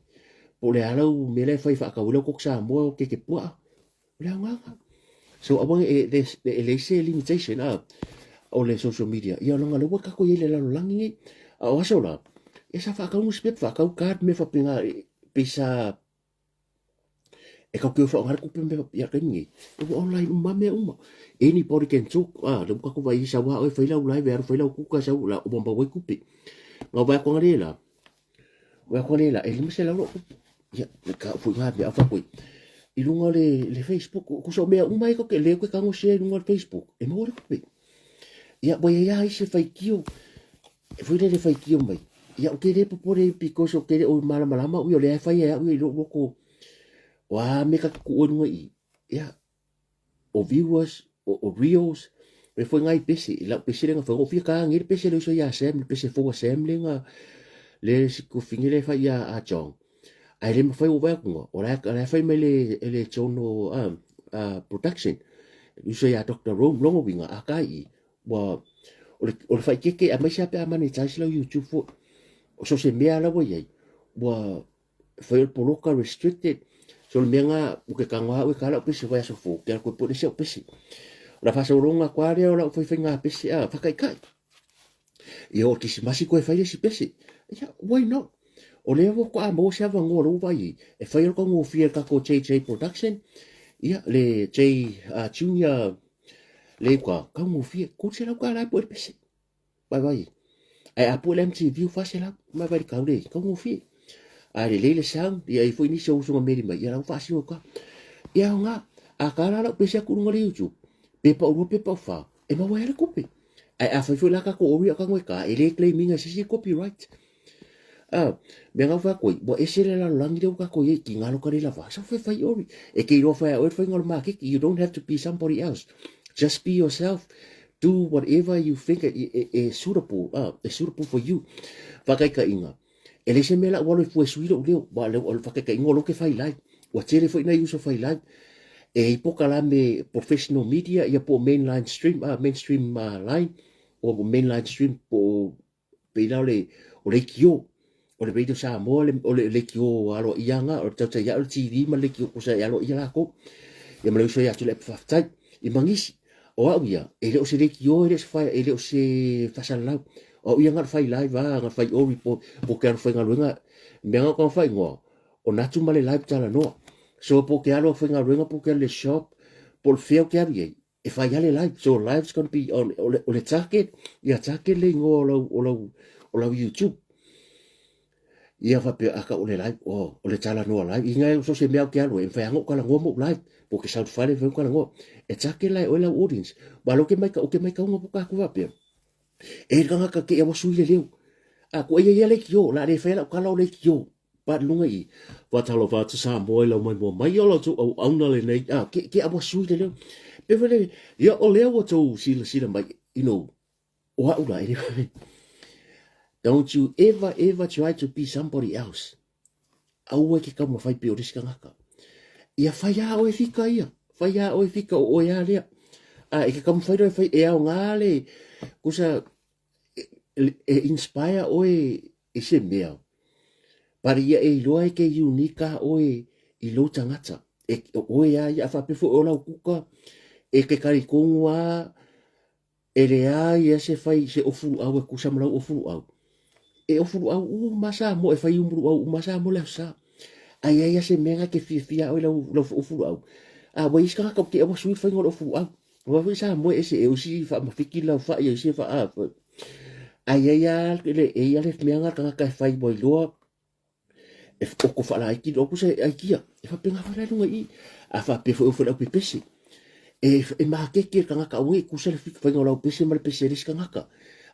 Po o le a lau mea la e fai e faatau ai lau koko Samoa o keke puaa, o le aoga lena. So aua ne i, e leai se limitation, a, o le social media. Ia leaga o lea ua tatou i ai i le lalolagi nei. A o aso la, ia sa faatau nusipepa, faatau card mea faapena, pei sa e kau keu whaonga le kupe me ia kai nei. E ua online uma mea uma. Anybody can talk. Ah, le uka ko vai sa wa oi whailau live aru whailau kuka sa la o bomba wai kupe. Ngā wai konga le la. Wai konga le la e lima se lau ia le ka fu ngā mea whakoi. I lunga le le Facebook ko so mea uma e ko ke le ko kango share i lunga le Facebook. E maua le kupe. Ia wai ia ai se whaikio. E foi le le whaikio mai. Ia o ke le popore because o ke le o malamalama ui o le whai e au i lo loko. O a me ka ku o lunga i. Ia o viewers o, o reels e foi ngai pese lau pese lenga foi o fia ka ngi pese le so ia Sam pese fo Sam lenga le siku fingi le fai ia a John ai le mafai o vai kunga o la la fai mai le le John o a production uso ia Dr. Rome longo winga a kai i ua o le o le faikeke a mai se ape a monetize lau YouTube foi o so se mea la ua iai ua fai o le poloka restricted so le mea nga o ke kagoa au e ka lau pese vai aso fou ke ala koe po le pese o la faasologa koa lea o lau faifaiga pese a fakaikai ia o kisimasi koe fai le isi pese ia why not o lea ua koa maua se avanoa lou vai ai e fai o le kaugofie le tatou JJ production ia le J Junior le uka kaugofie 300 tala e po le pese Vaivai. Ae a pue le MTV ua 400, mai vai le kau le kaugofie. A lelei le sound, ia i foi nisi o usoga meli mai, ia lau faasino ka. Ia aoga, a ka la lau pese aku i luga o le YouTube, pe paulua pe paufa, e maua ai le kupe. Ae a fai foi la kako ori a kango e ka, e le claim inga se si copyright. A, mea ngau wha koi, ua ese le lalolagi lea ua kako i ai, ki ngalo ka le lava, sa fai fai ori. E ke iloa whai a oe whainga o le makeki, you don't have to be somebody else. Just be yourself. Do whatever you think e, e, e suitable, e suitable for you. Whakaikainga. E le se mea la ua alo i fua e sui lou leo, wa leo o le whakaikainga o lou ke whai lai. Ua tele foi nai uso whai lai. E i poka la me professional media, ia po mainline stream, mainstream line, o mainline stream po pei la o le o leitio o le Radio Samoa le, o le leitio aloaia nga o le tautai o le TV ma le leitio kusa e aloaia lākou. Ia ma le uso ia atu le faafetai i mangisi. O au ia, e le o se leitio, e le o se whaia, e le o se fasalalau. O ia nga fai live a nga fai ori po po ke alu faigaluega mea nga ka fai ngoa o natu ma le live talanoa. So po ke alu faigaluega po ke alu le shop po le fea o ke alu i ai e fai ale live. So live's gonna be on o le target ia target le ingoa o lau o lau o lau YouTube. Ia faapea a ka o le live o o le talanoa live inga e so se mea o ke alu e mfai anga o kala ngoa mo live po ke sound fale mfai kala ngoa e target lai o lau audience. Ba lo ke mai ka o ke mai ka unga po ka ku faapea. E le kangaka ke ia sui le leo. A ko ia ia le kio, la le fai la kala o le kio. Pa lunga i. Fa talo fa tu sa moi lau mai mo mai o lo tu au au na le nei. A ke ke awa sui le leo. Pe fa le ia o lea ua tou sila sila mai, you know, o au la anyway. Don't you ever ever try to be somebody else. Aua ke kau mawhai pe o risi kangaka. Ia whai a oe fika ia. Whai a oe fika o oe a lea. A e ke kau mawhai roe whai e ao ngā le. Kusa e, e inspire oe i se mea. Pari ia e iloa e ke unique a oe i lou tangata. E oe a ia a whapefo o lau kuka. E ke karikongu a E leai ia se fai se ofu luau e kusa ma lau ofu luau. E ofu luau uma Samoa, e fai umu luau uma Samoa le aso sa. Ai ai ia se mea nga ke fiafia oe lau lau ofu luau. A ua isi kangaka ke ua sui le faiga o le ofu luau. Ua foi Samoa e ese e usi faamafiki lau fai e isi fa a. Ai ai a le e ia le mea nga kangaka e fai ua iloa e oko faalaiti loa kusa e aikia e faapena foi la i luga i i a faapea foi o foi le aupepese e e makeke le tagata aua ne i kusa le faiga o le aupese ma le pese a le isi tagata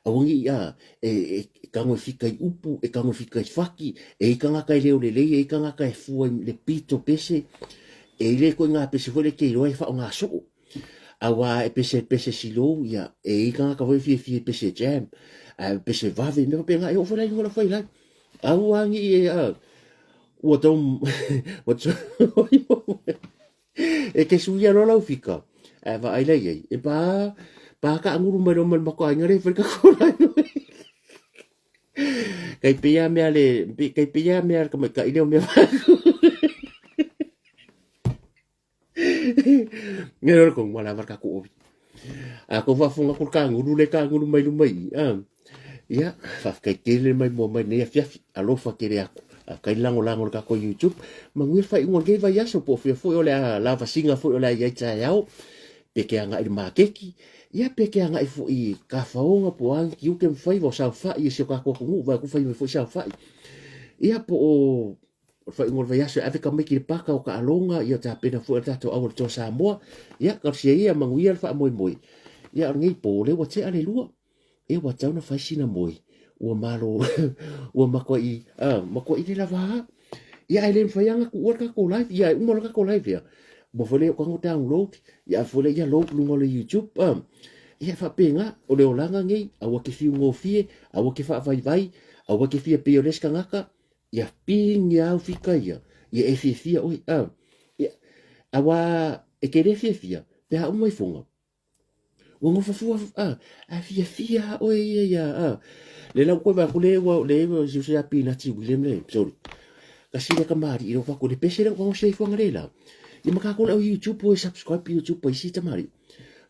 aua ne i a e e tago e fika i upu e tago e fika i faki e i ai tagata e leo lelei e i ai tagata e fua i le pito pese e i le ituaiga pese foi lea e te iloa e faaaoga soo aua e pese pese silou ia e i ai tagata foi e fiafia i pese jam ae pese vave mea faapena e oo foi la i luga o lau failai Aua ni e a ua tau ua e ke suia loa lau fika ae vaai la i ai e pa pa kaangulu mai loa ma le matou aiga le fai ka kola kai pei a mea le kai pei a mea le tamaitai lea o mea Nge roro ko ngā lava ka ko ovi. A ko whafunga ko kanguru le kanguru mai luma i. A. Ia, whawhikai tele mai mua mai nei afiafi. Alofa kere aku. A kai lango lango le kako YouTube. Manuia whai unga ngei vai aso po whia foi o le a lava singa foi o le a iai tae ao. Pe ke anga i le makeki. Ia pe ke anga i fo i ka whaonga po angi ki uke mwhai wa sao whai e si o kako aku ngu vai ku whai mai foi sao whai. Ia po o O le faaiuga o le vaiaso e ave tamaiti i le paka o Taaloga, ia tapena foi le tatou au o le Toa Samoa. Ia, talosia ia, manuia le faamoemoe. Ia, o lenei po, o lea ua tea le lua. Ia, ua tatau ona fai sina moe. Ua malo, ua matuai, a, matuai le lava a. Ia, ae le mafai lava ona tuua le tatou live. Ia, e uma loa le tatou live ia, uma foi lea o tago download, ia ave foi lea ia load i luga o le YouTube, a. Ia, e faapena, o le olaga lenei, aua te fiu gofie, aua te faavaivai, aua te fia pei o le isi tagata, Ia ping ia au fika ia, ia e fiafia oe, a, ia, awa e te le fiafia, pe a uma ifoga, ua nofo fua, a, a fiafia a oe ia ia, a, le lau koe vaku le ua, le ua si usa pinati William le, sorry, kasi le kamari i vaku le pese le uanga sia ifoga le la, ia maka ko au YouTube o e subscribe YouTube pa isi tamari,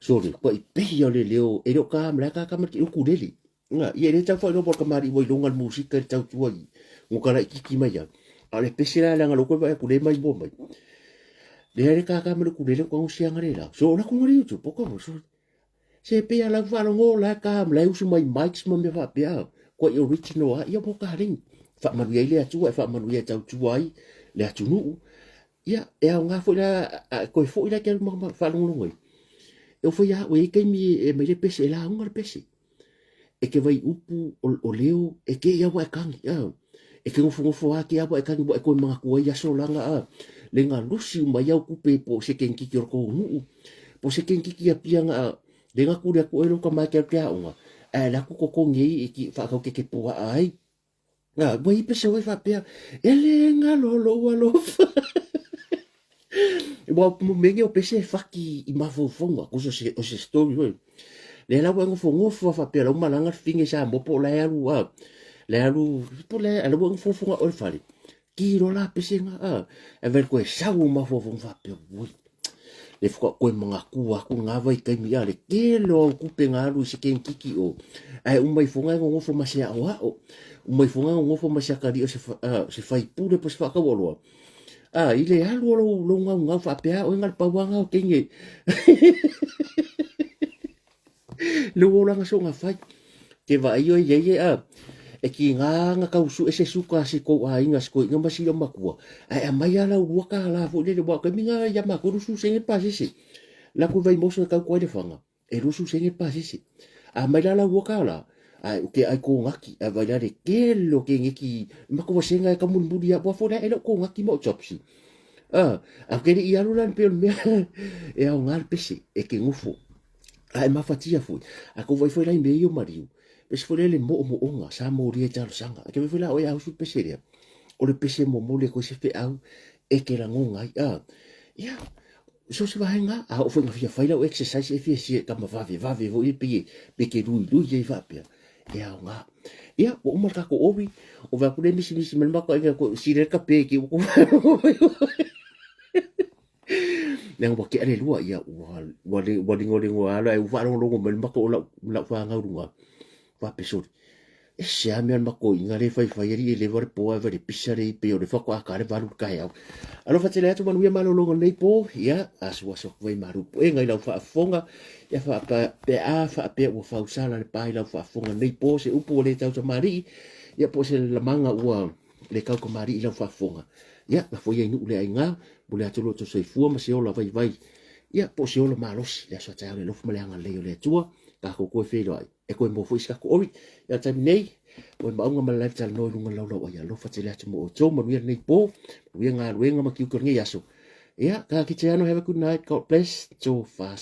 sorry, kua i pehi au le leo, e leo ka mla ka kamari ki ukulele, Nga, ia e le tau whainoa po kamari ua i longa le musika i le tautua i ngo kala i kiki mai ia. A o le pese la leaga lou koe vaai atu le mai mua mai. Lea le kaka ma le ukulele ko sianga le la. So la ko le YouTube ko so. Se pe ala whaalongo la ka la usu mai mics ma mea faapea. Ko i original a ia mo ka ring. Whaamanuia i le atua e whaamanuia e tautua ai le atunuu. Ia, e aoga foi la, a, koe foi la ke alu ma whaalongolongo ai. E o foi a oe kaimi e mai le pese, e lauga le pese. E ke vai upu o, o leo, e ke ia wa e kangi, a. E ke ngofongofo a ke awa e kangi wa e koe mga kua i aso langa a. Le ngā lusi uma iau kupe po se kenkiki o ko nuu. Po se kenkiki a pianga a. Le ngā kure aku e lo ka mai ke au ke aonga. A le aku koko ngei e ki whaakau ke ke poa ai. Ngā, ua i pese oi whapea, e le ngalo lou alofa. Ua mo menge o pese e whaki i mawhauwhaunga, ko se, o se story hoi. Le lau e ngofo ngofo a whapea, lau malanga le finge sa mopo o lai alu, a, lai alu, po lai, a lau e ngofo ngofo o le whare. Ki ro la pese ngā, a, e vel koe sau o mawhauwhaunga whapea, ui. Le faatoa toe manatua atu lena vaitaimi a le tele o au tupe na alu i se kenikiki o ae uma ifoga e nonofo ma se aoao, uma ifoga e nonofo ma se atalii o se se faipule po o se faataualoa. A i le alu o lou lou gaugau faapea oe na o le pau lava lena o teine le olaga soona fai. Ke vaai oe iai e a e tiga na tau sue se suka a si tou aiga si toeaina ma si matua ae aumai lava lau $2 foi lele aua o taimi na ia matou 20 sene le pasese la atu i Vaimoso e tau atu ai Lefaga e 20 sene le pasese a aumai la lau $2 ae ou te ai konati ae vaai la le tele o keneti matou vasega e taumulimuli aua foi la e le o konati ma o jobs a ae ou te le i alu la pei o le mea e aoga le pese e te nofo ae mafatia foi a tou vaai foi la i mea ia o maliu pese foi lele moomooga sa molia i talosaga e te vaai foi la oe a usu le pese lea o le pese momoli atu ai se feau e te lagona ai a ia so se vaega a oo foi ina fia fai lau exercise e fia sia tama vave vave foi e pei e te luilui ai faapea e aoga. Ia, ua uma le tatou ori, o vae atu le misimisi mai le matou aiga ko sile le kape ki ua Leaga ua tea le lua, ia ua ua le ua ligoligo lava ai ua faalogologo mai le matou o lau lau fanau luga faapea sole ese lava mea o le matou iga lea e faifai alii e leva le po ae vaai le pisa lea pei o le faatoa ta le 8 i le taeao. Alofa tele atu manuia malologa o lenei po, ia asuasu atu ai malu puega i lau faafofoga, ia pe a faapea ua fausala le pa i lau faafofoga lenei po, se upu ua le tautamalii, ia po o se lamaga ua le tautamalii i lau faafofoga. Ia, lafo ia i nuu le aiga, momoli atu lo outou soifua ma se ola vaivai, ia po o se ola malosi, le aso a taeao i le alofa ma le agalelei o le Atua, tatou toe feiloai, e toe maua foi se tatou ori. Ia, le taimi nei, o Maauga ma le live talanoa i luga o le laulau ai. Alofa tele atu mo outou, manuia lenei po, manuia galuega ma tiute o lenei aso. Ia, ka kite ano, have a good night, God bless, tofa.